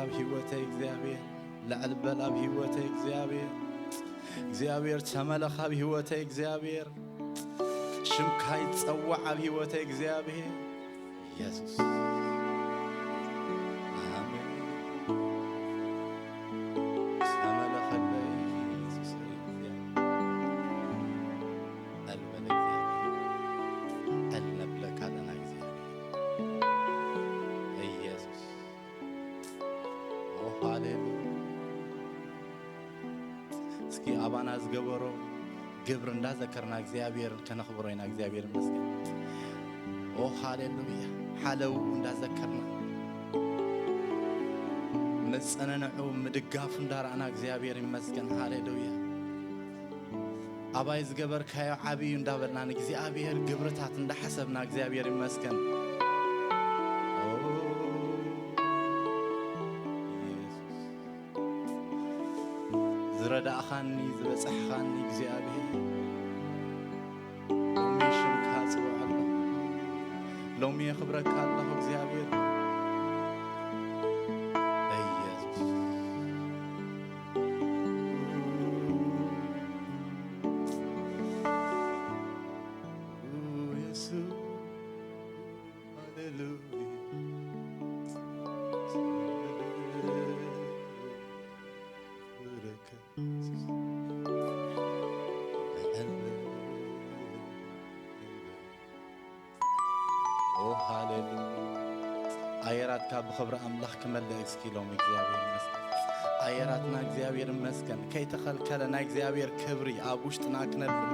ኣብ ህይወተይ እግዚኣብሔር፣ ልዕል በል ኣብ ህይወተይ እግዚኣብሔር። እግዚኣብሔር ተመለኽ ኣብ ህይወተይ እግዚኣብሔር። ሽምካ ይጸዋዕ ኣብ ህይወተይ እግዚኣብሔር። ኢየሱስ። ኣሜን። ተመለኸለይ ኢየሱስ እግዚኣብሔር። ዕል በል እግዚኣብሔር። ዕል ነብለካ ኣለና እግዚኣብሔር። ኢየሱስ። ኦ ሃሌሉያ። እስኪ ኣባና ዝገበሮ ግብሪ እንዳዘከርና እግዚኣብሔር ከነኽብሮ ኢና። እግዚኣብሔር ይመስገን። ኦ ሃሌሉያ። ሓለውኡ እንዳዘከርና፣ መጸናንዕኡ ምድጋፉ እንዳረኣና እግዚኣብሔር ይመስገን። ሃሌሉያ። ኣባይ ዝገበርካዮ ዓብዪ እዩ እንዳበልና ንእግዚኣብሔር ግብርታት እንዳሓሰብና እግዚኣብሔር ይመስገን። ኦ ኢየሱስ። ዝረዳእኻኒ፣ ዝበጻሕኻኒ እግዚኣብሔር፣ ሎሚ ሽምካ ጽውዕ ኣለኹ። ሎሚ የኽብረካ ኣለኹ እግዚኣብሔር። ኢየሱስ። ኢየሱስ። ሃሌሉያ። ኦ ሃሌሉያ። ኣየራትካ ብኽብሪ ኣምላኽ ክመልእ እስኪ ሎም እግዚኣብሔር ይመስገን። ኣየራትና እግዚኣብሔር ይመስገን። ከይተኸልከለ ናይ እግዚኣብሔር ክብሪ ኣብ ውሽጥና ክነብር።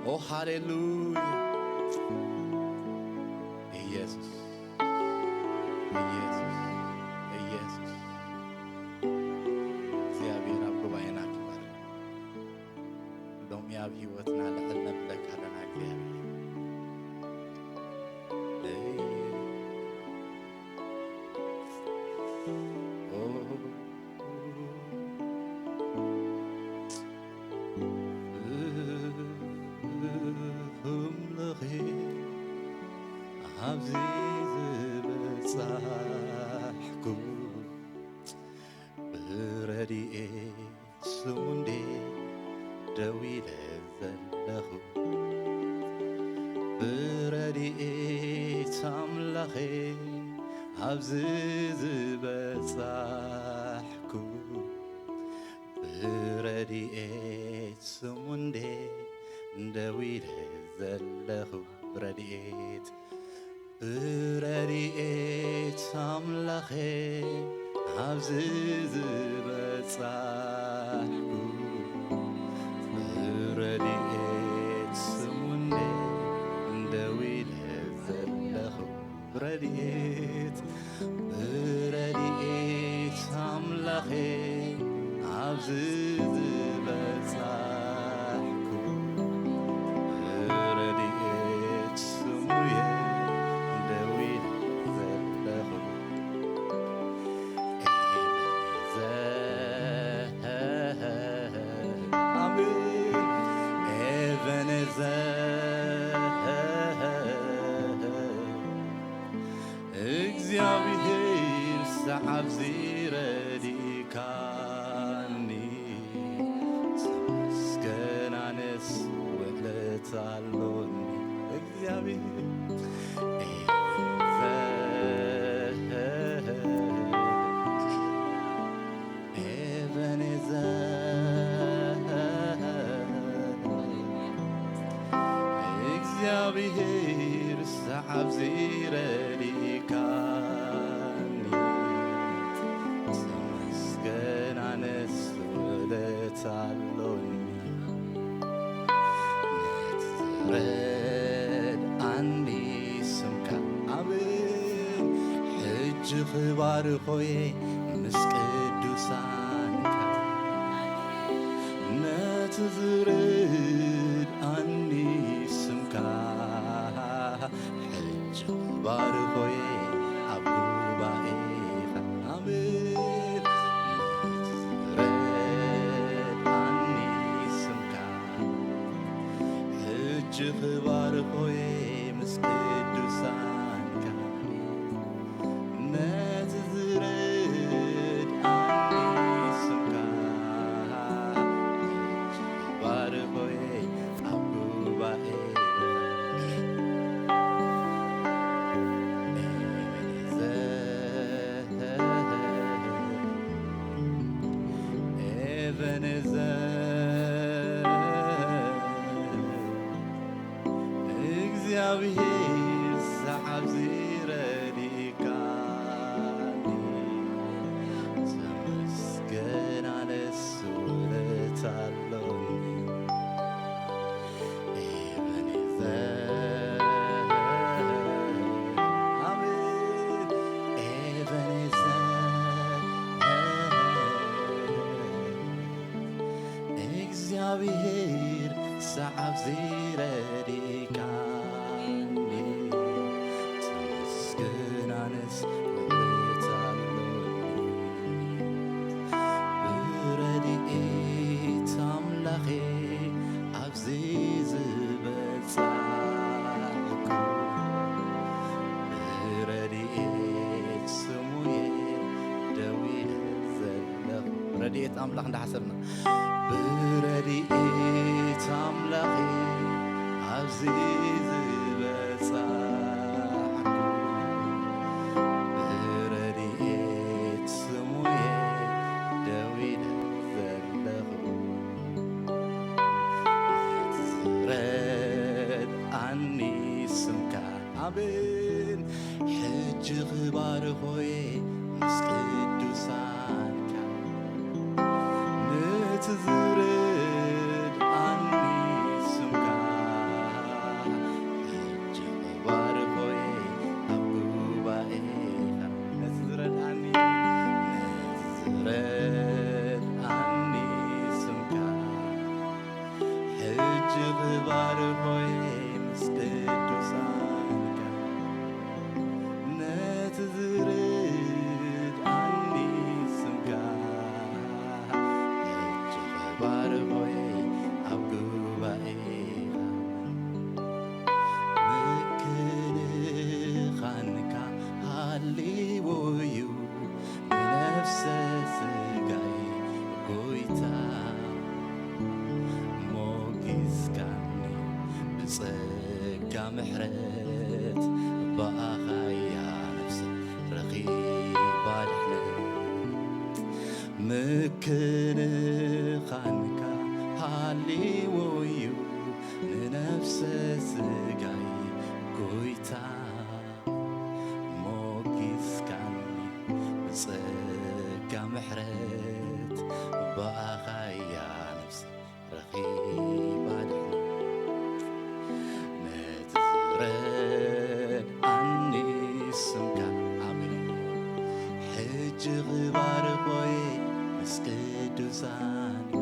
ኦ ሃሌሉያ። ኢየሱስ፣ ኢየሱስ፣ ኢየሱስ። እግዚኣብሔር ኣብ ጉባኤና ክበር። ሎሚ ኣብ ህይወትና ልዕል ነብለካ ኣለና እግዚኣብሔር። ኦ፣ ኣምላኸ፣ ኣብዚ ዝበጻሕኩ ብረድኤት ስሙ እንዴ ደው ኢለ ዘለኹ፣ ብረድኤት ኣምላኸ ኣብዚ ዝበጻሕኩ፣ ብረድኤት ስሙ እንዴ ደው ኢለ ዘለኹ፣ ብረድኤት ብረድኤት ኣምላኸ ኣብዚ ዝበጻሕኩ፣ ብረድኤት ስሙ እንዴ ደው ኢለ ዘለኹ፣ ብረድኤት፣ ብረድኤት ኣምላኸ ኣብዚ ዝበጻሕኩ፣ ብረድኤት ስሙየ ደው ኢለ ዘለኹ። ኤቤኔዘር፣ ኣሜን። ኤቤኔዘር፣ እግዚኣብሔር ሰዓብ ዝረድእካኒ፣ ተመስገን ኣነስ ውዕለት ኣሎኒ። እግዚኣብሔር ኤቤኔዘር፣ ኤቤኔዘር፣ እግዚኣብሔር ሰዓብ ዝረድእካኒ፣ ተመስገን ኣነስ ውዕለት ኣሎኒ። ነቲ ዝረድኣኒ ስምካ ኣሜን። ሕጂ ክባርኾየ ምስ ቅዱሳንካ፣ ነቲ ዝረድኣኒ ስምካ፣ ሕጂ ክባርኾየ ኣብ ጉባኤኻ። ኣሜን። ነቲ ዝረድኣኒ ስምካ፣ ሕጂ ክባርኾየ ምስ ቅዱሳንካ፣ ነቲ ዝረ እኔዘር እግዚኣብሔር ሰዓብ ዝረድእካኒ ተመስገን ኣነስ ውለታ ኣሎኒ። ኤበኔዘር፣ ኣሜን። ኤበኔዘር፣ እግዚኣብሔር ሰዓብ ዝረድእካኒ፣ ተመስገን ኣነስ ውለታ ኣሎኒ። ብረድኤት ኣምላኸ ኣብዚ ዝበጻሕኩ፣ ብረድኤት ስሙየ ደው ኢለ ዘለኹ። ረድኤት ኣምላኽ እንዳሓሰብና፣ ብረድኤት ኣምላኸ ኣብዚ ዝበጻሕኩ፣ ብረድኤት ስሙየ ደው ኢለ ዘለኹ። ዝረድኣኒ ስምካ፣ ኣሜን። ሕጂ ክባርኾየ ምስ ቅዱሳንካ፣ ነቲ ዝረድኣኒ ስምካ። ሕጂ ክባርኾየ ኣብ ጉባኤኻ፣ ነቲ ዝረድኣኒ፣ ነቲ ዝረድኣኒ ስምካ። ሕጂ ክባርኾየ ምስ ቅዱሳንካ፣ ነቲ ዝረድኣኒ ስምካ። ሕጂ ክባርኾየ ኣብ ጉባኤኻ፣ ምክንኻንካ ሃልዎዩ። ንነፍሰ ስጋይ ጎይታ ሞጊስካኒ፣ ብጸጋ ምሕረት ብኣኻያ ነፍሰ ረኺባ ድሕነት። ምክንኻንካ ሃልዎዩ ንነፍሰ ስጋይ ጎይታ ሞጊስካኒ፣ ብጸጋ ምሕረት ብኣኻያ ነፍሲ ረኺባ ድሕነት። ነቲ ዝረድኣኒ ስምካ፣ ኣሜን። ሕጂ ክባርኾየ ምስ ቅዱሳንካ፣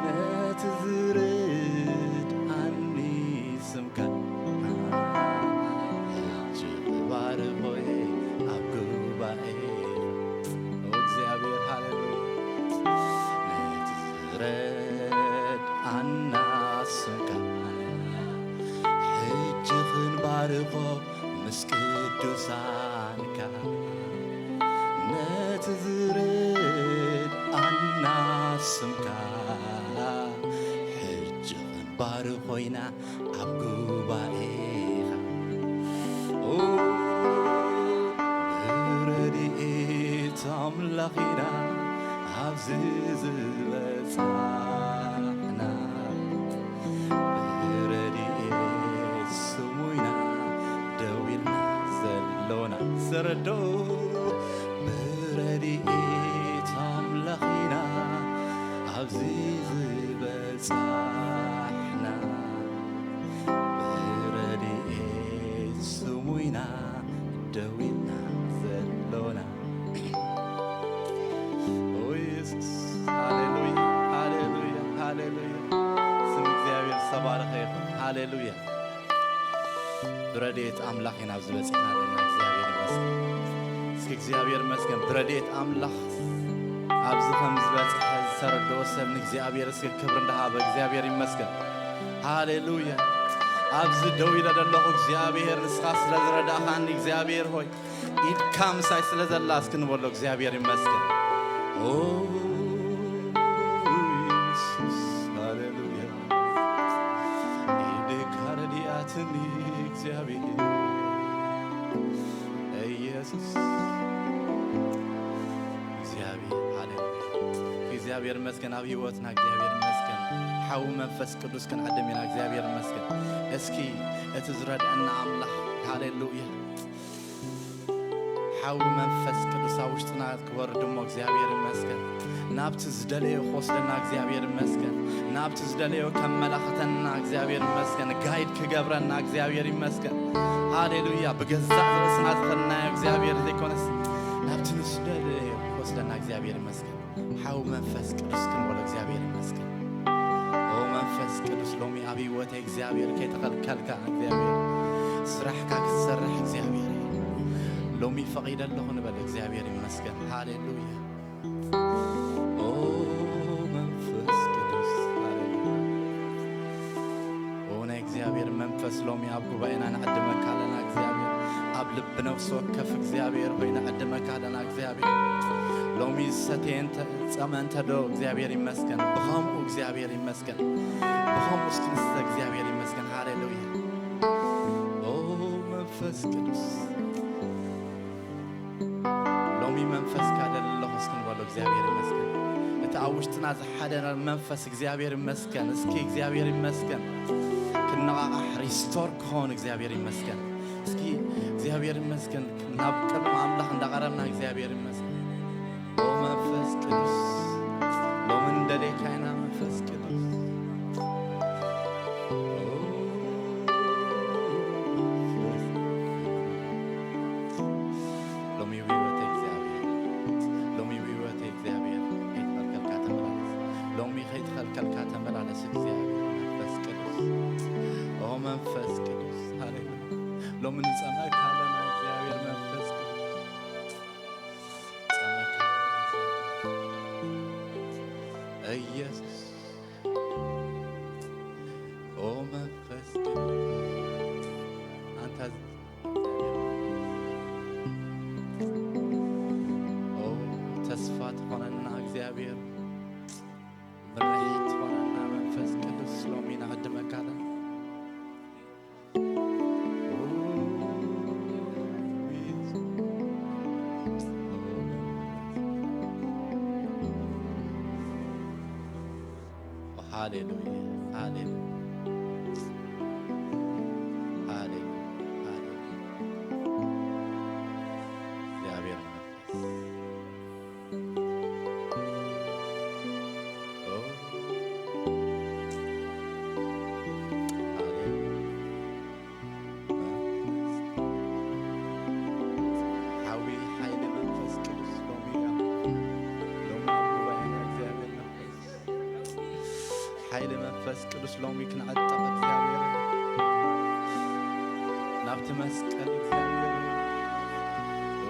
ነቲ ዝረድኣኒ ስምካ፣ ሕጂ ክባርኾየ ኣብ ጉባኤ። ኦ እግዚኣብሔር፣ ሃሌሉያ። ነቲ ዝረድኣና ስምካ፣ ሕጂ ክንባርኾ ምስ ቅዱሳንካ፣ ነቲ ዝረድኣና ስምካ፣ ሕጂ ክንባርኾ ኢና ኣብ ጉባኤኻ። ኦ፣ ብረድኤት ኣምላኽ ኢና ኣብዚ ዝበጻሕና፣ ብረድኤት ስሙ ኢና ደው ኢልና ዘሎና። ዘረዶ፣ ብረድኤት ኣምላኽ ኢና ኣብዚ ዝበጻሕና፣ ብረድኤት ስሙ ኢና ደው ኢልና ዘሎና። ኦ የሱስ፣ ሃሌሉያ፣ ሃሌሉያ፣ ሃሌሉያ። ስም እግዚኣብሔር ዝተባረኸ ይኹን። ሃሌሉያ። ብረድኤት ኣምላኽ ኢና ኣብዚ በጺሕና ዘለና። እግዚኣብሔር ይመስገን። እስኪ እግዚኣብሔር ይመስገን። ብረድኤት ኣምላኽ ኣብዚ ከም ዝበጽሐ ዝተረድኦ ሰብ ንእግዚኣብሔር እስኪ ክብሪ እንዳሃበ እግዚኣብሔር ይመስገን። ሃሌሉያ። ኣብዚ ደው ኢለ ዘለኹ እግዚኣብሔር ንስኻ ስለ ዝረዳእኻኒ እግዚኣብሔር ሆይ ኢድካ ምሳይ ስለ ዘላ እስኪ ንበሎ እግዚኣብሔር ይመስገን። ኦ የሱስ ሃሌሉያ። ኢድካ ረዲኣትኒ እግዚኣብሔር ኢየሱስ እግዚኣብሔር ሃሌሉያ። እግዚኣብሔር ይመስገን፣ ኣብ ህይወትና እግዚኣብሔር ይመስገን። ሓው መንፈስ ቅዱስ ክንዕድም ኢና። እግዚኣብሔር ይመስገን። እስኪ እቲ ዝረድአና ኣምላኽ፣ ሃሌሉያ። ሓው መንፈስ ቅዱስ ኣብ ውሽጥና ክወርድ እሞ እግዚኣብሔር ይመስገን። ናብቲ ዝደለዮ ክወስደና እግዚኣብሔር ይመስገን። ናብቲ ዝደለዮ ከመላኽተና እግዚኣብሔር ይመስገን። ጋይድ ክገብረና እግዚኣብሔር ይመስገን። ሃሌሉያ። ብገዛእ ርእስና ዝኸድናዮ እግዚኣብሔር ዘይኮነስ፣ ናብቲ ንዝደለዮ ክወስደና እግዚኣብሔር ይመስገን። ሓው መንፈስ ቅዱስ ክንበሎ እግዚኣብሔር ይመስገን። ኦ መንፈስ ቅዱስ፣ ሎሚ ኣብ ህይወተይ እግዚኣብሔር ከይተኸልከልካ እግዚኣብሔር፣ ስራሕካ ክትሰርሕ እግዚኣብሔር፣ ሎሚ ፈቒደ ኣለኹ ንበል። እግዚኣብሔር ይመስገን። ሃሌሉያ። ኦ መንፈስ ቅዱስ፣ ሃሌሉያ። ኦ ናይ እግዚኣብሔር መንፈስ፣ ሎሚ ኣብ ጉባኤና ንዕድመካ ኣለና እግዚኣብሔር። ኣብ ልቢ ነፍሲ ወከፍ እግዚኣብሔር ሆይ ንዕድመካ ኣለና እግዚኣብሔር። ሎሚ ዝሰተየ እንተ፣ ዝጸመ እንተ ዶ እግዚኣብሔር ይመስገን። ብኸምኡ እግዚኣብሔር ይመስገን። ብኸምኡ እስኪ ንስተ እግዚኣብሔር ይመስገን። ሃሌሉያ። ኦ መንፈስ ቅዱስ፣ ሎሚ መንፈስካ ደሊ ኣለኹ እስኪ ንበሎ። እግዚኣብሔር ይመስገን። እቲ ኣብ ውሽጥና ዝሓደረ መንፈስ እግዚኣብሔር ይመስገን። እስኪ እግዚኣብሔር ይመስገን። ክነቓቓሕ፣ ሪስቶር ክኸውን እግዚኣብሔር ይመስገን። እስኪ እግዚኣብሔር ይመስገን። ናብ ቅድሚ ኣምላኽ እንዳቐረብና እግዚኣብሔር ይመስገን። ኦ መንፈስ ቅዱስ፣ ሎሚ እንደሌካ ኢና መንፈስ ቅዱስ። ኦ መንፈስ ሎሚ ህይወተይ እግዚኣብሔር፣ ሎሚ ህይወተይ እግዚኣብሔር፣ ከይተኸልከልካ ተመላለስ። ሎሚ ከይተኸልከልካ ተመላለስ እግዚኣብሔር መንፈስ ቅዱስ። ኦ መንፈስ ቅዱስ፣ ሃሌሉያ። ሎሚ ንጸመካ ኣለና እግዚኣብሔር መንፈስ ቅዱስ። ጸመካ ኢየሱስ። ኦ መንፈስ ቅዱስ፣ ኣንታ ኦ ተስፋ ትኾነና እግዚኣብሔር፣ ምርሒት ትኾነና መንፈስ ቅዱስ፣ ሎሚ ንዕድመካ ኣለና። ሃሌሉያ፣ ሃሌሉያ፣ ሃሌሉያ፣ ሃሌሉያ። እግዚኣብሔር መንፈስ። ኦ፣ ሃሌሉያ። መንፈስ። ሓዊ ሓይሊ መንፈስ ቅዱስ ሎሚ፣ ሎሚ ኣብ ጉባኤና እግዚኣብሔር መንፈስ። ሓይሊ መንፈስ ቅዱስ ሎሚ ክንዕጠቕ እግዚኣብሔር፣ ናብቲ መስቀል እግዚኣብሔር። ኦ፣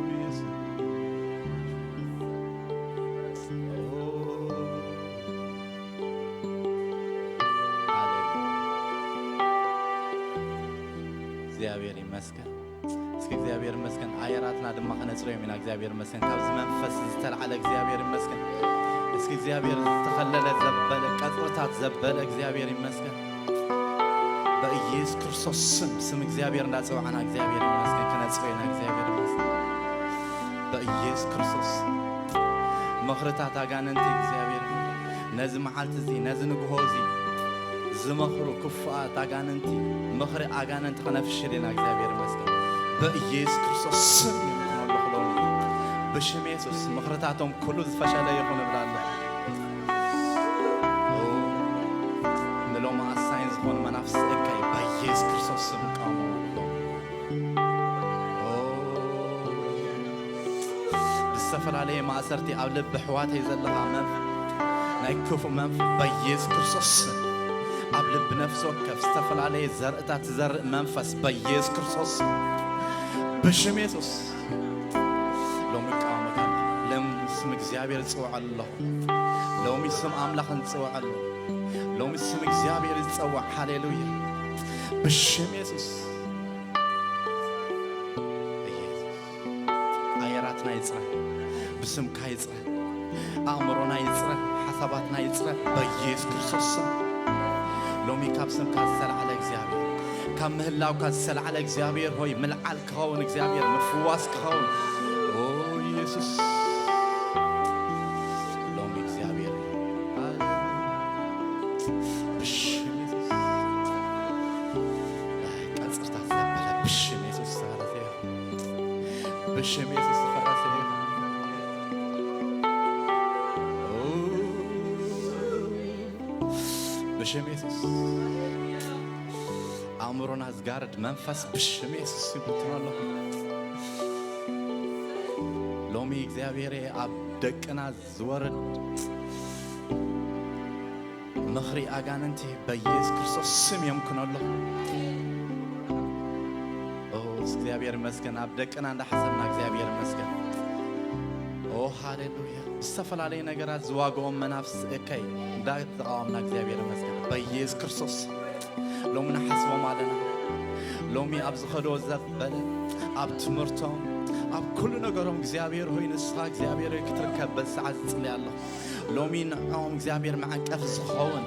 ኢየሱስ። ኦ፣ ሃሌሉያ። እግዚኣብሔር ይመስገን። እስኪ እግዚኣብሔር ይመስገን። ኣየራትና ድማ ከነጽርዮም ኢና። እግዚኣብሔር ይመስገን። ካብዚ መንፈስ ዝተልዓለ እግዚኣብሔር ይመስገን። እስኪ እግዚኣብሔር ዝተኸለለ ዘበለ፣ ቀጽርታት ዘበለ እግዚኣብሔር ይመስገን። በኢየሱስ ክርስቶስ ስም፣ ስም እግዚኣብሔር እንዳጸዋዕና እግዚኣብሔር ይመስገን። ከነጽርዮ ኢና። እግዚኣብሔር ይመስገን። በኢየሱስ ክርስቶስ ስም። ምኽርታት ኣጋንንቲ እግዚኣብሔር ነዚ መዓልቲ እዚ፣ ነዚ ንግሆ እዚ ዝመኽሩ ክፉኣት ኣጋንንቲ፣ ምኽሪ ኣጋንንቲ ከነፍሽል ኢና። እግዚኣብሔር ይመስገን። በኢየሱስ ክርስቶስ ስም ይምክኖ ኣለኹ ሎሚ። ብሽም የሱስ ምኽርታቶም ኩሉ ዝፈሸለ ይኹን እብላ ኣለኹ። ኦ፣ ንሎሚ ኣሳይን ዝኾኑ መናፍስቲ እከይ በኢየሱስ ክርስቶስ ስም እቃወሞም ኣለኹ። ኦ፣ ብዝተፈላለየ ማእሰርቲ ኣብ ልቢ ኣሕዋተይ ዘለኻ መንፈስ፣ ናይ ክፉእ መንፈስ በኢየሱስ ክርስቶስ ስም፣ ኣብ ልቢ ነፍሲ ወከፍ ዝተፈላለየ ዘርእታት ዝዘርእ መንፈስ በኢየሱስ ክርስቶስ ስም፣ ብሽም የሱስ ሎሚ እቃወመካ። ሎም ስም እግዚኣብሔር እጽውዕ ኣለኹ። ሎሚ ስም ኣምላኽ ንጽውዕ ኣለኹ። ሎሚ ስም እግዚኣብሔር ይጸዋዕ። ሃሌሉያ። ብሽም የሱስ። ኢየሱስ። ኣየራትና ይጽረ። ብስምካ ይጽረ። ኣእምሮና ይጽረ። ሓሳባትና ይጽረ። በኢየሱስ ክርስቶስ ስም። ሎሚ ካብ ስምካ ዝተላዕለ እግዚኣብሔር፣ ካብ ምህላውካ ዝተላዕለ እግዚኣብሔር ሆይ፣ ምልዓል ክኸውን፣ እግዚኣብሔር ምፍዋስ ክኸውን። ኦ ኢየሱስ። ብሽም የሱስ ዝፈረሰ ይኹን። ኦ፣ ብሽም የሱስ ኣእምሮና ዝጋርድ መንፈስ ብሽም የሱስ ይብትኖ ኣለኹ። ሎሚ እግዚኣብሔር ኣብ ደቅና ዝወርድ ምኽሪ ኣጋንንቲ በኢየሱስ ክርስቶስ ስም የምክኖ ኣለኹ። ኦ፣ እግዚኣብሔር ይመስገን። ኣብ ደቅና እንዳሓሰብና እግዚኣብሔር ይመስገን። ኦ፣ ሃሌሉያ። ዝተፈላለዩ ነገራት ዝዋግኦም መናፍስ እከይ እንዳተቃወምና እግዚኣብሔር ይመስገን። በኢየሱስ ክርስቶስ ሎሚ ንሓስቦም ኣለና። ሎሚ ኣብ ዝኸዶ ዘበለ፣ ኣብ ትምህርቶም፣ ኣብ ኩሉ ነገሮም እግዚኣብሔር ሆይ ንስኻ እግዚኣብሔር ሆይ ክትርከብ በዚ ሰዓት ዝጽልይ ኣለኹ። ሎሚ ንዕኦም እግዚኣብሔር መዓቀፍ ዝኸውን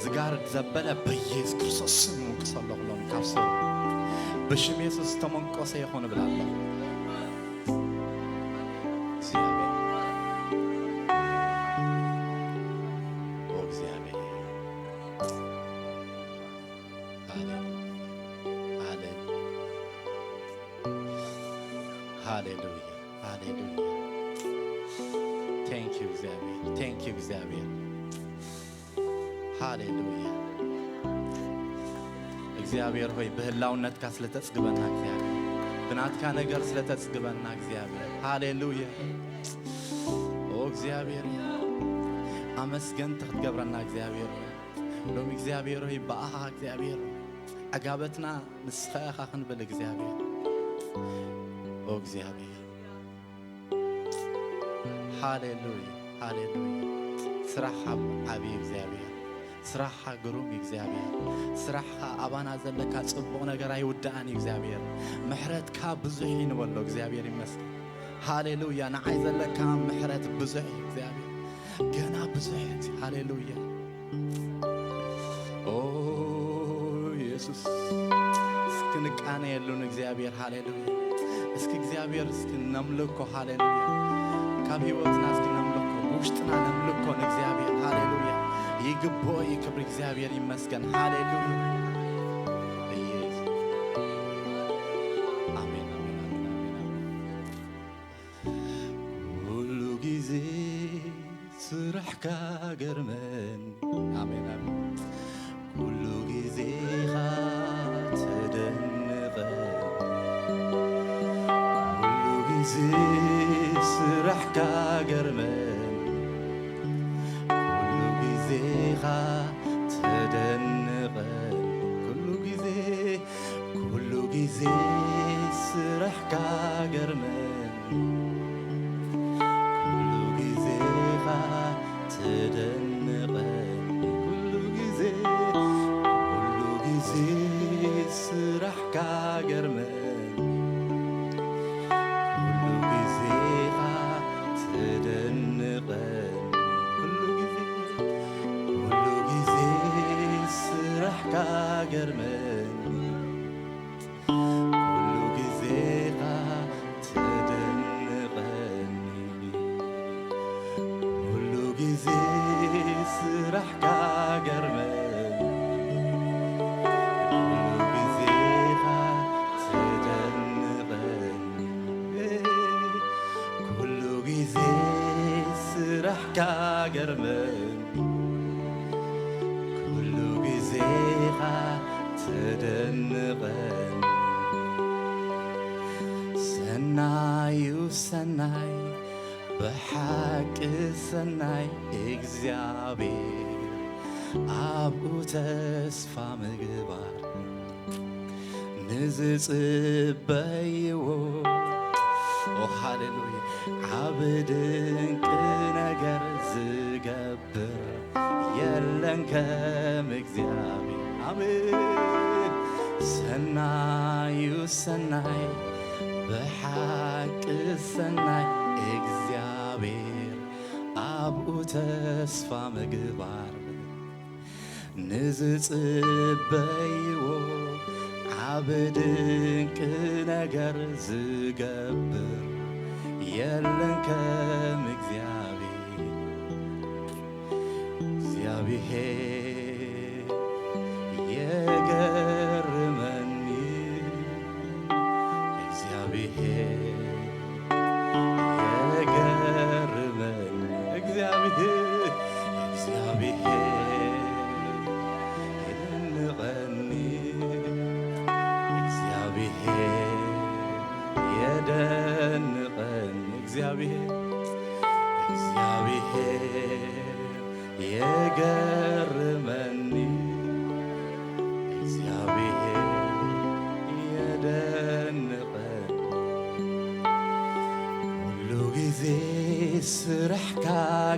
ዝጋርድ ዘበለ በኢየሱስ ክርስቶስ ስም እውቅሶ ኣለኹ። ሎሚ ካብ ስሩ ብሽም የሱስ ዝተመንቆሰ ይኹን እብል ኣለኹ። እግዚኣብሔር፣ ኦ እግዚኣብሔር። ሃሌሉያ፣ ሃሌሉያ፣ ሃሌሉያ፣ ሃሌሉያ። Thank you እግዚኣብሔር፣ thank you እግዚኣብሔር። ሃሌሉያ። እግዚኣብሔር ሆይ ብህላውነትካ ስለተጽግበና እግዚኣብሔር፣ ብናትካ ነገር ስለተጽግበና እግዚኣብሔር፣ ሃሌሉያ። ኦ እግዚኣብሔር፣ ኣመስገንቲ ክትገብረና እግዚኣብሔር ሆይ፣ ሎሚ እግዚኣብሔር ሆይ ብኣኻ እግዚኣብሔር ዕጋበትና ንስኻ ኢኻ ክንብል እግዚኣብሔር፣ ኦ እግዚኣብሔር። ሃሌሉያ፣ ሃሌሉያ። ስራሕኻ ዓብዪ እግዚኣብሔር፣ ስራሕኻ ግሩም እዩ እግዚኣብሔር። ስራሕኻ ኣባና ዘለካ ጽቡቕ ነገር ኣይውዳእን እዩ እግዚኣብሔር። ምሕረትካ ብዙሕ እዩ ንበሎ እግዚኣብሔር ይመስገን። ሃሌሉያ። ንዓይ ዘለካ ምሕረት ብዙሕ እዩ እግዚኣብሔር። ገና ብዙሕ እዩ። ሃሌሉያ። ኦ የሱስ፣ እስኪ ንቃነየሉ ንእግዚኣብሔር። ሃሌሉያ። እስኪ እግዚኣብሔር እስኪ ነምልኮ። ሃሌሉያ። ካብ ህይወትና እስኪ ነምልኮ፣ ብውሽጥና ነምልኮ ንእግዚኣብሔር። ሃሌሉያ። ይግብኦ እዩ ክብሪ። እግዚኣብሔር ይመስገን። ሃሌሉያ። ኢየሱስ። ኣሜን፣ ኣሜን፣ ኣሜን፣ ኣሜን፣ ኣሜን። ኩሉ ግዜ ስራሕካ ገርመን። ኣሜን፣ ኣሜን። ኩሉ ግዜኻ ተደንቐን። ኩሉ ግዜ ስራሕካ ገርመን። ኩሉ ግዜኻ ተደንቐን። ኩሉ ግዜ፣ ኩሉ ግዜ ስራሕካ ገርመን። ኩሉ ግዜኻ ተደንቐን። ኩሉ ግዜ፣ ኩሉ ግዜ ስራሕካ ገርመን። ኩሉ ግዜኻ ተደንቐን። ኩሉ ግዜ፣ ኩሉ ግዜ ስራሕካ ገርመን። ኩሉ ግዜኻ ተደንቐኒ። ኩሉ ግዜ ስራሕካ ገርመን። ኩሉ ግዜኻ ተደንቐኒ። ኩሉ ግዜ ስራሕካ ገርመን። ኩሉ ግዜኻ ተደንቐኒ። ሰናዩ ሰናይ፣ ብሓቂ ሰናይ እግዚኣብሔር፣ ኣብኡ ተስፋ ምግባር። ንዝጽበይዎ፣ ኦ ሃሌሉያ፣ ዓቢ ድንቂ ነገር ዝገብር የለን ከም እግዚኣብሔር። ኣሜን። ሰናዩ ሰናይ፣ ብሓቂ ሰናይ እግዚኣብሔር፣ ኣብኡ ተስፋ ምግባር። ንዝጽበይዎ ዓቢ ድንቂ ነገር ዝገብር የለን ከም እግዚኣብሔር። እግዚኣብሔር የገርመኒ፣ እግዚኣብሔር የገርመን እግዚኣብሔር፣ እግዚኣብሔር የደንቀኒ፣ እግዚኣብሔር የደንቀኒ፣ እግዚኣብሔር፣ እግዚኣብሔር የገርመኒ፣ እግዚኣብሔር የደንቀኒ። ኩሉ ግዜ ስራሕካ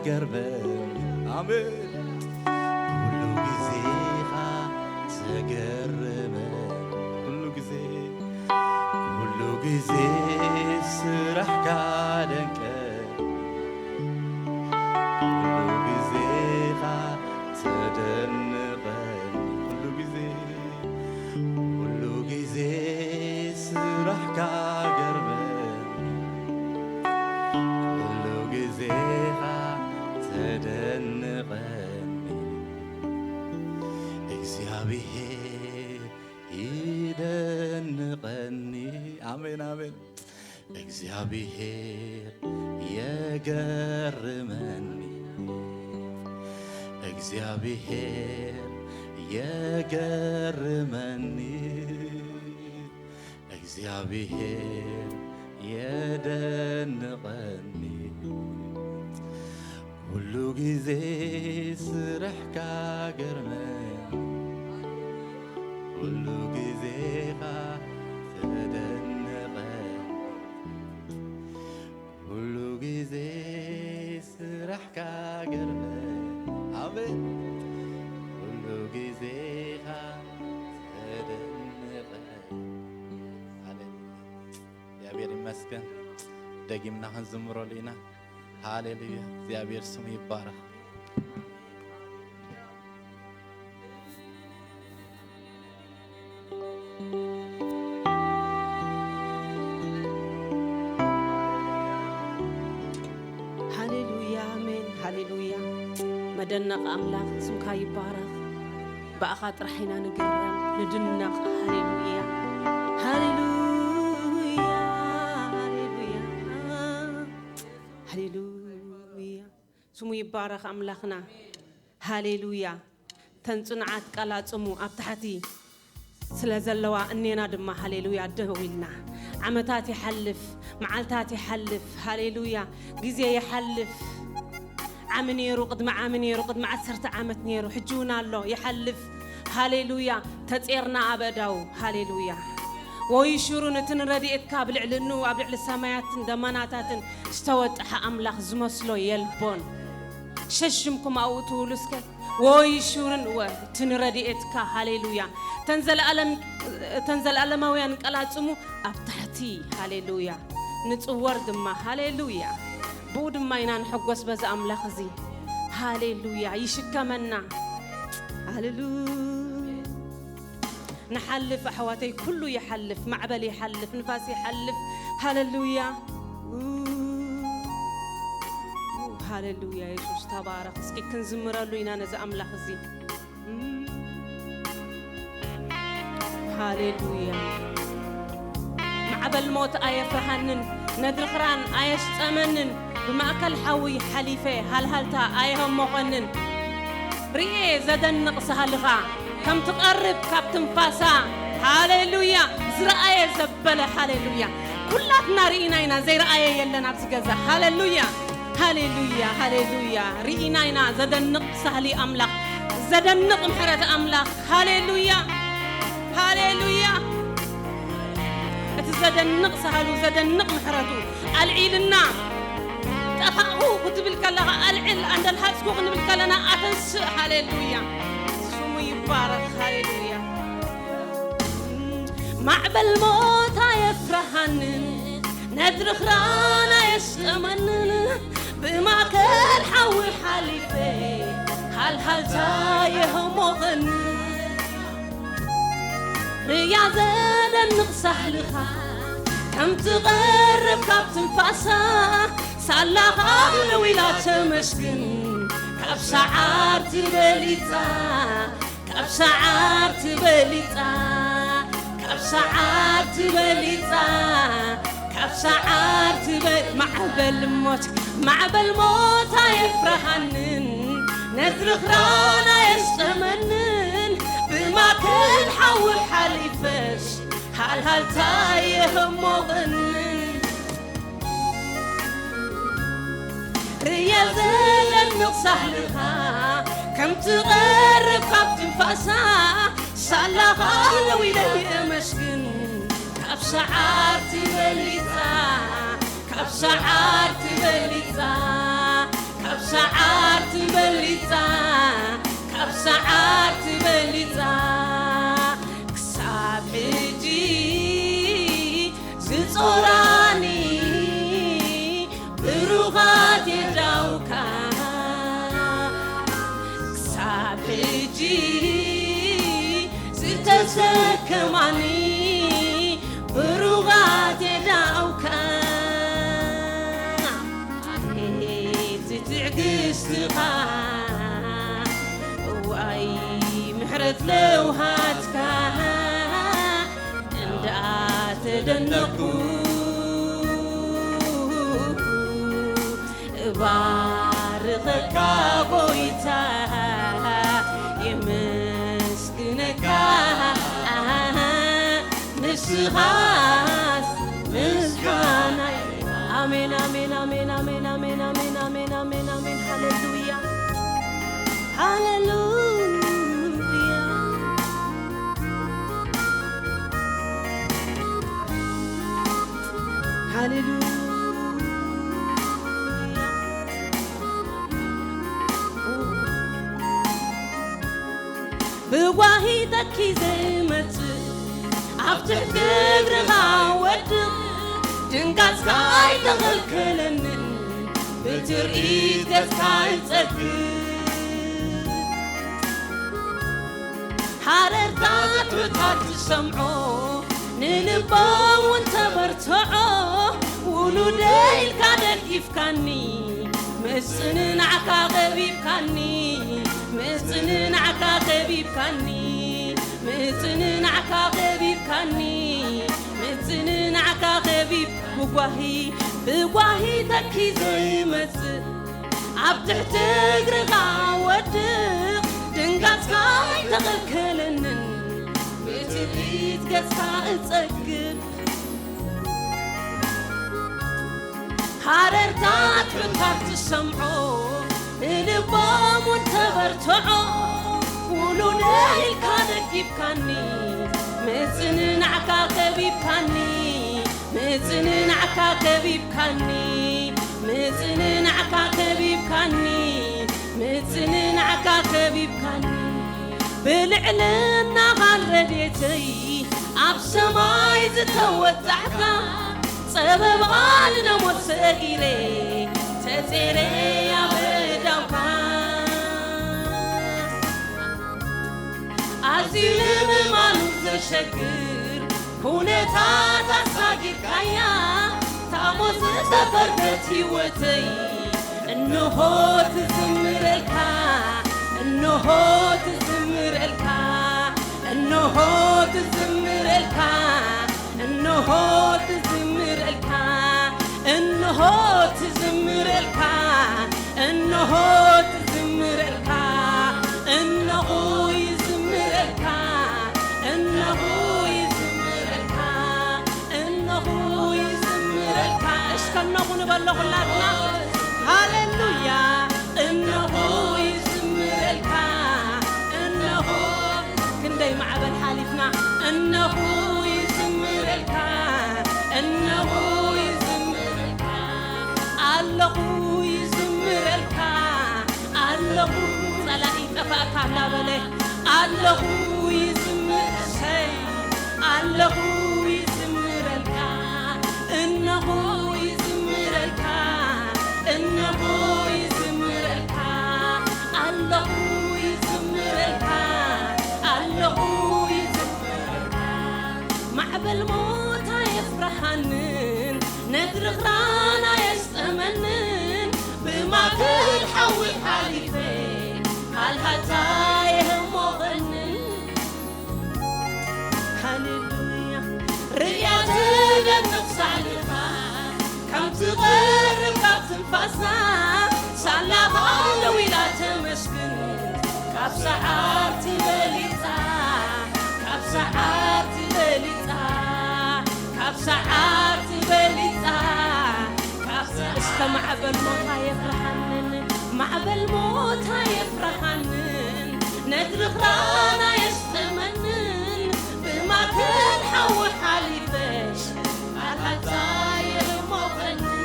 ገርመኒ። ኣሜን። ኩሉ ግዜኻ ተገርመኒ። ኩሉ ግዜ፣ ኩሉ ግዜ ስራሕካ ደንቀኒ። ኩሉ ግዜኻ ተደንቐኒ። ኩሉ ግዜ፣ ኩሉ ግዜ ስራሕካ ገርመኒ። ኩሉ ግዜኻ ተደንቐኒ። እግዚኣብሔር ይደንቐኒ። ኣሜን፣ ኣሜን። እግዚኣብሔር የገርመኒ፣ እግዚኣብሔር የገርመኒ፣ እግዚኣብሔር የደንቐኒ። ኩሉ ግዜ ስራሕካ ገርመኒ፣ ኩሉ ግዜኻ ተደንቐኒ። ኩሉ ግዜ ስራሕካ ገርመኒ። ኣሜን። ኩሉ ግዜኻ ተደንቐኒ። ሃሌሉያ። እግዚኣብሔር ይመስገን። ደጊምና ክንዝምረሉ ኢና። ሃሌሉያ። እግዚኣብሔር ስሙ ይባረኽ። ሃሌሉያ፣ ኣሜን። ሃሌሉያ። መደነቕ ኣምላኽ ስምካ ይባረኽ። ብኣኻ ጥራሕ ኢና ንግረም፣ ንድነቕ። ሃሌሉያ፣ ሃሌሉያ፣ ሃሌሉያ፣ ሃሌሉያ። ስሙ ይባረኽ ኣምላኽና። ሃሌሉያ። ተን ጽኑዓት ቀላጽሙ ኣብ ታሕቲ ስለ ዘለዋ እኔና ድማ ሃሌሉያ ደው ኢልና። ዓመታት ይሓልፍ፣ መዓልታት ይሓልፍ፣ ሃሌሉያ። ግዜ ይሓልፍ። ዓሚ ነይሩ፣ ቅድሚ ዓሚ ነይሩ፣ ቅድሚ ዓሰርተ ዓመት ነይሩ፣ ሕጂ እውን ኣሎ፣ ይሓልፍ። ሃሌሉያ። ተጼርና ኣብ ኣእዳው፣ ሃሌሉያ። ወይሹሩን እቲ ንረድኤትካ ኣብ ልዕሊ እኑ ኣብ ልዕሊ ሰማያትን ደመናታትን ዝተወጥሐ ኣምላኽ ዝመስሎ የልቦን። ሸሽምኩም ኣብኡ ትውሉ እስከ። ወይሹርን ወ-፣ እቲ ንረድኤትካ፣ ሃሌሉያ። እተን ዘለኣለም-፣ እተን ዘለኣለማውያን ቀላጽሙ ኣብ ታሕቲ፣ ሃሌሉያ። ንጽወር ድማ፣ ሃሌሉያ። ብኡ ድማ ኢና ንሕጎስ በዚ ኣምላኽ እዚ። ሃሌሉያ። ይሽከመና። ሃሌሉያ። ንሓልፍ ኣሕዋተይ፣ ኩሉ ይሓልፍ፣ ማዕበል ይሓልፍ፣ ንፋስ ይሓልፍ። ሃሌሉያ። ሃሌሉያ። የሱስ ተባረኽ። እስኪ ክንዝምረሉ ኢና ነዚ ኣምላኽ እዚ። ሃሌሉያ። ማዕበል ሞት ኣየፍርሃንን፣ ነድሪ ኽራን ኣየስጠመንን። ብማእከል ሓዊ ሓሊፈ፣ ሃልሃልታ ኣየህሞኸንን። ርእየ ዘደንቕ ሳህልኻ፣ ከም ትቐርብ ካብ ትንፋሳ። ሃሌሉያ። ዝረኣየ ዘበለ፣ ሃሌሉያ። ኩላትና ርኢና ኢና፣ ዘይረኣየ የለን ኣብዚ ገዛ። ሃሌሉያ፣ ሃሌሉያ፣ ሃሌሉያ። ርኢና ኢና ዘደንቕ ሳህሊ ኣምላኽ፣ ዘደንቕ ምሕረት ኣምላኽ። ሃሌሉያ፣ ሃሌሉያ። እቲ ዘደንቕ ሳህሉ፣ ዘደንቕ ምሕረቱ ኣልዒልና። ጠፋእኹ ክትብል ከለኻ ኣልዕል፣ ኣንደልሃጽኩ ክንብል ከለና ኣተንስእ። ሃሌሉያ፣ ስሙ ይባረኽ። ሃሌሉያ። ማዕበል ሞት ኣየፍርሃንን፣ ነድሪ ኽራን ኣየስጠመንን። ብማእከል ሓዊ ሓሊፈ፣ ሃልሃልታ የህሞኸንን። ርያ ዘደንቕ ሳህልኻ፣ ከም ትቐርብ ካብ ትንፋሳ። ሳላኻ ደው ኢላ ተመስግን፣ ካብ ሰዓርቲ በሊጻ፣ ካብ ሰዓርቲ በሊጻ፣ ካብ ሰዓርቲ በሊጻ፣ ካብ ሰዓር ትበል ማዕበል ሞት፣ ማዕበል ሞት ኣየፍርሃንን፣ ነትሪ ክራን ኣየስጠመንን፣ ብማእከል ሓዊ ሓሊፈስ፣ ሃልሃልታ የህሞቐንን። ርእያ ዘደንቕ ሳህልኻ፣ ከም ትቐርብ ካብ ትንፋሳ፣ ሳላኻ ነዊለ የመስግን። ካብ ሰዓርቲ በሊጻ፣ ካብ ሰዓርቲ በሊጻ፣ ካብ ሰዓርቲ በሊጻ፣ ካብ ሰዓርቲ በሊጻ፣ ክሳብ ሕጂ ዝጾራኒ ብሩኻት የዳውካ፣ ክሳብ ሕጂ ዝተሰከማኒ ብሩኻት የዳውካ። ኣቤት ትዕግስትኻ፣ እዋይ ምሕረት ለውሃትካ፣ እንዳተደነቅኩ እባርኸካ ጎይታ፣ የመስግነካ፣ ንስኻስ ምስጋናይ። ኣሜን፣ ኣሜን፣ ኣሜን፣ ኣሜን፣ ኣሜን፣ ኣሜን፣ ኣሜን፣ ኣሜን፣ ኣሜን። ሃሌሉያ፣ ሃሌሉያ፣ ሃሌሉያ። ብጓሂ ተኪዘ ይመጽእ፣ ኣብ ትሕቲ እግርኻ ወድቕ፣ ድንጋጽካ ኣይተኸልከለንን፣ ብትርኢት ገጽካ ይጸግብ። ሃረርታ ትሑታት ትሰምዖ፣ ንልቦም እውን ተበርትዖ፣ ውሉደይ ኢልካ ደጊፍካኒ፣ ምጽንናዕካ ከቢብካኒ፣ ምጽንናዕካ ከቢብካኒ፣ ምጽንናዕካ ከቢብካኒ፣ ምጽንናዕካ ከቢብ ብጓሂ፣ ብጓሂ ተኪዘ ይመጽእ፣ ኣብ ትሕቲ እግርኻ ወድቕ፣ ድንጋጽካ ኣይተኸልከለንን፣ ብትርኢት ገጽካ እጸግብ። ሃረርታ ትሑታት ትሰምዖ፣ ንልቦም እውን ተበርትዖ፣ ውሉደይ ኢልካ ደጊፍካኒ፣ ምጽንናዕካ ከቢብካኒ፣ ምጽንናዕካ ከቢብካኒ፣ ምጽንናዕካ ከቢብካኒ፣ ምጽንናዕካ ከቢብካኒ፣ ብልዕልና ኻን ረድኤተይ ኣብ ሰማይ ዝተወጣሕካ፣ ጸበብኻ ንነሞት ሰጊረ፣ ተጼረ ኣብ ኣእዳውካ። ኣዝዩ ንምእማኑ ዘሸግር ኩነታት ኣሳጊርካያ፣ ታሞ ዝተፈርደት ህይወተይ እንሆ ትዝምረልካ፣ እንሆ ትዝምረልካ፣ እንሆ ትዝምረልካ፣ እንሆ ትዝምረልካ፣ እንሆ ትዝምረልካ፣ እንሆ ትዝምረልካ፣ እንሆ ይዝምረልካ፣ እንሆ ይዝምረልካ፣ እንሆ ይዝምረልካ። እስከ እንሆ ንበሎ ኩላትና። ሃሌሉያ። እንሆ ይዝምረልካ፣ እንሆ ክንደይ ማዕበል ሓሊፍና። እንሆ ይዝምረልካ፣ እንሆ ይዝምረልካ፣ ኣለኹ ይዝምረልካ፣ ኣለኹ ጸላኢ ጠፋእካ እናበለ ኣለኹ ይዝምር፣ ሰይ ኣለኹ ይዝምረልካ፣ እነኹ ይዝምረልካ፣ እነኹ ይዝምረልካ፣ ኣለኹ ይዝምረልካ፣ ኣለኹ ይዝምረልካ። ማዕበል ሞት ኣየፍርሃንን፣ ነትሪ ክራን ኣየስጠመንን፣ ብማእከል ሓዊ ሓሊፈ፣ ሃልሃልታ የህሞቐንን። ሃሌሉያ። ርእያ ትደንቕ ሳዕልኻ፣ ትቐርብ ካብ ትንፋሳ ሳላ ሃለዊላ ተመስግን ካብ ሰዓርቲ በሊጻ ካብ ሰዓርቲ በሊጻ ካብ ሰዓርቲ በሊጻ ካብ እስከ ማዕበል ሞታ የፍርሃንን ማዕበል ሞታ የፍርሃንን ነድሪ ኽራና የስጥመንን ብማከል ሓዊ ሓሊፈሽ ኣልሃታ የሞቐንን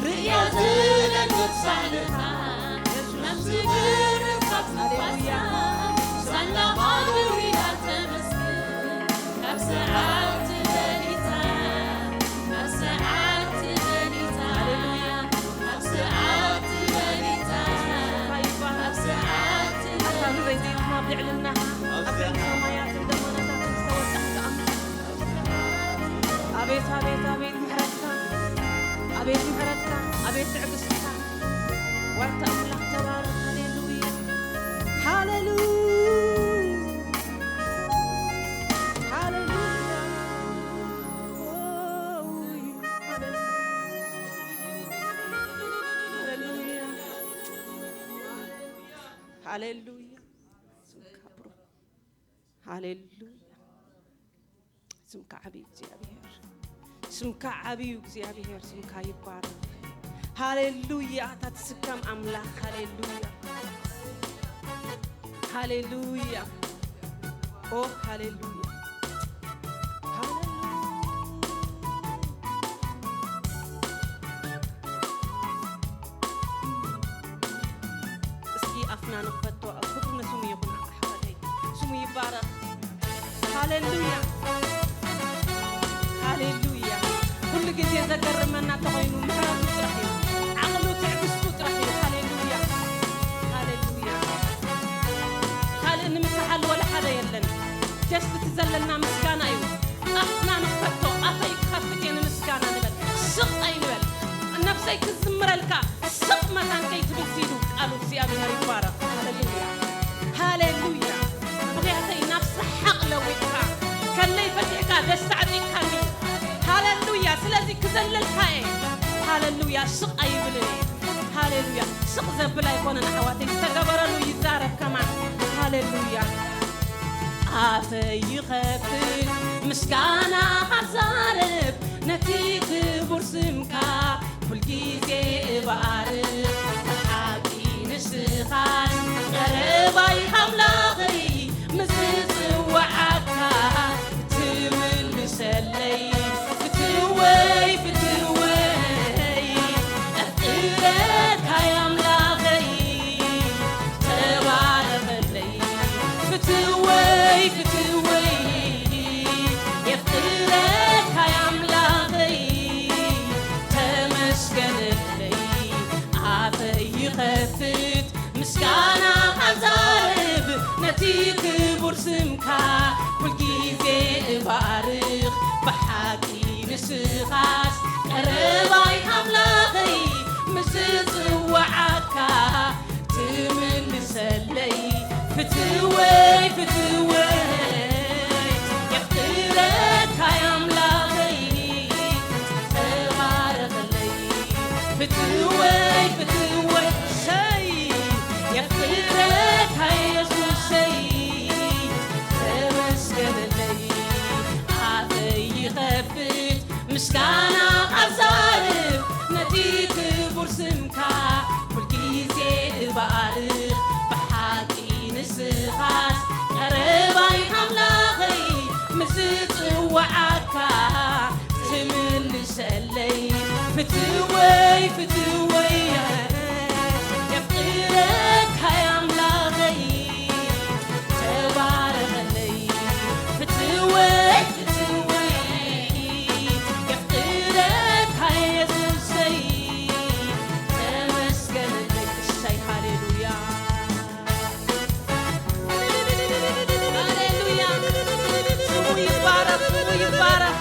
ርእያ ዝለኖት ሳልኻ ነፍሲ ግርም ካብ ትንፋሳ ሳላ ሃለዊላ ተመስግን ካብ ሰዓርቲ በሊጻ ካብ ሰዓርቲ በሊጻ ካብ ሰዓርቲ በሊጻ ካብ ሰዓርቲ ኣታ ንበይ ዘይትማ ኣብ ልዕልናኻ ኣብ ልዕሊ ሰማያትን ደመናታትን ዝተወጠንካ ኣምላኽ ኣቤት ኣቤት ኣቤት ምሕረትካ ኣቤት ምሕረትካ ኣቤት ትዕግስትካ ዋልታ ኣምላኽ ተባረኽ ሃሌሉያ ሃሌሉያ ሃሌሉያ ሃሌሉያ ሃሌሉያ ስምካ ብሩክ ሃሌሉያ ስምካ ዓብዩ እግዚኣብሔር ስምካ ዓብዩ እግዚኣብሔር ስምካ ይባረክ ሃሌሉያ ኣታ ትስከም ኣምላክ ሃሌሉያ ሃሌሉያ ኦ ሃሌሉያ ሃሌሉያ እስኪ ኣፍና ንኽፈቶ ክብሪ ንስሙ ይኹን ኣሕዋተይ ስሙ ይባረክ ሃሌሉያ ሃሌሉያ ኩሉ ግዜ ዘገርመና ተኾይኑ ምሕረቱ ጥራሕ እዩ ዓቕሉ ትዕግስቱ ጥራሕ እዩ ሃሌሉያ ሃሌሉያ ካልእ ንምክሓል ወላ ሓደ የለን ጀስት እቲ ዘለና ምስጋና እዩ ኣፍና ንክፈቶ ኣፈይ ክኸፍት እየ ንምስጋና ንበል ስቕ ኣይንበል ነፍሰይ ክዝምረልካ ስቕ መታን ከይትብል ሲሉ ቃሉ እግዚኣብሔር ይባረኽ ሃሌሉያ ሃሌሉያ ምኽንያተይ ናብ ሰሓቕ ለዊጥካ ከለይ ፈቲሕካ ደስታ ዓጢቕካኒ ሃሌሉያ ስለዚ ክዘለልካ እየ ሃሌሉያ ስቕ ኣይብልን እየ ሃሌሉያ ስቕ ዘብል ኣይኮነን ኣሕዋተይ ዝተገበረሉ ይዛረብ ከማን ሃሌሉያ ኣፈይ ይኸፍት ምስጋና ኣዛርብ ነቲ ክቡር ስምካ ኩልጊዜ እባርኽ ብሓቂ ንስኻስ ቀረባይ ኣምላኸይ ምስ ዝጽውዓካ ትምልሰለይ ፍትወይ ፍትወይ ኣፍቅረካ ኣምላኸይ ተባረኸለይ ፍትወይ ፍትወይ የፍቅረካ ኣምላኸይ ተመስገነለይ ኣፈይ ይኸፍት ምስጋና ኣዛርብ ነቲ ክቡር ስምካ ኩልጊዜ እባርኽ ብሓቂ ንስኻስ ቀረባይ ኣምላኸይ ምስ ዝጽውዓካ ትምልሰለይ ፍትወይ ፍትወይ የፍቅረካ ኣምላኸይ ተባረኸለይ ፍትወይ ፍትወይ ሰይ የፍቅረካ የሱሰይ ተመስገነለይ ኣፈይ ይኸፍት ምስጋና ኣዛርብ ነቲ ክቡር ስምካ ኩልጊዜ እባርኽ ብሓቂ ንስኻስ ቀረባይ ኣምላኸይ ምስ ዝጽውዓካ ትምልሰለይ ፍትወይ ፍትወይ የፍቅረካ ኣምላኸይ ተባረኸለይ ፍትወይ ፍትወይ የፍቅረካ የሱሰይ ተመስገነለይ እሰይ ሃሌሉያ ሃሌሉያ ስሙ ይባረክ ስሙ ይባረክ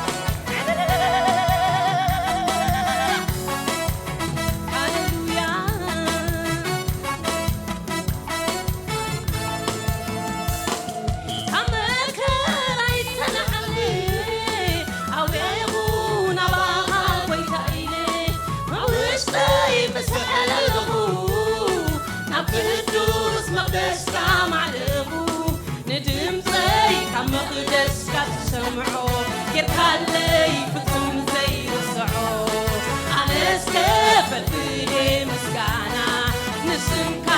ኣለይ ፍጹም ዘይርስዖ ኣነስ ከፈልፍል ምስጋና ንስምካ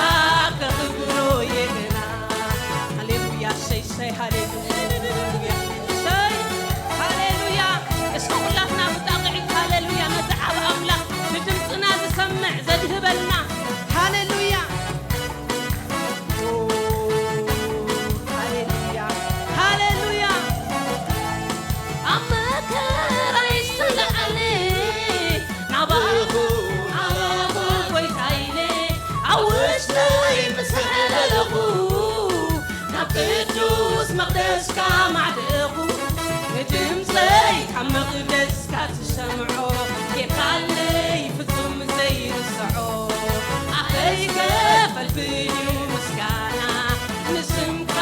ከኽብሮ የገና። ሃሌሉያ ሸይ ሸይ ሃሌሉያ ሸይ ሃሌሉያ። እስኪ ኩላትና ብጣቕዒት ሃሌሉያ ነዚ ዓብ ኣምላኽ ብድምፅና ዝሰምዕ ዘድህበልና ሃሌሉያ። ሃሌሉያ፣ ሃሌሉያ። ኣብ መከራይ ዝተላዕለ ናባኹ ዓለኹ ጎይታይነ ኣብ ውሽጠይ ምስ ኣዕለለኹ ናብ ቅዱስ መቕደስካ ማዕደኹ ንድምፀይ ካብ መቕደስካ ትሰምዖ ጌርካለይ ፍጹም ዘይርስዖ ኣፈይ ከፈልፍል እዩ ምስጋና ንስምካ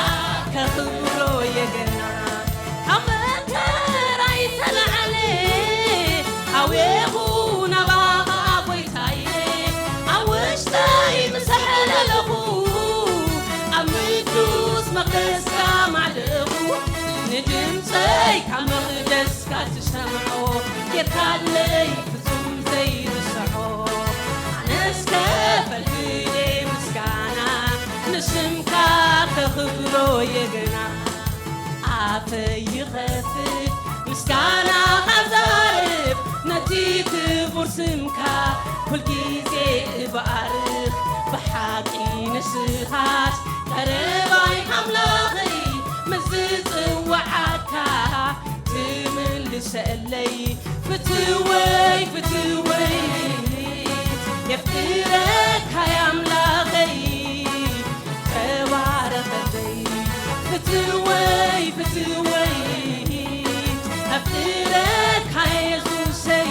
ከኽብሮ የገና ካብ መከራይ ተላዕለ ኣዌኹ ናባኻ ጎይታየ ኣብ ውሽጠይ ምስ ኣዕለለኹ ኣብ ምዱስ መቕደስካ ማዕደኹ ንድምፀይ ካብ መቕደስካ ትሰምዖ ጌርካለይ ፍጹም ዘይርስዖ ኣነስ ከፈልፍል ምስጋና ንስምካ ከኽብሮ የገና ኣፈይ ይኸፍት ምስጋና ካብ ዛርብ ነቲ ክቡር ስምካ ኩልጊዜ እባርኽ ብሓቂ ንስኻስ ቀረባይ ኣምላኸይ ምስ ዝጽውዓካ ትምልሰለይ ፍትወይ ፍትወይ የፍቅረካ ኣምላኸይ ተባረኸለይ ፍትወይ ፍትወይ ኣፍቅረካ የሱሰይ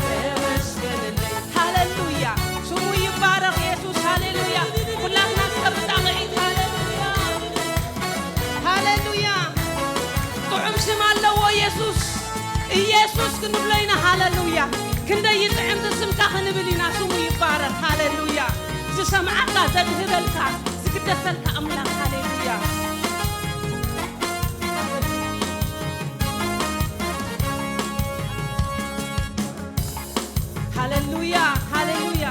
ተመስገነለይ። ሃሌሉያ ስሙ ይባረኽ የሱስ ሃሌሉያ። ኩላትና እስከ ብጣቕዒት ሃሌሉያ ሃሌሉያ። ጥዑም ሽም ኣለዎ የሱስ ኢየሱስ ክንብሎ ኢና። ሃሌሉያ ክንደይ ይጥዕም ስምካ ክንብል ኢና። ስሙ ይባረኽ ሃሌሉያ። ዝሰምዓካ ዘድህበልካ ዝግደሰልካ ኣምላኽ ሃሌሉያ። ሃሌሉያ ሃሌሉያ።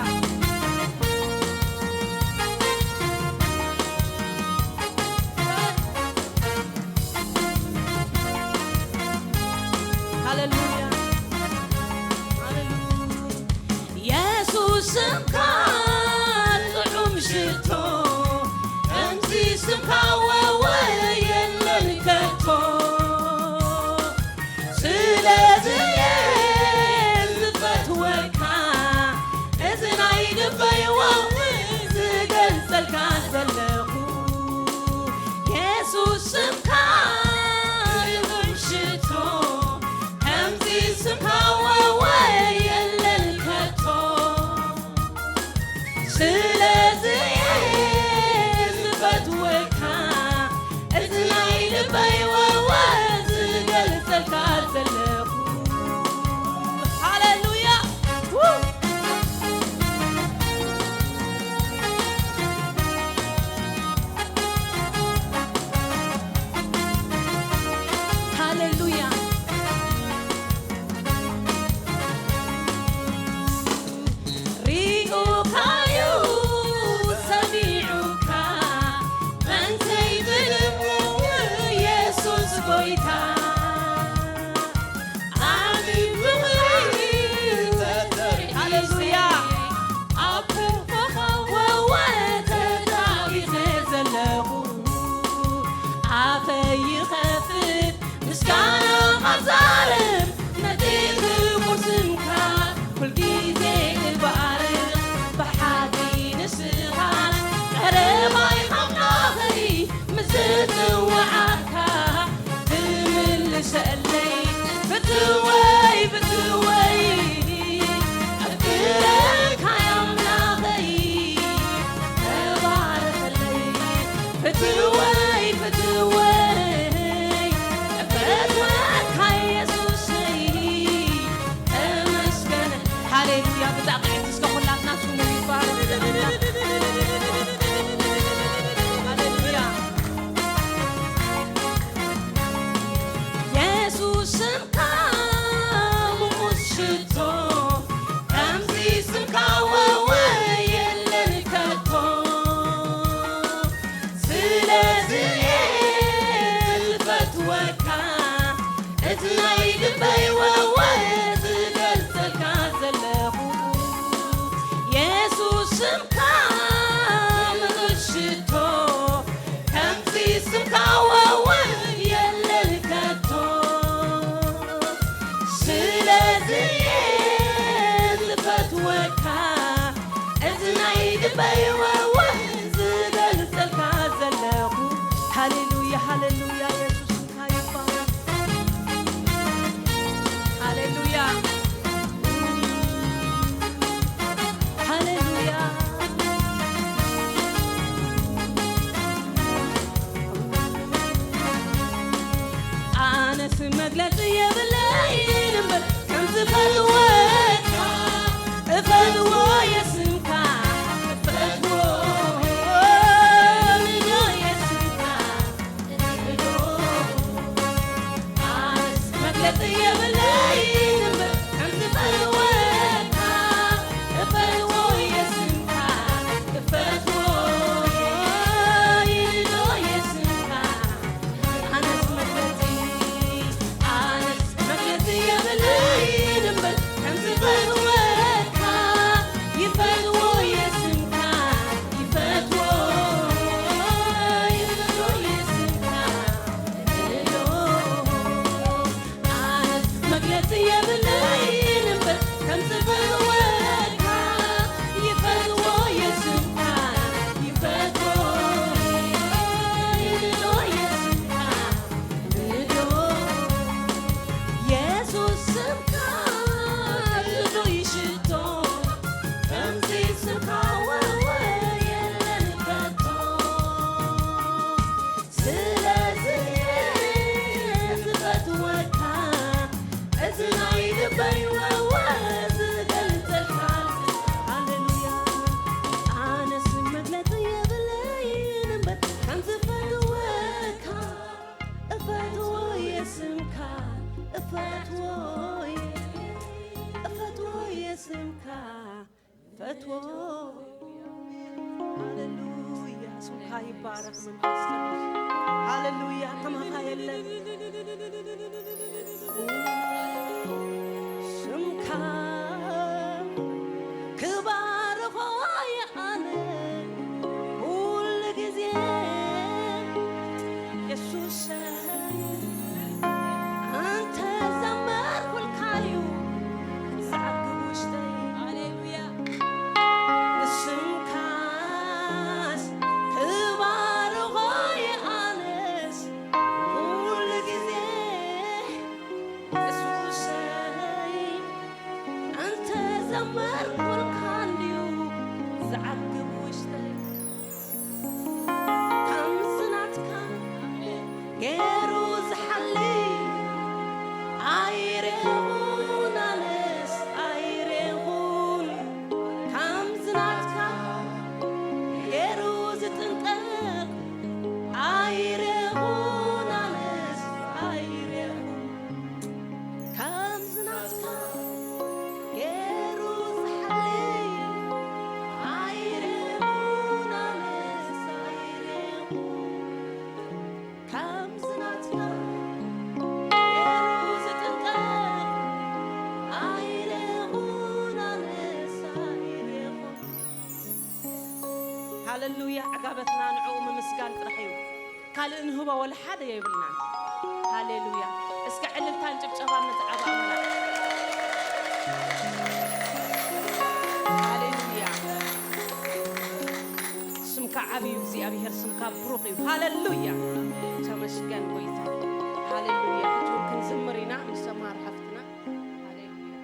ሃሌሉያ ሃሌሉያ። የሱስ ስምካ ጥዑም ሽቶ ከምዚ ስምካ ወወ የለን ከቶ ስለዚ እየ ዝፈትወካ እዚ ናይ ልበይ ዋው ዝገልጸልካ ዘለኹ የሱስ ስምካ ይኹን ሽቶ ከምዚ ስምካ ወወ የለን ከቶ ስለዚ እየ ዝፈትወካ እዚ ናይ ልበይ ወወ ዝገልጸልካ ዘለኹ የብለይን እምበር ከም ዝፈትወካ እፈትዎ የስምካ እፈትዎ ንዶ የስምካ ንዶ ኣነስ መግለጺ የብለይን እምበር ከም ዝፈትወካ እፈትዎ የስምካ እፈትዎ ንዶ የስምካ ኣነስ መግለጺ ኣነስ መግለጺ የብለይን እምበር ከም ዝፈትወካ ይፈትዎ የስምካ ይፈትዎ ይፈትዎ የስምካ ንዶ ኣነስ መግለጺ የብለይን እምበር ከም ዝፈትወካ ይፈትዎ የስምካ ይፈትዎ ይፈትዎ የስምካ ንዶ የሱስ ስምካ ንዶ ይሽቶ ከምዚ ስምካ ወወ የለን ከቶ ስለዚ ዝፈትወካ እዚ ናይ ልበይ ወወ ዝገልጸልካ ሃሌሉያ ኣነስ መግለጺ የብለይን እምበር ከም ዝፈትወካ እፈትዎ የስምካ እፈትዎ እፈትዎ የስምካ ፈትዎ ሃሌሉያ ስምካ ይባረክ መንፈስ ቅዱስ ሃሌሉያ ከማኻ የለን ስምካ ክባርኾ ኣነ ኩሉ ግዜ የሱስ እንተ ዘመርኩልካዩ ዝዓግብ ውሽጠይ ሃሌሉያ ንስምካስ ክባርኾ ኣነስ ኩሉ ግዜ የሱሰይ እንተ ዘመርኩልካ እንድዩ ዝዓግብ ውሽጠይ ከምዚ ናትካ ገይሩ ዝሓሊ ኣይሬኹን ኣነስ ኣይሬኹን ከምዚ ናትካ ገይሩ ዝጥንቀቕ ኣይሬኹን ኣነስ ኣይሬኹን ከምዚ ናትካ ገይሩ ዝሓሊ ኣይሬኹን ኣነስ ኣይሬኹን ከምዚ ናትካ ገይሩ ዝጥንቀቕ ኣይሬኹን ኣነስ ኣይሬኹን ሃሌሉያ ዕጋበትና ንዕኡ ምምስጋን ጥራሕ እዩ ካልእ ንህቦ ወላ ሓደ የብልናን ሃሌሉያ እስከ ዕልልታን ጭብጨባን ነቲ ዓብ ኣምላኽ ሃሌሉያ ስምካ ዓብዩ እግዚኣብሔር ስምካ ብሩኽ እዩ ሃሌሉያ ተመስገን ጎይታ ሃሌሉያ ሕጂ እውን ክንዝምር ኢና ምስ ሰማር ሓፍትና ሃሌሉያ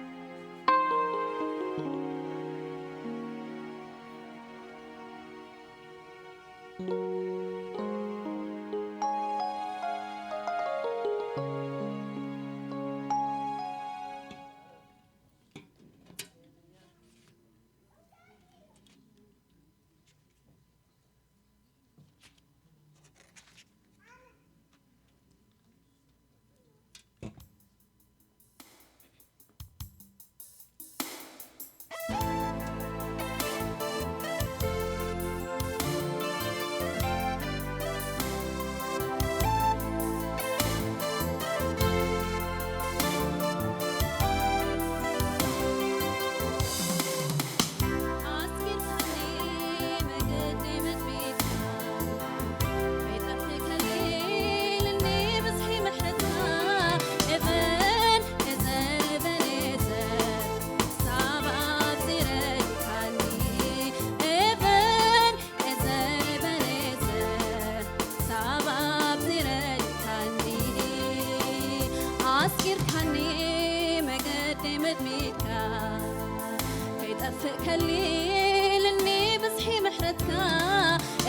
ከሊልኒ ብዝሒ ምሕረትካ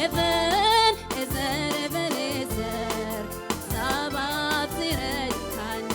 ኤቨን ኤዘር ኤቨን ኤዘር ሳብ ኣብዚ ረድካኒ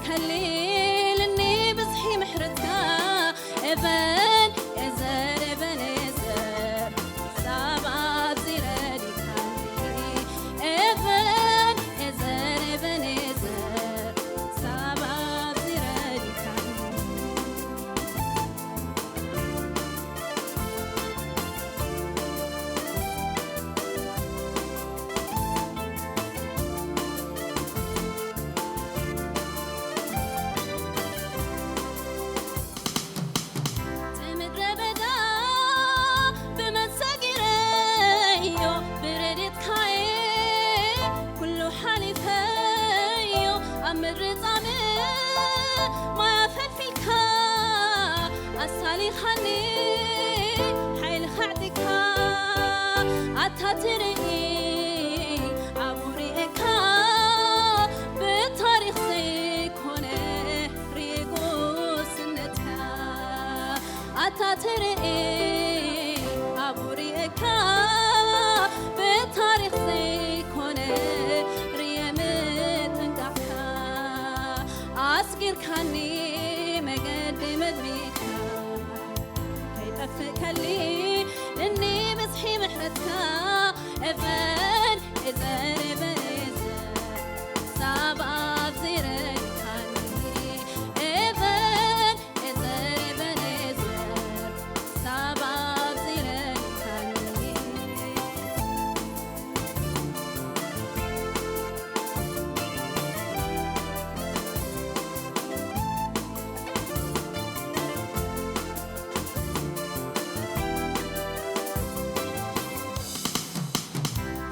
ከሊልኒ ብዝሒ ምሕረትካ። ኤበን ኤዘር፣ ኤበን ኤዘር፣ ሳብ ኣብዚ ረዲካኒ። ኤበን ኤዘር፣ ኤበን ኤዘር፣ ሳብ ኣብዚ ረዲካኒ። እቲ ምድረ በዳ ብመን ሰጊረዮ፣ ብረድኤትካ'የ ኩሉ ሓሊፈዮ። ኣብ ምድሪ ጻምእ ማይ ኣፈልፊልካ ኣሳሊኻኒ፣ ሓይልኻ ኣዕጢቕካ ኣታ ትርኢ ኣብኡ ርኤካ፣ ብታሪኽ ዘይኮነ ርኤ ጉስነትካ። ኣታ ትርኢ ኣብኡ ርኤካ፣ ብታሪኽ ዘይኮነ ርኤ ምጥንቃቕካ። ኣስጊርካኒ መገዲ መድሚድካ፣ ከይጠፍእ ከሊልኒ ብዝሒ ምሕረትካ። ኤበን ኤዘር፣ ኤበን ኤዘር፣ ሳብ ኣብዚ ረዲካኒ። ኤበን ኤዘር፣ ኤበን ኤዘር፣ ሳብ ኣብዚ ረዲካኒ።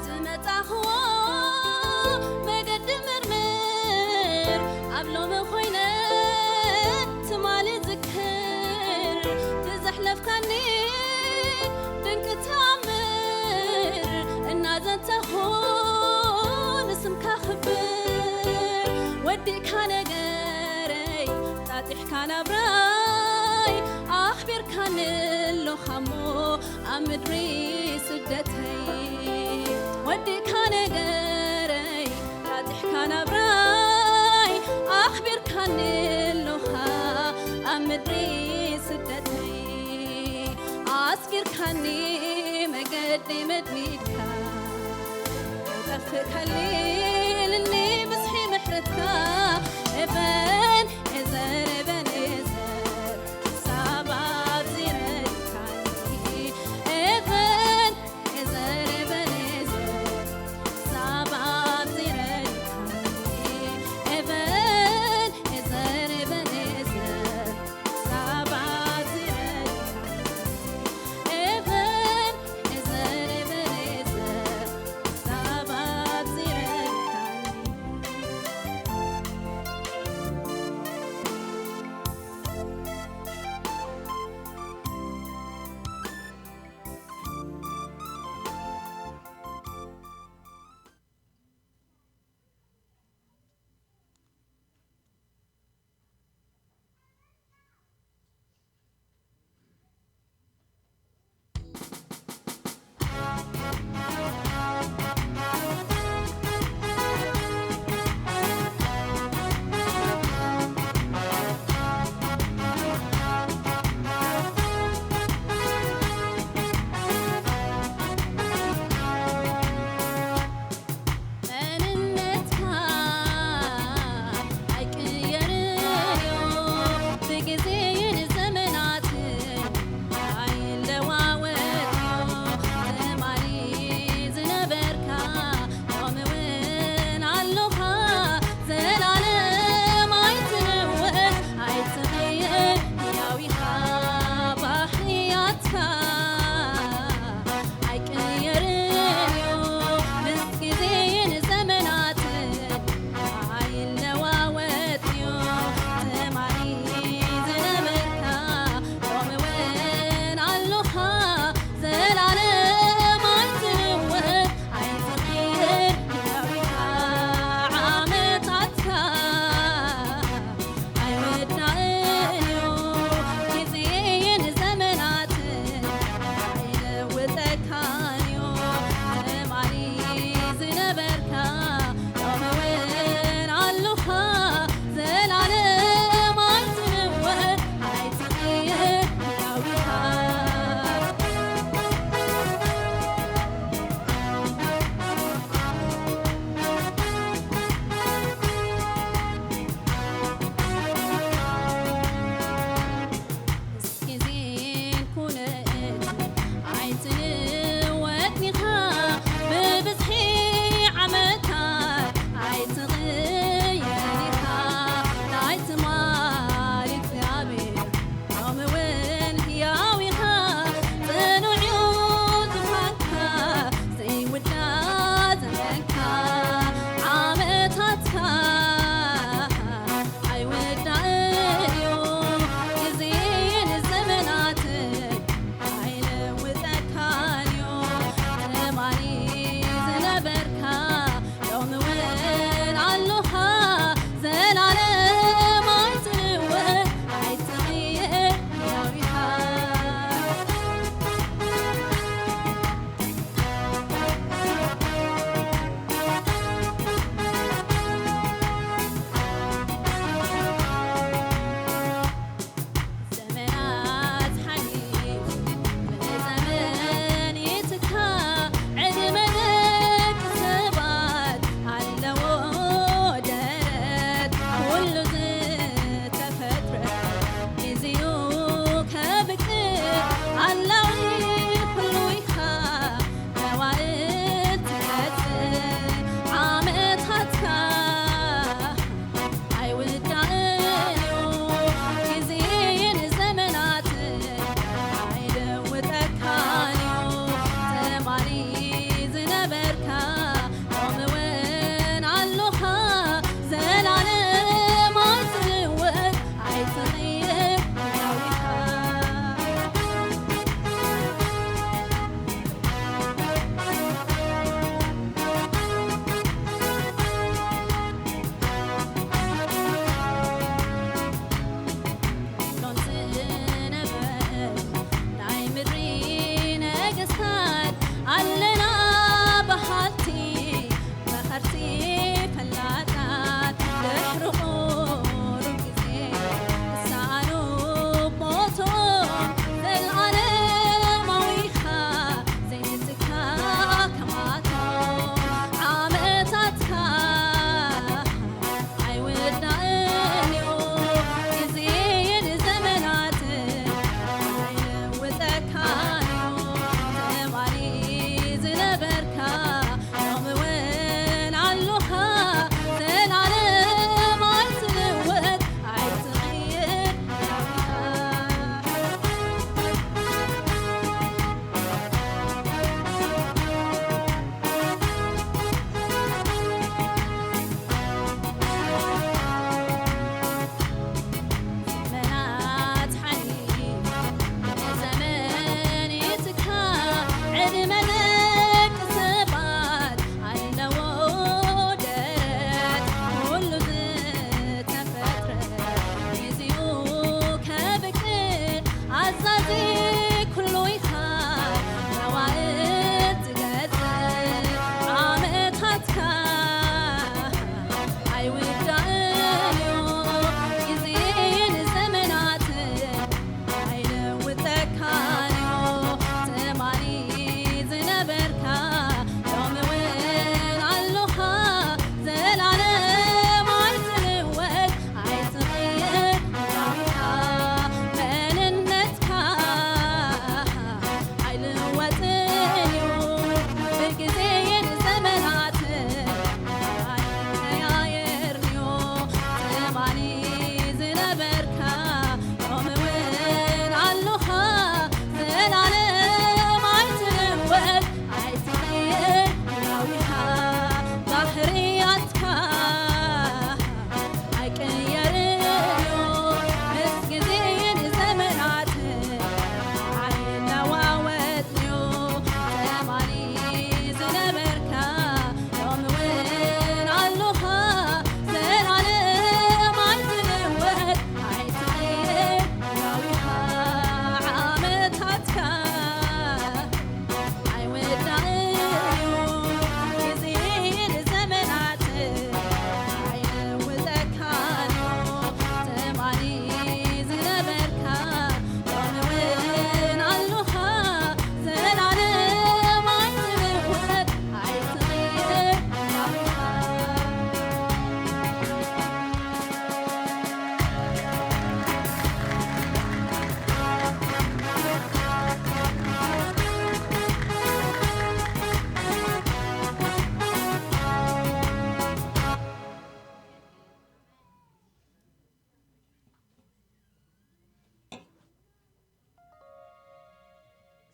ዝመጻኽዎ መገዲ ምርምር፣ ኣብ ሎሚ ኮይነ ትማሊ ዝክር፣ ብዘሕለፍካኒ ድንቂ ተኣምር እናዘንተኹ ንስምካ ክብር። ወዲእካ ነገረይ፣ ጣጢሕካ ናብራይ፣ ኣኽቢርካኒ ኣሎኻ እሞ ኣብ ምድሪ ስደተይ። ወዲእካ ነገረይ፣ ጣጢሕካ ናብራይ፣ ኣኽቢርካኒ ኣሎኻ ኣብ ምድሪ ስደተይ። ኣስጊርካኒ መገዲ መድሚድካ፣ ጠፍእ ከሊልኒ ብዝሒ ምሕረትካ። ኤበን ኤዘር፣ ኤበን ኤዘር፣ ሳብ ኣብዚ ረዲካኒ። ኤበን ኤዘር፣ ኤበን ኤዘር፣ ሳብ ኣብዚ ረዲካኒ። ኤበን ኤዘር፣ ኤበን ኤዘር፣ ሳብ ኣብዚ ረዲካኒ። ኤበን ኤዘር፣ ኤበን ኤዘር፣ ሳብ ኣብዚ ረዲካኒ።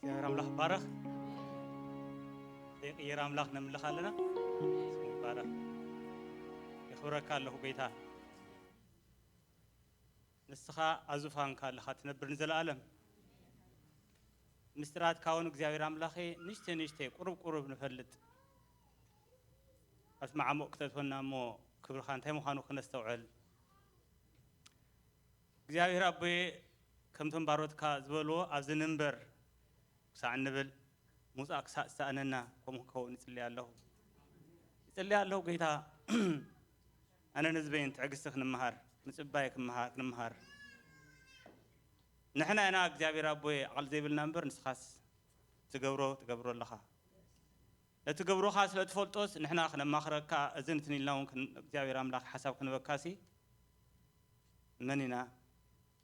እግዚኣብሔር ኣምላኽ ይባረኽ። ዘይቅየር ኣምላኽ ነምልኽ ኣለና። ስሙ ይባረኽ። የኽብረካ ኣለኹ ጐይታ። ንስኻ ኣብ ዙፋንካ ኣለኻ ትነብር ንዘለኣለም። ምስጢራትካ እውን እግዚኣብሔር ኣምላኸ ንእሽተይ ንእሽተይ ቁሩብ ቁሩብ ንፈልጥ። ኣብቲ መዓሙቕ ክተእትወና እሞ ክብርኻ እንታይ ምዃኑ ክነስተውዕል። እግዚኣብሔር ኣቦየ ከምቶም ባሮትካ ዝበልዎ ኣብዚ ንንበር ክሳዕ እንብል ምውጻእ ክሳእ ዝሰኣነና ከምኡ ክኸውን ይጽሊ ኣለኹ። ይጽሊ ኣለኹ ጌታ። ኣነን ህዝበይን ትዕግስቲ ክንመሃር፣ ምጽባይ ክመሃር ክንመሃር። ንሕና ኢና እግዚኣብሔር ኣቦይ ዓቕሊ ዘይብልና እምበር ንስኻስ ትገብሮ ትገብሮ ኣለኻ። ነቲ ገብሮኻ ስለ ትፈልጦስ ንሕና ክነማኽረካ እዝን እትን ኢልና እውን ክን እግዚኣብሔር ኣምላኽ ሓሳብ ክንበካሲ መን ኢና?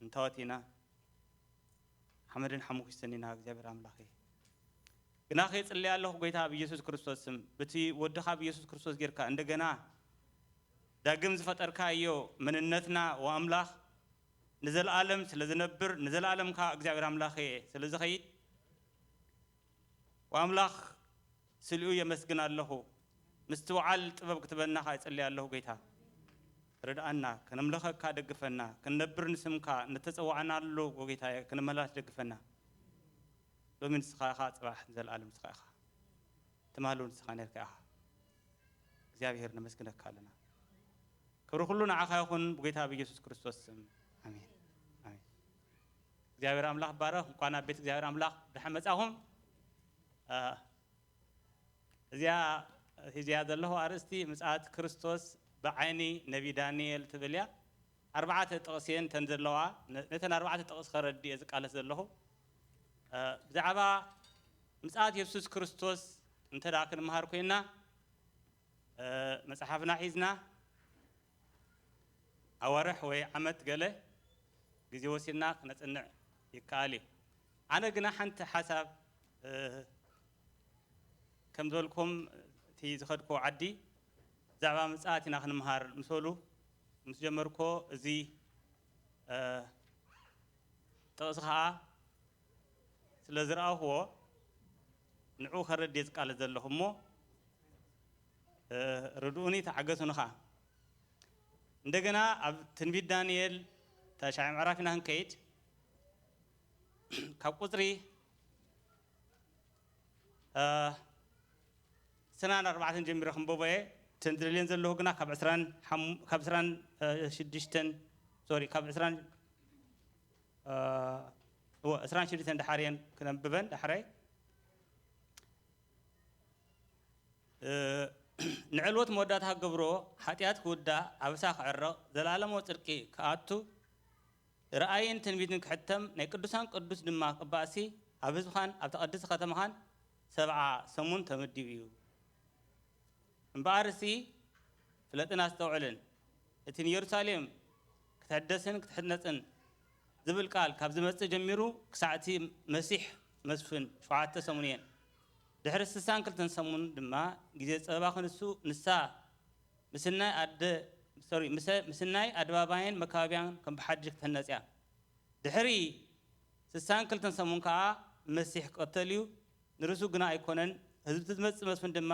እንታወት ኢና? ሓመድን ሓሙኽሽትን ኢና እግዚኣብሔር ኣምላኸይ። ግናኸ ይጽሊ ኣለኹ ጐይታ ብኢየሱስ ክርስቶስ ስም፣ ብቲ ወድኻ ብኢየሱስ ክርስቶስ ጌርካ እንደገና ዳግም ዝፈጠርካዮ መንነትና ወኣምላኽ ንዘለኣለም ስለ ዝነብር ንዘለኣለም ከኣ እግዚኣብሔር ኣምላኸየ ስለ ዝኸይድ ወኣምላኽ ስሊኡ የመስግን ኣለኹ። ምስትውዓል ጥበብ ክትበና ከኣ ይጽሊ ኣለኹ ጌታ። ርድኣና፣ ከነምልኸካ ደግፈና፣ ክንነብር ንስምካ ንተጸዋዕናሉ ጐጌታ ክንመላስ ደግፈና። ሎሚ ንስኻ ኢኻ፣ ጽባሕ ንዘለኣለም ንስኻ ኢኻ። ትማሉ ንስኻ ነርካ ኢኻ። እግዚኣብሔር ነመስግነካ ኣለና። ክብሪ ኩሉ ንዓኻ ይኹን ብጌታ ብኢየሱስ ክርስቶስ ስም። ኣሜን። ኣሜን። እግዚኣብሔር ኣምላኽ ባረኽ። እንኳን ኣብ ቤት እግዚኣብሔር ኣምላኽ ደሓን መጻኹም። እ፣ እዚኣ ሒዝያ ዘለኹ ኣርእስቲ ምጽኣት ክርስቶስ ብዓይኒ ነቢ ዳንኤል ትብል እያ። ኣርባዕተ ጥቕሲ እየን እተን ዘለዋ። ነ-፣ ነተን ኣርባዕተ ጥቕሲ ከረድእ እየ ዝቃለስ ዘለኹ። እ፣ ብዛዕባ ምጽኣት የሱስ ክርስቶስ እንተ ደኣ ክንምሃር ኮይንና፣ እ፣ መጽሓፍና ሒዝና ኣዋርሕ ወይ ዓመት ገለ ግዜ ወሲድና ክነጽንዕ ይከኣል እዩ። ኣነ ግና ሓንቲ ሓሳብ፣ እ፣ ከም ዝበልኩም እቲ ዝኸድክዎ ዓዲ ብዛዕባ ምጽኣት ኢና ክንምሃር ምስ በሉ ምስ ጀመርኩዎ እዚ፣ እ፣ ጥቕሲ ኸኣ ስለ ዝረኣኹዎ ንዕኡ ከረድእ እየ ዝቃለስ ዘለኹ እሞ፣ እ፣ ርድኡኒ ተዓገሱኒ ኸኣ። እንደገና ኣብ ትንቢት ዳንኤል ተሻዒ ምዕራፍ ኢና ክንከይድ ካብ ቁጽሪ፣ እ፣ ዕስራን ኣርባዕተን ጀሚረ ክንበቦ እየ። እተን ዝደልየን ዘለኹ ግና ካብ ዕስራን ሓሙ-፣ ካብ ዕስራን ሽዱሽተን፣ ሶሪ፣ ካብ ዕስራን፣ እ፣ እወ፣ ዕስራን ሽዱሽተን ደሓር እየን ክነንብበን ዳሕራይ። እ፣ ንዕልወት መወዳእታ ክገብሮ፣ ሓጢኣት ክውዳእ፣ ኣበሳ ክዕረቕ፣ ዘለኣለማዊ ጽድቂ ክኣቱ፣ ራእይን ትንቢትን ክሕተም፣ ናይ ቅዱሳን ቅዱስ ድማ ክባእሲ፣ ኣብ ህዝብኻን ኣብ ተቐድስቲ ከተማኻን ሰብዓ ሰሙን ተመዲቡ እዩ። እምበኣርሲ ፍለጥን ኣስተውዕልን፣ እቲ ንየሩሳሌም ክትሕደስን ክትሕነጽን ዝብል ቃል ካብ ዝመጽእ ጀሚሩ ክሳዕ እቲ መሲሕ መስፍን ሸውዓተ ሰሙን እየን። ድሕሪ ስሳን ክልተን ሰሙን ድማ ግዜ ጸበባ ክንሱ ንሳ ምስናይ ኣደ-፣ ሶሪ፣ ምሰ-፣ ምስናይ ኣደባባይን መካበቢያን ከም ብሓድሽ ክትህነጽ እያ። ድሕሪ ስሳን ክልተን ሰሙን ከኣ መሲሕ ክቕተል እዩ። ንርእሱ ግና ኣይኮነን፣ ህዝቢ እቲ ዝመጽእ መስፍን ድማ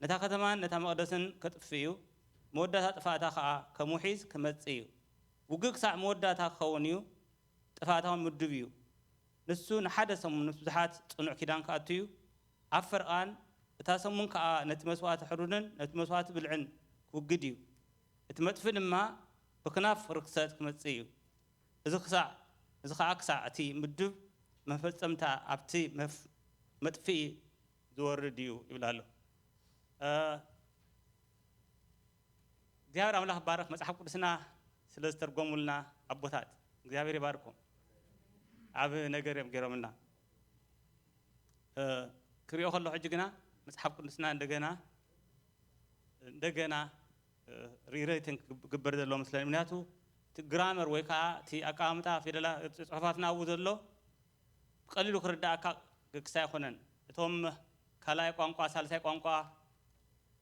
ነታ ከተማን ነታ መቕደስን ከጥፍእ እዩ። መወዳእታ ጥፍኣታ ከኣ ከም ውሒዝ ክመጽእ እዩ። ውግእ ክሳዕ መወዳእታ ክኸውን እዩ፣ ጥፍኣታ እውን ምዱብ እዩ። ንሱ ንሓደ ሰሙን ምስ ብዙሓት ጽኑዕ ኪዳን ክኣቱ እዩ። ኣብ ፈርቓን እታ ሰሙን ከኣ ነቲ መስዋእቲ ሕሩድን ነቲ መስዋእቲ ብልዕን ክውግድ እዩ። እቲ መጥፍኢ ድማ ብክናፍ ርክሰት ክመጽእ እዩ። እዚ ክሳዕ፣ እዚ ኸኣ ክሳዕ እቲ ምዱብ መፈጸምታ ኣብቲ መፍ-፣ መጥፍኢ ዝወርድ እዩ ይብል ኣሎ። እ፣ እግዚኣብሔር ኣምላኽ ይባረኽ። መጽሓፍ ቅዱስና ስለ ዝተርጎሙልና ኣቦታት እግዚኣብሔር ይባርኮም። ኣብ ነገር እዮም ገይሮምልና። እ፣ ክሪኦ ከለኹ ሕጂ ግና መጽሓፍ ቅዱስና እንደገና፣ እንደገና፣ እ፣ ሪረይትን ክግበር ዘለዎ መስለኒ። ምክንያቱ እቲ ግራመር ወይ ከዓ እቲ ኣቀማምጣ ፊደላ፣ ጽሑፋትና ኣብኡ ዘሎ ብቐሊሉ ክርድኣካ ገግስ ኣይኮነን። እቶም ካልኣይ ቋንቋ፣ ሳልሳይ ቋንቋ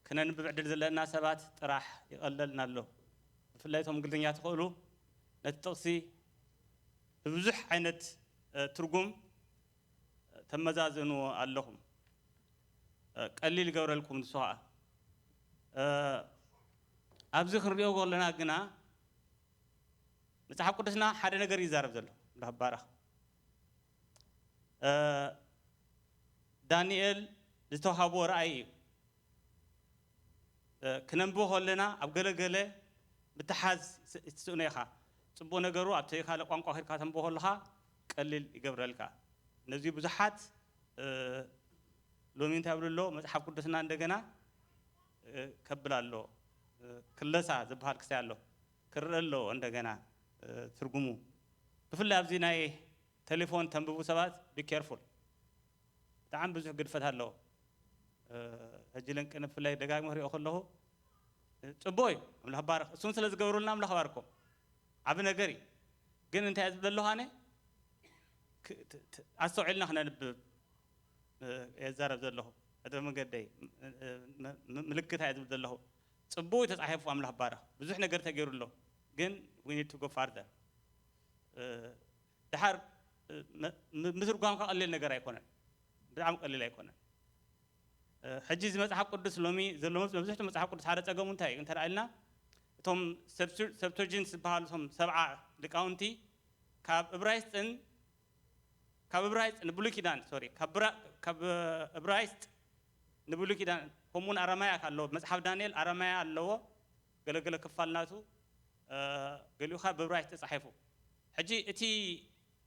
ክነንብብ ዕድል ዘለና ሰባት ጥራሕ ይቐለልና ኣሎ። ብፍላይ እቶም እንግሊዝኛ ትኽእሉ ነቲ ጥቕሲ ብብዙሕ ዓይነት፣ እ፣ ትርጉም፣ እ፣ ተመዛዝንዎ ኣለኹም። እ፣ ቀሊል ይገብረልኩም ንሱ ኸዓ። እ፣ ኣብዚ ክንሪኦ ከለና ግና መጽሓፍ ቅዱስና ሓደ ነገር ይዛረብ ዘሎ። ኣምላኽ ይባረኽ። እ፣ ዳንኤል ዝተዋሃቦ ራእይ እዩ። እ፣ ክነንብቦ ከለና ኣብ ገለ ገለ ምትሓዝ ስ-፣ ትስእኖ ኢኻ። ጽቡቕ ነገሩ ኣብቲ ካልእ ቋንቋ ኬድካ ተንብቦ ከለኻ ቀሊል ይገብረልካ። ነዚ ብዙሓት፣ እ፣ ሎሚ እንታይ ይብሉ ኣለዉ? መጽሓፍ ቅዱስና እንደገና፣ እ፣ ከብል ኣሎ። እ፣ ክለሳ ዝበሃል ክስታይ ኣሎ። ክረአ ኣሎ እንደገና፣ እ፣ ትርጉሙ። ብፍላይ ኣብዚ ናይ ቴሌፎን ተንብቡ ሰባት፣ be careful። ብጣዕሚ ብዙሕ ግድፈት ኣለዎ። እ፣ ሕጂ ልንቅን ብፍላይ ደጋግመ ክሪኦ ከለኹ፣ እ፣ ጽቡቕ እዩ። ኣምላኽ ባርኽ። እሱን ስለ ዝገብሩልና ኣምላኽ ባርኮም። ዓቢ ነገር እዩ። ግን እንታይ እየ ዝብል ዘለኹ ኣነ? ክ-፣ ት-፣ ት-፣ ኣስተውዒልና ክነንብብ፣ እ፣ እየ ዝዛረብ ዘለኹ። እግረ መንገደይ፣ እ፣ እ፣ ም-፣ ም-፣ ምልክታ እየ ዝብል ዘለኹ። ጽቡቕ እዩ ተጻሒፉ፣ ኣምላኽ ባርኽ። ብዙሕ ነገር ተገይሩ ኣሎ። ግን we need to go further። እ፣ ደሓር፣ እ፣ ም-፣ ም-፣ ምትርጓምካ ቀሊል ነገር ኣይኮነን። ብጣዕሚ ቀሊል ኣይኮነን። እ፣ ሕጂ እዚ መጽሓፍ ቅዱስ ሎሚ ዘሎ መጽ-፣ መብዛሕትኡ መጽሓፍ ቅዱስ ሓደ ጸገሙ እንታይ እዩ እንተ ደኣ ኢልና፣ እቶም ሰብቱ-፣ ሰብቶጂንት ዝበሃሉ እቶም ሰብዓ ሊቃውንቲ ካብ እብራይስጥን፣ ካብ እብራይስጥ ንብሉይ ኪዳን፣ ሶሪ፣ ካብ ብራ-፣ ካብ እብራይስጥ ንብሉይ ኪዳን፣ ከምኡውን ኣረማያ ኣለዎ። መጽሓፍ ዳንኤል ኣረማያ ኣለዎ፣ ገለገለ ክፋል ናቱ፣ እ፣ ገሊኡ ኸኣ ብእብራይስጥ ተጻሒፉ። ሕጂ እቲ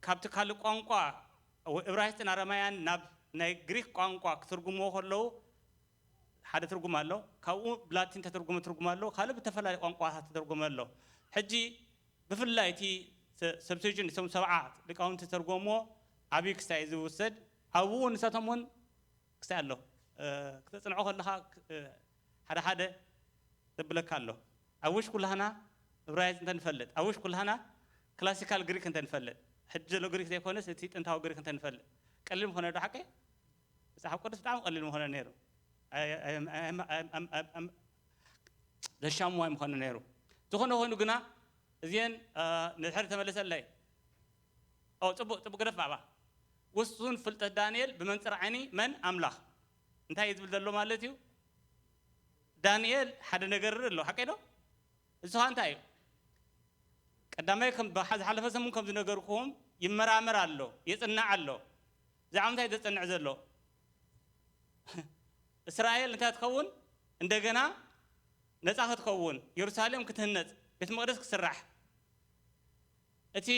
ካብቲ ካልእ ቋንቋ፣ ወይ እብራይስጥን ኣረማያን ናብ ናይ ግሪክ ቋንቋ ክትርጉምዎ ከለዉ፣ ሓደ ትርጉም ኣሎ። ካብኡ ብላቲን ተተርጎመ ትርጉም ኣሎ። ካልእ ብተፈላለየ ቋንቋታት ተተርጎመ ኣሎ። ሕጂ ብፍላይ እቲ ሰ-፣ ሰብቶጂንት፣ እቶም ሰብዓ ሊቃውንቲ ዝተርጎምዎ፣ ኣብይ ክስታይ እዩ ዝውሰድ። ኣብኡ ንሳቶም እውን ክስታይ ኣሎ። እ፣ ክተጽንዖ ከለኻ፣ ክ-፣ እ፣ ሓደ ሓደ ዘብለካ ኣሎ። ኣብ ውሽ ኩላህና እብራይስጥ እንተ ንፈልጥ፣ ኣብ ውሽ ኩላህና ክላሲካል ግሪክ እንተ ንፈልጥ፣ ሕጂ ዘሎ ግሪክ ዘይኮነስ እቲ ጥንታዊ ግሪክ እንተ ንፈልጥ፣ ቀሊል ምኾነ ዶ ሓቀይ? መጽሓፍ ቅዱስ ብጣዕሚ ቀሊል ምኾነ ነይሩ። ኣይ-፣ ኣይ-፣ ኣይ-፣ ኣይ-፣ ኣይ-፣ ኣይ-፣ ኣይ-፣ ዘሻሙ ኣይምኾነ ነይሩ። ዝኾነ ኮይኑ ግና እዚአን፣ እ፣ ንድሕሪ ተመለሰለይ። ኦ፣ ጽቡቕ፣ ጽቡቕ ገደፍ ባባ። ውሱን ፍልጠት ዳንኤል ብመንጽር ዓይኒ መን? ኣምላኽ። እንታይ እዩ ዝብል ዘሎ ማለት እዩ? ዳንኤል ሓደ ነገር ይርኢ ኣሎ፣ ሓቀይ ዶ? ንሱ ኸኣ እንታይ እዩ? ቀዳማይ ከም ብሓ-፣ ዝሓለፈ ሰሙን ከም ዝነገርኩኹም ይመራመር ኣሎ፣ የጽንዕ ኣሎ። ብዛዕባ እንታይ ዘጽንዕ ዘሎ? እስራኤል እንታይ ትኸውን? እንደገና ነጻ ክትከውን፣ የሩሳሌም ክትህነጽ፣ ቤት መቕደስ ክስራሕ፣ እቲ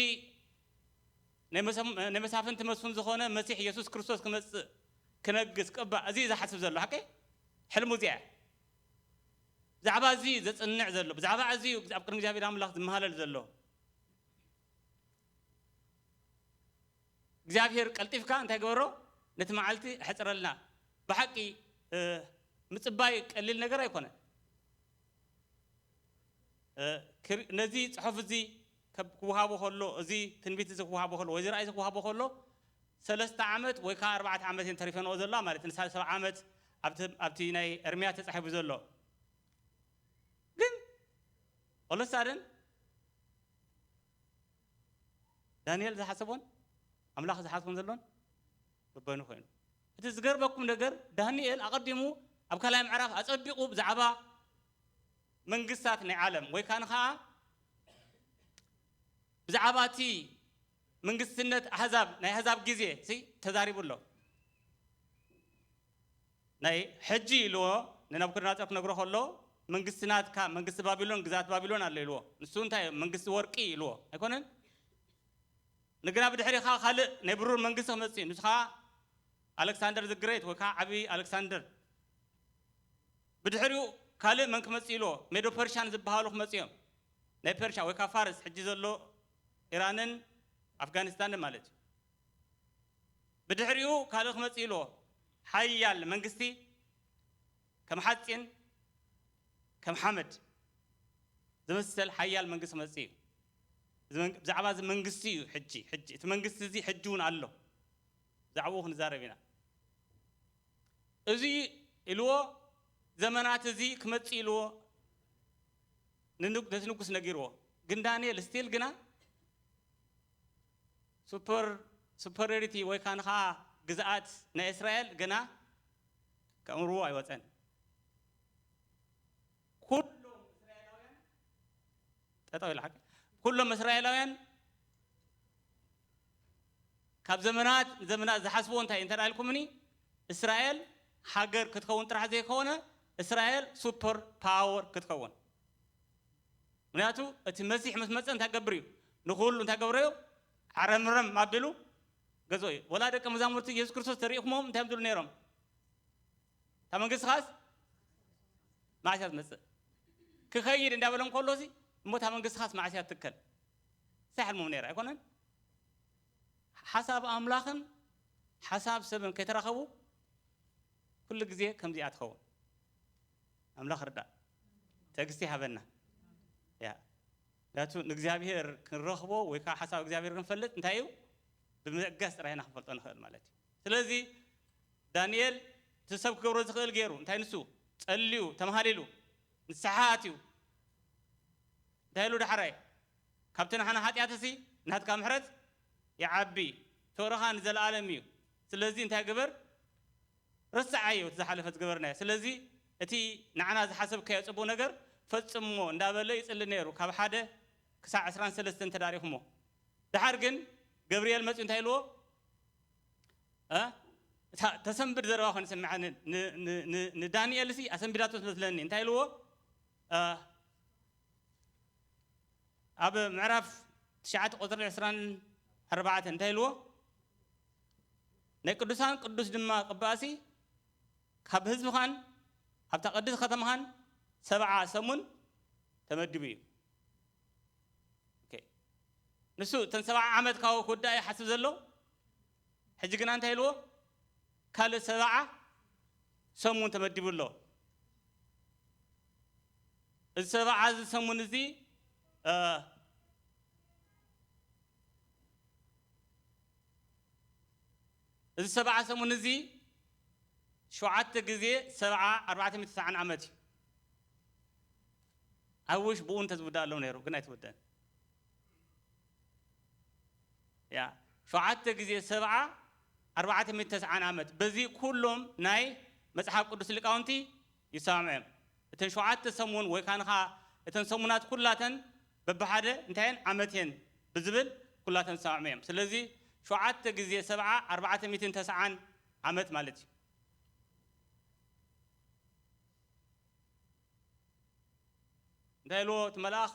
ናይ መሰም-፣ ናይ መሳፍንቲ መስፍን ዝኾነ መሲሕ የሱስ ክርስቶስ ክመጽእ፣ ክነግስ፣ ክቕባእ፣ እዚ እዩ ዝሓስብ ዘሎ። ሓቀይ? ሕልሙ እዚኣ እያ። ብዛዕባ እዚ እዩ ዘጽንዕ ዘሎ። ብዛዕባ እዚ እዩ ኣብ ቅድሚ እግዚኣብሔር ኣምላኽ ዝመሃለል ዘሎ። እግዚኣብሔር ቀልጢፍካ እንታይ ገበሮ? ነቲ መዓልቲ ኣሕጽረልና። ብሓቂ፣ እ፣ ምጽባይ ቀሊል ነገር ኣይኮነን። እ፣ ክሪ-፣ ነዚ ጽሑፍ እዚ ከብ-፣ ክወሃቦ ከሎ፣ እዚ ትንቢት እዚ ክወሃቦ ከሎ፣ ወይ እዚ ራእይ እዚ ክወሃቦ ከሎ፣ ሰለስተ ዓመት ወይ ከኣ ኣርባዕተ ዓመት እየን ተሪፈንኦ ዘለዋ ማለት እዩ። ንሳ ሰብዓ ዓመት ኣብቲ፣ ኣብቲ ናይ ኤርምያስ ተጻሒፉ ዘሎ። ግን all of a sudden ዳንኤል ዝሓሰቦን ኣምላኽ ዝሓስቦን ዘሎን በበይኑ ኮይኑ። እቲ ዝገርመኩም ነገር፣ ዳንኤል ኣቐዲሙ ኣብ ካልኣይ ምዕራፍ ኣጸቢቑ ብዛዕባ መንግስታት ናይ ዓለም ወይ ካን ኸኣ ብዛዕባ እቲ መንግስትነት ኣህዛብ፣ ናይ ኣህዛብ ግዜ ሲ ተዛሪቡ ኣሎ። ናይ ሕጂ ኢልዎ ንናቡከደነፆር ክነግሮ ከሎ፣ መንግስቲ ናትካ፣ መንግስቲ ባቢሎን፣ ግዛት ባቢሎን ኣሎ ኢልዎ። ንሱ እንታይ እዩ? መንግስቲ ወርቂ ኢልዎ ኣይኮነን? ንግና ብድሕሪኻ ካልእ ናይ ብሩር መንግስቲ ክመጽእ እዩ። ንሱ ኸዓ ኣሌክሳንደር the great ወይ ከዓ ዓብዪ ኣሌክሳንደር። ብድሕሪኡ ካልእ መን ክመጽእ ኢልዎ? ሜዶ ፐርሻን ዝበሃሉ ክመጽኡ እዮም። ናይ ፐርሻ ወይ ከዓ ፋርስ፣ ሕጂ ዘሎ ኢራንን ኣፍጋኒስታንን ማለት እዩ። ብድሕሪኡ ካልእ ክመጽእ ኢልዎ። ሓያል መንግስቲ ከም ሓጺን ከም ሓመድ ዝመሰል ሓያል መንግስቲ ክመጽእ እዩ። እዚ መንግ-፣ ብዛዕባ እዚ መንግስቲ እዩ ሕጂ፣ ሕጂ። እቲ መንግስቲ እዚ ሕጂ እውን ኣሎ። ብዛዕባኡ ክንዛረብ ኢና። እዚ ኢልዎ፣ ዘመናት እዚ ክመጽእ ኢልዎ፣ ንንግ-፣ ነቲ ንጉስ ነጊርዎ። ግን ዳንኤል ስቲል ግና ሱፐር-፣ ሱፐሪዮሪቲ ወይ ከዓ ንኸዓ ግዝኣት ናይ እስራኤል ገና ካብ ርቡቡ ኣይወፀን። ኩሎም እስራኤላውያን፣ ጠጠው ኢሉ ሓቂ፣ ኩሎም እስራኤላውያን ካብ ዘመናት ዘመናት ዝሓስብዎ እንታይ እንተ ኢልኩምኒ፣ እስራኤል ሃገር ክትከውን ጥራሕ ዘይኮነ፣ እስራኤል ሱፐር ፓወር ክትከውን። ምክንያቱ እቲ መሲሕ ምስ መፀ እንታይ ገብር እዩ? ንኩሉ እንታይ ገብረዮ? ዓረምረም ኣቢሉ ገዝኦ እዩ። ወላ ደቂ መዛሙርቲ የሱስ ክርስቶስ ተሪእኹሞም እንታይ እዮም ዝብሉ ነይሮም? እታ መንግስቲ ኻስ መዓስ እያ ትመጽእ? ክኸይድ እንዳበሎም ከሎ እዚ፣ እሞ እታ መንግስቲ ኻስ መዓስ እያ ትትከል? እንታይ ሕልሞም ነይራ ኣይኮነን? ሓሳብ ኣምላኽን ሓሳብ ሰብን ከይተራኸቡ ኩሉ ግዜ ከምዚኣ ትኸውን። ኣምላኽ ርዳእ። ትዕግስቲ ይሃበና። ያ። ምክንያቱ ንእግዚኣብሔር ክንረኽቦ ወይ ከዓ ሓሳብ እግዚኣብሔር ክንፈልጥ እንታይ እዩ? ብምእጋስ ጥራይ ኢና ክንፈልጦ ንኽእል ማለት እዩ። ስለዚ ዳንኤል እቲ ሰብ ክገብሮ ዝኽእል ገይሩ፣ እንታይ ንሱ? ጸልዩ፣ ተማሃሊሉ፣ ንስሓ ኣትዩ። እንታይ ኢሉ ዳሕራይ? ካብቲ ንሕና ሓጢኣትሲ ናትካ ምሕረት ይዓቢ፣ ፍቕርኻ ንዘለኣለም እዩ። ስለዚ እንታይ ግበር? ርሳዓዮ እቲ ዝሓለፈ ዝገበርናዮ። ስለዚ እቲ ንዓና ዝሓሰብካዮ ጽቡቕ ነገር ፈጽሞ እንዳበለ ይጽሊ ነይሩ። ካብ ሓደ ክሳዕ ዕስራን ሰለስተን ተዳሪኹሞ። ደሓር ግን ገብርኤል መጺኡ እንታይ ኢልዎ? እ? እታ ተሰንብድ ዘረባ ኮይኑ ሰሚዓ ን-፣ ን-፣ ን-፣ ን-፣ ንዳንኤል ሲ ኣሰንቢዳቶ ትመስለኒ። እንታይ ኢልዎ? እ፣ ኣብ ምዕራፍ ትሽዓተ ቁጽሪ ዕስራን ኣርባዕተን እንታይ ኢልዎ? ናይ ቅዱሳን ቅዱስ ድማ ቅባእሲ ካብ ህዝብኻን ኣብታ ቅድስቲ ከተማኻን ሰብዓ ሰሙን ተመዲቡ እዩ። ኦኬ። ንሱ እተን ሰብዓ ዓመት ካብ ክውዳእ ይሓስብ ዘሎ። ሕጂ ግና እንታይ ኢልዎ? ካልእ ሰብዓ ሰሙን ተመዲቡ ኣሎ። እዚ ሰብዓ እዚ ሰሙን እዚ፣ እ፣ እዚ ሰብዓ ሰሙን እዚ ሸውዓተ ግዜ ሰብዓ ኣርባዕተ ሚእቲ ተስዓን ዓመት እዩ። I wish ብኡ እንተዝውዳእ ኣለዉ ነይሩ፣ ግን ኣይተወደአን። ያ፣ ሸውዓተ ግዜ ሰብዓ ኣርባዕተ ሚእቲ ተስዓን ዓመት። በዚ ኩሎም ናይ መጽሓፍ ቅዱስ ሊቃውንቲ ይሰማምዑ እዮም። እተን ሸውዓተ ሰሙን ወይ ካንኻ እተን ሰሙናት ኩላተን በብሓደ እንታየን ዓመት እየን ብዝብል ኩላተን ዝሰማምዑ እዮም። ስለዚ ሸውዓተ ግዜ ሰብዓ ኣርባዕተ ሚእትን ተስዓን ዓመት ማለት እዩ። እንታይ ኢልዎ እቲ መልኣኽ?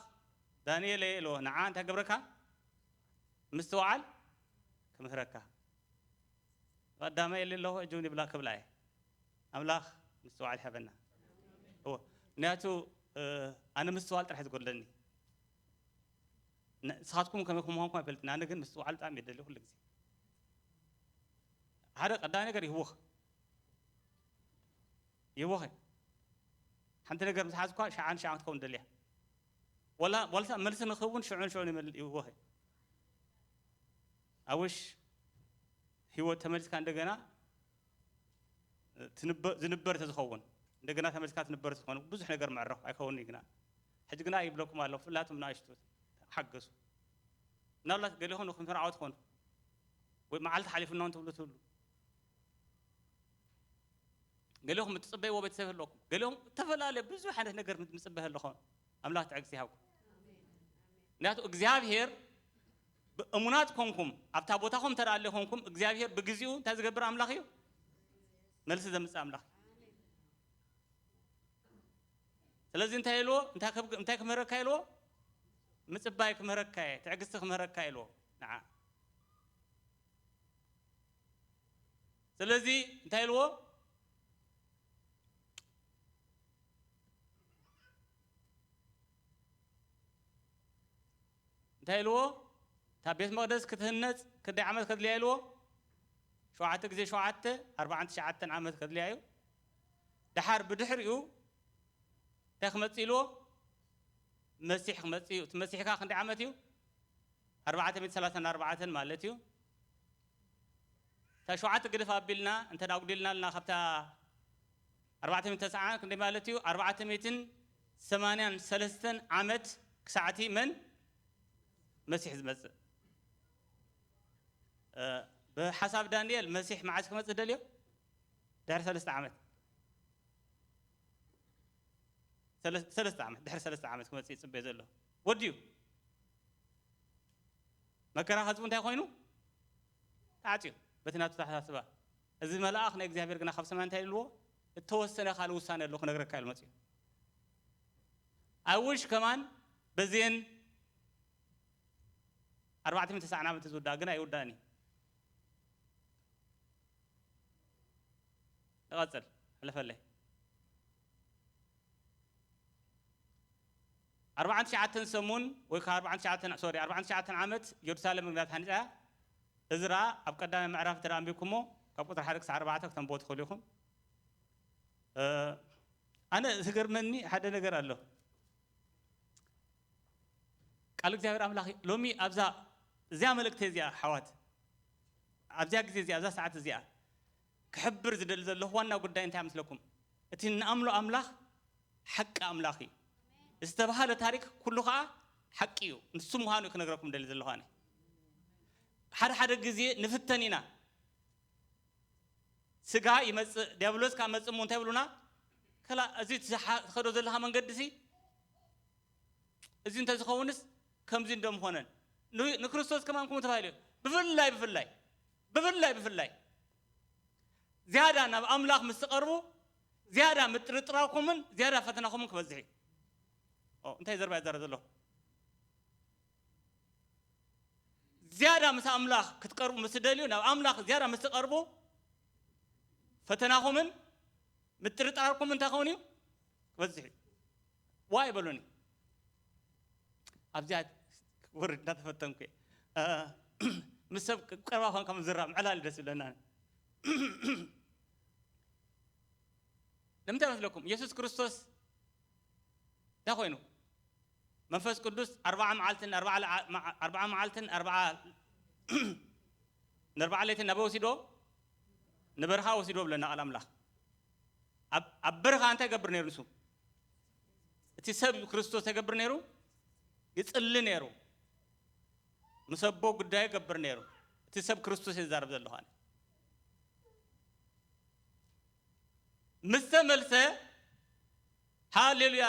ዳንኤል ኢልዎ፣ ንዓ እንታይ ገብረካ? ምስትውዓል ክምህረካ። ቀዳማይ ኢለ ኣለኹ፣ እጅውን ይብላ ክብላ እየ። ኣምላኽ ምስትውዓል ይሃበና። እዎ፣ ምክንያቱ፣ እ፣ ኣነ ምስትውዓል ጥራሕ ዝጎድለኒ። ን-፣ ንስኻትኩም ከመይ ከም ምዃንኩም ኣይፈልጥን፣ ኣነ ግን ምስትውዓል ብጣዕሚ እየ ደሊ ኩሉ ግዜ። ሓደ ቀዳማይ ነገር ይህቦኻ። ይህቦኻ። ሓንቲ ነገር ምስ ሓዝኳ፣ ሸዓን ሸዓን ክትከውን ደልያ። ወላ፣ ወላ መልሲ ንኽህቡን ሽዑን ሽዑን ይመል-፣ ይህቦኻ። ኣውሽ ህይወት ተመልስካ እንደገና ትንበ-፣ ዝንበር ተዝኸውን፣ እንደገና ተመልስካ ትንበር ተዝኸውን፣ ብዙሕ ነገር ምዕረኹ ኣይኸውን እዩ ግና። ሕጂ ግና ይብለኩም ኣለኹ፣ ፍላትም ንኣሽቱ ሓገሱ። ምናልባት ገሊኹም ንኹም ተራዓው ትኾኑ፣ ወይ መዓልቲ ሓሊፉና እውን ትብሉ ትብሉ። ገሊኹም እትጽበይዎ ቤተሰብ ኣለኩም። ገሊኹም እተፈላለየ ብዙሕ ዓይነት ነገር ምጽበይ ኣለኹም። ኣምላኽ ትዕግስቲ ይሃብኩም። ምክንያቱ እግዚኣብሔር ብእሙናት ኮንኩም፣ ኣብታ ቦታኹም እንተ ደኣ ኣለኹምኩም፣ እግዚኣብሔር ብግዜኡ እንታይ ዝገብር ኣምላኽ እዩ? መልሲ ዘምጽእ ኣምላኽ። ስለዚ እንታይ ኢልዎ? እንታይ ክብ-፣ እንታይ ክምህረካ ኢልዎ? ምጽባይ ክምህረካ እየ፣ ትዕግስቲ ክምህረካ ኢልዎ። ንዓ። ስለዚ እንታይ ኢልዎ? እንታይ ኢልዎ? እታ ቤት መቕደስ ክትህነጽ ክንደይ ዓመት ከድልያ ኢልዎ? ሸውዓተ ግዜ ሸውዓተ፣ ኣርባዓን ትሽዓተን ዓመት ከድልያ እዩ። ደሓር ብድሕሪኡ እንታይ ክመጽእ ኢልዎ? መሲሕ ክመጽእ እዩ። እቲ መሲሕ ከኣ ክንደይ ዓመት እዩ? ኣርባዕተ ሚእቲ ሰላሳን ኣርባዕተን ማለት እዩ። እታ ሸውዓተ ግድፍ ኣቢልና እንተ ኣጉዲልናልና ካብታ ኣርባዕተ ሚእቲ ተስዓን ክንደይ ማለት እዩ? ኣርባዕተ ሚእትን ሰማንያን ሰለስተን ዓመት ክሳዕቲ መን? መሲሕ ዝመጽእ። እ፣ ብሓሳብ ዳንኤል መሲሕ መዓስ ክመጽእ ደልዮ? ድሕሪ ሰለስተ ዓመት። ሰለስ-፣ ሰለስተ ዓመት፣ ድሕሪ ሰለስተ ዓመት ክመጽእ ይጽበዮ ዘሎ። ወዲዩ። መከራ ህዝቡ እንታይ ኮይኑ? ተዓጽዩ። በቲ ናቱ ኣተሓሳስባ። እዚ መልኣኽ ናይ እግዚኣብሔር ግና ካብ ሰማይ እንታይ ኢልዎ? እተወሰነ ካልእ ውሳኔ ኣሎ ክነግረካ ኢሉ መጽዩ። I wish ከማን በዚን ኣርባዕተ ሚእቲ ተስዓን ዓመት ዝውዳእ ግን ኣይውዳእን እዩ። ንቐጽል፣ ሕለፈለይ። ኣርባዓን ትሽዓተን ሰሙን ወይ ከዓ ኣርባዓን ትሽዓተን፣ ሶሪ፣ ኣርባዓን ትሽዓተን ዓመት ጀሩሳሌም ምግዳት ሓኒጻ እያ። እዝራ ኣብ ቀዳማይ ምዕራፍ እንተ ደኣ ኣንቢብኩሞ፣ ካብ ቁጽሪ ሓደ ክሳዕ ኣርባዕተ ክተንብቦ ትኽእሉ ኢኹም። እ፣ ኣነ ዝገርመኒ ሓደ ነገር ኣሎ። ቃል እግዚኣብሔር ኣምላኽ ሎሚ ኣብዛ፣ እዚኣ መልእክተይ እዚኣ፣ ኣሕዋት፣ ኣብዚኣ ግዜ እዚኣ፣ ኣብዛ ሰዓት እዚኣ ክሕብር ዝደሊ ዘለኹ ዋና ጉዳይ እንታይ ይመስለኩም? እቲ ንኣምሎ ኣምላኽ ሓቂ ኣምላኽ እዩ። ዝተባህለ ታሪክ ኩሉ ኸኣ ሓቂ እዩ። ንሱ ምዃኑ እዩ ክነግረኩም ደሊ ዘለኹ ኣነ። ሓደ ሓደ ግዜ ንፍተን ኢና። ስጋ ይመጽእ፣ ዲያብሎስ ካብ መጽእ እሞ እንታይ ይብሉና? ከላ እዚ ትሓ-፣ ትኸዶ ዘለኻ መንገዲ ሲ፣ እዚ እንተዝኸውንስ ከምዚ እንዶ ምኾነን። ን-፣ ንክርስቶስ ከማን ከምኡ ተባሂሉ እዩ። ብፍላይ፣ ብፍላይ፣ ብፍላይ፣ ብፍላይ ዝያዳ ናብ ኣምላኽ ምስ ትቐርቡ፣ ዝያዳ ምጥርጥራኩምን ዝያዳ ፈተናኹምን ክበዝሕ እዩ። ኦ፣ እንታይ ዘረባ ይዛረብ ዘለኹ? ዝያዳ ምስ ኣምላኽ ክትቀርቡ ምስ ትደልዩ፣ ናብ ኣምላኽ ዝያዳ ምስ ትቐርቡ፣ ፈተናኹምን ምጥርጣርኩም እንታይ ክኸውን እዩ? ክበዝሕ እዩ። ዋይ በሉኒ። ኣብዚኣ ክወርድ እንዳተፈተንኩ እየ። እ፣ ምስ ሰብ ቀረባ ኮንካ ምዝራብ ምዕላል ደስ ይብለና። ንምንታይ መስለኩም? ኢየሱስ ክርስቶስ እንታይ ኮይኑ? መንፈስ ቅዱስ ኣርብዓ መዓልትን ኣርብዓ ለዓ-፣ መዓ-፣ ኣርብዓ መዓልትን ኣርብዓ፣ ንኣርብዓ ለይትን ናበይ ወሲዶ? ንበረኻ ወሲዶ ብለና ቃል ኣምላኽ። ኣብ፣ ኣብ በረኻ እንታይ ይገብር ነይሩ ንሱ? እቲ ሰብ ክርስቶስ ይገብር ነይሩ? ይጽሊ ነይሩ። ምስ ኣቦ ጉዳዩ ይገብር ነይሩ። እቲ ሰብ ክርስቶስ እየ ዝዛረብ ዘለኹ ኣነ። ምስ ተመልሰ፣ ሃሌሉያ፣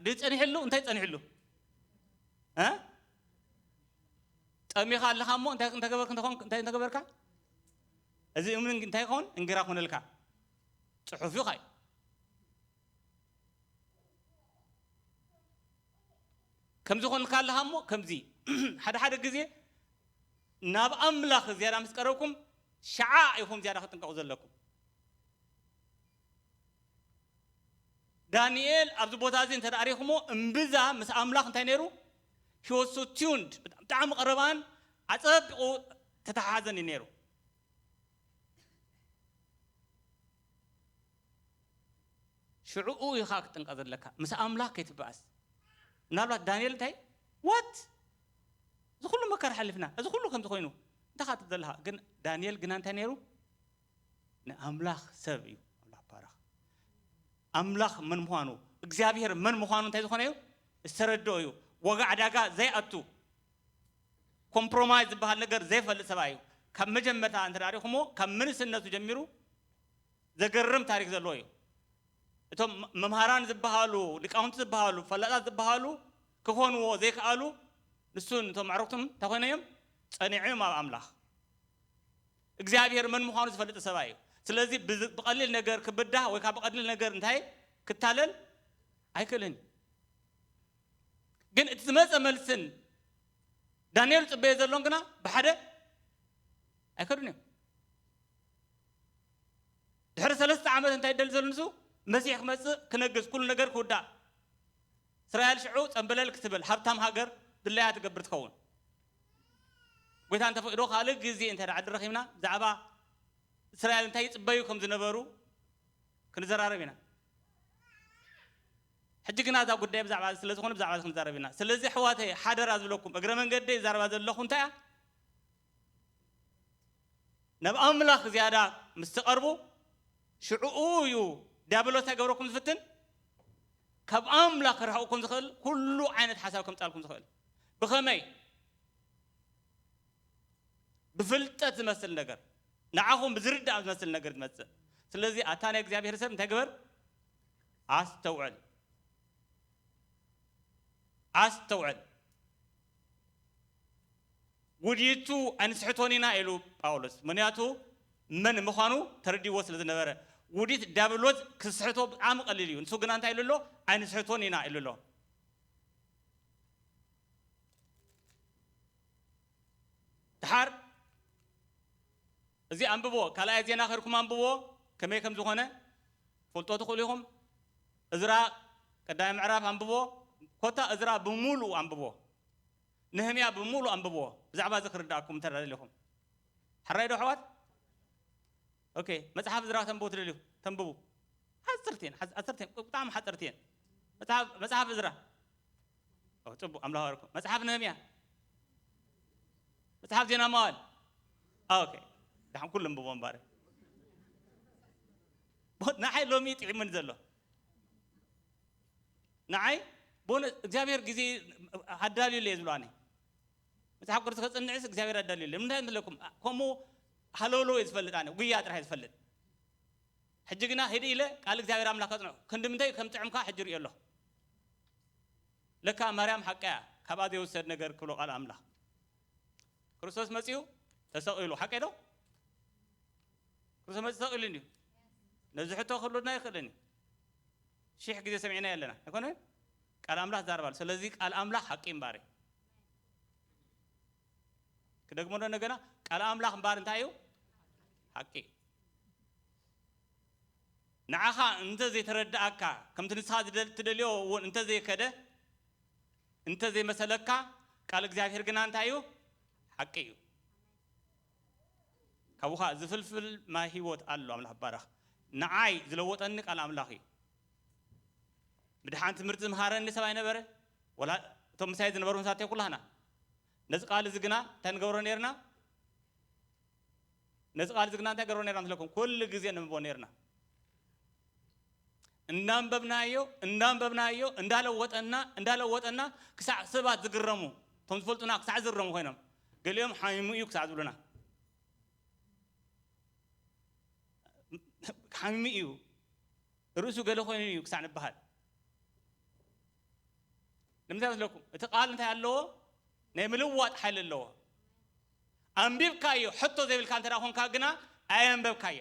ድዩ ጸኒሕሉ? እንታይ ጸኒሕሉ? እ? ጠሚኻ ኣለኻ እሞ እንታይ እንተገበርክ እንተኾን፣ እንታይ እንተገበርካ? እዚ እምኒ እንታይ ይኸውን? እንጌራ ኮነልካ። ጽሑፍ እዩ ኻይ። ከምዚ ኮንካ ኣለኻ እሞ ከምዚ። ሓደ ሓደ ግዜ ናብ ኣምላኽ ዝያዳ ምስ ቀረብኩም፣ ሸዓ ኢኹም ዝያዳ ክትጥንቀቑ ዘለኩም። ዳንኤል ኣብዚ ቦታ እዚ እንተ ደኣ ርኢኹሞ፣ እምብዛ ምስ ኣምላኽ እንታይ ነይሩ? He was so tuned። ብጣዕሚ ቀረባን ኣጸቢቑ ተተሓሓዘን እዩ ነይሩ። ሽዕኡ ኢኻ ክትጥንቀቕ ዘለካ፣ ምስ ኣምላኽ ከይትበኣስ። ምናልባት ዳንኤል እንታይ? What? እዚ ኩሉ መከራ ሓሊፍና፣ እዚ ኩሉ ከምዚ ኮይኑ፣ እንታይ ኻትብል ዘለኻ? ግን ዳንኤል ግና እንታይ ነይሩ? ንኣምላኽ ሰብ እዩ። ኣምላኽ ባረኽ። ኣምላኽ መን ምዃኑ፣ እግዚኣብሔር መን ምዃኑ እንታይ ዝኾነ እዩ? ዝተረድኦ እዩ። ዋጋ ዕዳጋ ዘይኣቱ፣ ኮምፕሮማይዝ ዝበሃል ነገር ዘይፈልጥ ሰብኣይ እዩ። ካብ መጀመርታ እንተ ደኣ ርኢኹሞ፣ ካብ መንእስነቱ ጀሚሩ ዘገርም ታሪክ ዘለዎ እዩ። እቶም መ-፣ መምሃራን ዝበሃሉ፣ ሊቃውንቲ ዝበሃሉ፣ ፈላጣት ዝበሃሉ ክኾንዎ ዘይከኣሉ፣ ንሱን እቶም ኣዕሩኽቱን እንታይ ኮይኖም እዮም? ጸኒዖም ኣብ ኣምላኽ። እግዚኣብሔር መን ምዃኑ ዝፈልጥ ሰብኣይ እዩ። ስለዚ ብዝ-፣ ብቐሊል ነገር ክብዳህ ወይ ካብ ብቐሊል ነገር እንታይ ክታለል ኣይክእልን። ግን እቲ ዝመጸ መልስን ዳንኤል ዝጽበዮ ዘሎን ግና ብሓደ ኣይከዱን እዮም። ድሕሪ ሰለስተ ዓመት እንታይ ይደሊ ዘሎ ንሱ? መሲሕ ክመጽእ፣ ክነግስ፣ ኩሉ ነገር ክውዳእ። እስራኤል ሽዑ ጸምበለል ክትብል፣ ሃብታም ሃገር ድላያ ትገብር ትኸውን። ጎይታ እንተፈቂዶ ካልእ ግዜ እንተ ደኣ ዕድል ረኺብና፣ ብዛዕባ እስራኤል እንታይ ይጽበዩ ከም ዝነበሩ ክንዘራረብ ኢና። ሕጂ ግና እዛ ጉዳይ ብዛዕባ እዚ ስለ ዝኾነ ብዛዕባ እዚ ክንዛረብ ኢና። ስለዚ ኣሕዋተይ ሓደራ ዝብለኩም፣ እግረ መንገደይ ዝዛረባ ዘለኹ እንታይ እያ? ናብ ኣምላኽ ዝያዳ ምስ ትቐርቡ፣ ሽዕኡ እዩ ዲያብሎስ እንታይ ገብረኩም ዝፍትን? ካብ ኣምላኽ ክርሕቕኩም ዝኽእል ኩሉ ዓይነት ሓሳብ ከምጻልኩም ዝኽእል። ብኸመይ? ብፍልጠት ዝመስል ነገር፣ ንዓኹም ብዝርዳእ ዝመስል ነገር ዝመጽእ። ስለዚ ኣታ ናይ እግዚኣብሔር ሰብ እንታይ ግበር? ኣስተውዕል። ኣስተውዕል። ውዲቱ ኣይንስሕቶን ኢና ኢሉ ጳውሎስ። ምኽንያቱ መን ምዃኑ ተረዲዎ ስለ ዝነበረ። ውዲት ዲያብሎስ ክስሕቶ ብጣዕሚ ቀሊል እዩ። ንሱ ግና እንታይ ኢሉ ኣሎ? ኣይንስሕቶን ኢና ኢሉ ኣሎ። ድሓር እዚ ኣንብቦ፣ ካልኣይ ዜና ከድኩም ኣንብቦ፣ ከመይ ከም ዝኾነ ፈልጦ ትኽእሉ ኢኹም። እዝራ ቀዳማይ ምዕራፍ ኣንብቦ፣ ኮታ እዝራ ብምሉኡ ኣንብቦ፣ ነህምያ ብምሉኡ ኣንብቦ፣ ብዛዕባ እዚ ክርዳእኩም እንተ ደሊኹም። ሕራይ ዶ ኣሕዋት? ኦኬ፣ መጽሓፍ እዝራ ተንብቡ ትደልዩ፣ ተንብቡ። ሓጽርቲ እየን፣ ሓጽ-፣ ሓጽርቲ እየን፣ ብጣዕሚ ሓጽርቲ እየን። መጽሓፍ፣ መጽሓፍ እዝራ። ኦ፣ ጽቡቕ፣ ኣምላኽ ባርኩም። መጽሓፍ ነህምያ። መጽሓፍ ዜና መዋዕል። ኦኬ፣ ደሓን ኩሉ ኣንብቦ እምበኣር። ቦ-፣ ንዓይ ሎሚ ጥዒሙኒ ዘሎ። ንዓይ ቦነ-፣ እግዚኣብሔር ግዜ ኣዳልዩለይ እየ ዝብሎ ኣነ። መጽሓፍ ቅዱስ ከጽንዕስ እግዚኣብሔር ኣዳልዩለይ። ንምንታይ እንትለኩም፣ ከምኡ ሃለውለው እየ ዝፈልጥ ኣነ፣ ጉያ ጥራሕ እየ ዝፈልጥ። ሕጂ ግና ሂድ ኢለ ቃል እግዚኣብሔር ኣምላኽ ከጽንዖ። ክንዲ ምንታይ ከም ጥዕምካ ሕጂ ርእዮ ኣለኹ። ለካ ማርያም ሓቃ እያ፣ ካብኣ ዘይውሰድ ነገር ክብሎ ቃል ኣምላኽ። ክርስቶስ መጺኡ ተሰቒሉ፣ ሓቀይ ዶ? ክርስቶስ መጺኡ ተሰቒሉ እንድዩ። ነዚ ሕቶ ክህሉና ይኽእልን እዩ። ሺሕ ግዜ ሰሚዕና ኣለና፣ ኣይኮነን? ቃል ኣምላኽ ዛረባሉ። ስለዚ ቃል ኣምላኽ ሓቂ እምባር እዩ። ክደግሞ ዶ እንደገና? ቃል ኣምላኽ እምባር እንታይ እዩ? ሓቂ። ንዓኻ እንተ ዘይተረድኣካ፣ ከምቲ ንስኻ ዝደል-፣ ትደልዮ እውን እንተ ዘይከደ፣ እንተ ዘይመሰለካ፣ ቃል እግዚኣብሔር ግና እንታይ እዩ? ሓቂ እዩ። ካብኡ ኸኣ ዝፍልፍል ማይ ህይወት ኣሎ። ኣምላኽ ይባረኽ። ንዓይ ዝለወጠኒ ቃል ኣምላኽ እዩ። ብድሓን ትምህርቲ ዝምሃረኒ ሰብ ኣይነበረ፣ ወላ እቶም ምሳይ ዝነበሩ መሳርሕተይ ኩላህና። ነዚ ቃል እዚ ግና እንታይ ንገብሮ ነይርና? ነዚ ቃል እዚ ግና እንታይ ንገብሮ ነይርና ምስለኩም? ኩሉ ግዜ ነንብቦ ነይርና። እንዳንበብናዮ፣ እንዳንበብናዮ፣ እንዳለወጠና፣ እንዳለወጠና፣ ክሳዕ ሰባት ዝግረሙ፣ እቶም ዝፈልጡና ክሳዕ ዝግረሙ ኮይኖም፣ ገሊኦም ሓሚሙ እዩ ክሳዕ ዝብሉና። ሓሚሙ እዩ፣ ርእሱ ገለ ኮይኑ እዩ ክሳዕ ንበሃል። ንምንታይ መስለኩም? እቲ ቃል እንታይ ኣለዎ? ናይ ምልዋጥ ሓይሊ ኣለዎ። ኣንቢብካዮ፣ ሕቶ ዘይብልካ እንተ ደኣ ኮንካ ግና ኣየንበብካዮ።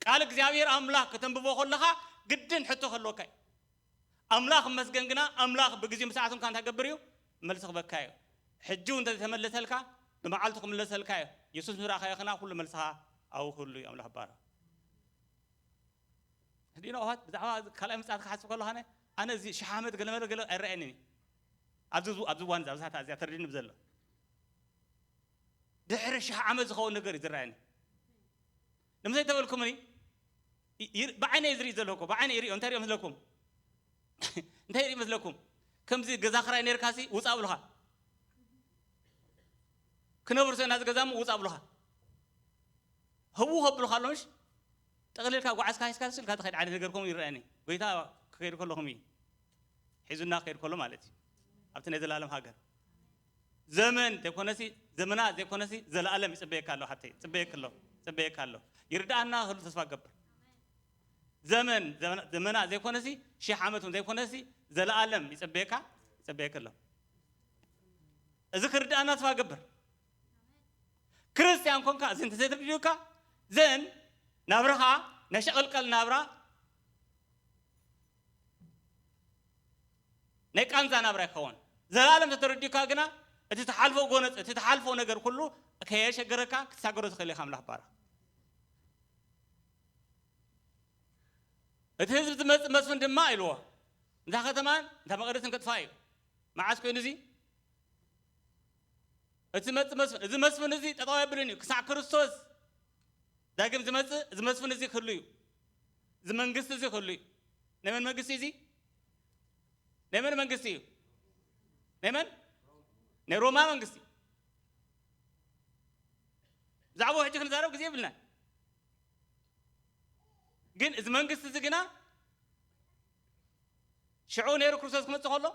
ቃል እግዚኣብሔር ኣምላኽ ከተንብቦ ከለኻ ግድን ሕቶ ከለወካ እዩ። ኣምላኽ እመስገን ግና፣ ኣምላኽ ብግዜኡን ብሰዓቱን ከኣ እንታይ ክገብር እዩ? መልሲ ክበካ እዩ። ሕጂ እውን እንተዘይተመለሰልካ፣ ብመዓልቱ ክምለሰልካ እዩ። የሱስ ምስ ረኣኻዮ ግና ኩሉ መልስኻ ኣብኡ ክህሉ እዩ። ኣምላኽ ይባረኽ። ሕዲኖ ኣዋት ብዛዕባ ካልኣይ ምጽኣት ክሓስብ ከለኹ ኣነ፣ ኣነ እዚ ሽሕ ዓመት ገለ መለ ገለ ኣይረኣየንን እዩ። ኣብዚ፣ ኣብዚ እዋን እዚ፣ ኣብዚ ሰዓት እዚኣ ተረዲኒ ብዘሎ። ድሕሪ ሽሕ ዓመት ዝኸውን ነገር እዩ ዝረኣየኒ። ንምንታይ ተበልኩምኒ? ይ-፣ ይር-፣ ብዓይነይ ዝርኢ ዘለኹ እኮ፣ ብዓይነይ ይርእዮ። እንታይ ይርእዮ መስለኩም? እንታይ ይርኢ መስለኩም? ከምዚ ገዛ ክራይ ነይርካሲ ውጻእ ብሉኻ። ክነብር ሰና ዝገዛሙ ውጻእ ብሉኻ። ህዉ ከብሉኻ ኣሎ ምሽ? ጠቕሊልካ ጓዓዝካ ሒዝካ ስልካ ትኸይድ ዓይነት ነገር ከምኡ ይረኣየኒ። ጎይታ ክኸይድ ከለኹም እዩ። ሒዙና ክኸይድ ከሎ ማለት እዩ። ኣብቲ ናይ ዘላለም ሃገር። ዘመን ዘይኮነሲ፣ ዘመናት ዘይኮነሲ፣ ዘለኣለም ይጽበየካ ኣሎ ሓተይ። ይጽበየክ ኣሎ። ይጽበየካ ኣሎ። ይርድኣና ክህሉ ተስፋ እገብር። ዘመን፣ ዘመና-፣ ዘመናት ዘይኮነሲ፣ ሺሕ ዓመት እውን ዘይኮነሲ፣ ዘለኣለም ይጽበየካ፣ ይጽበየክ ኣሎ። እዚ ክርድኣና ተስፋ እገብር። ክርስትያን ኮንካ፣ እዚ እንተዘይተረዲኡካ፣ ዘን ናብራኻ ናይ ሸቐልቀል ናብራ፣ ናይ ቃንዛ ናብራ ይኸውን። ዘላለም ተተረዲኡካ ግና፣ እቲ ትሓልፎ ጎነጽ፣ እቲ ትሓልፎ ነገር ኩሉ ከየሸገረካ ክትሳገሮ ትኽእል ኢኻ። ኣምላኽ ባርኽ። እቲ ህዝቢ ዝመጽእ መስፍን ድማ ኢልዎ፣ እዛ ከተማን እታ መቕደስን ከጥፋ እዩ። መዓስ ኮይኑ እዚ? እቲ ዝመጽእ መስፍን፣ እዚ መስፍን እዚ ጠጠው ኣይብልን እዩ። ክሳዕ ክርስቶስ ዳግም ዝመጽእ፣ እዚ መስፍን እዚ ክህሉ እዩ። እዚ መንግስቲ እዚ ክህሉ እዩ። ናይ መን መንግስቲ እዚ? ናይ መን መንግስቲ እዩ? ናይ መን? ናይ ሮማ መንግስቲ። ብዛዕባኡ ሕጂ ክንዛረብ ግዜ የብልናን። ግን እዚ መንግስቲ እዚ ግና ሽዑ ነይሩ ክርስቶስ ክመጽእ ከሎ፣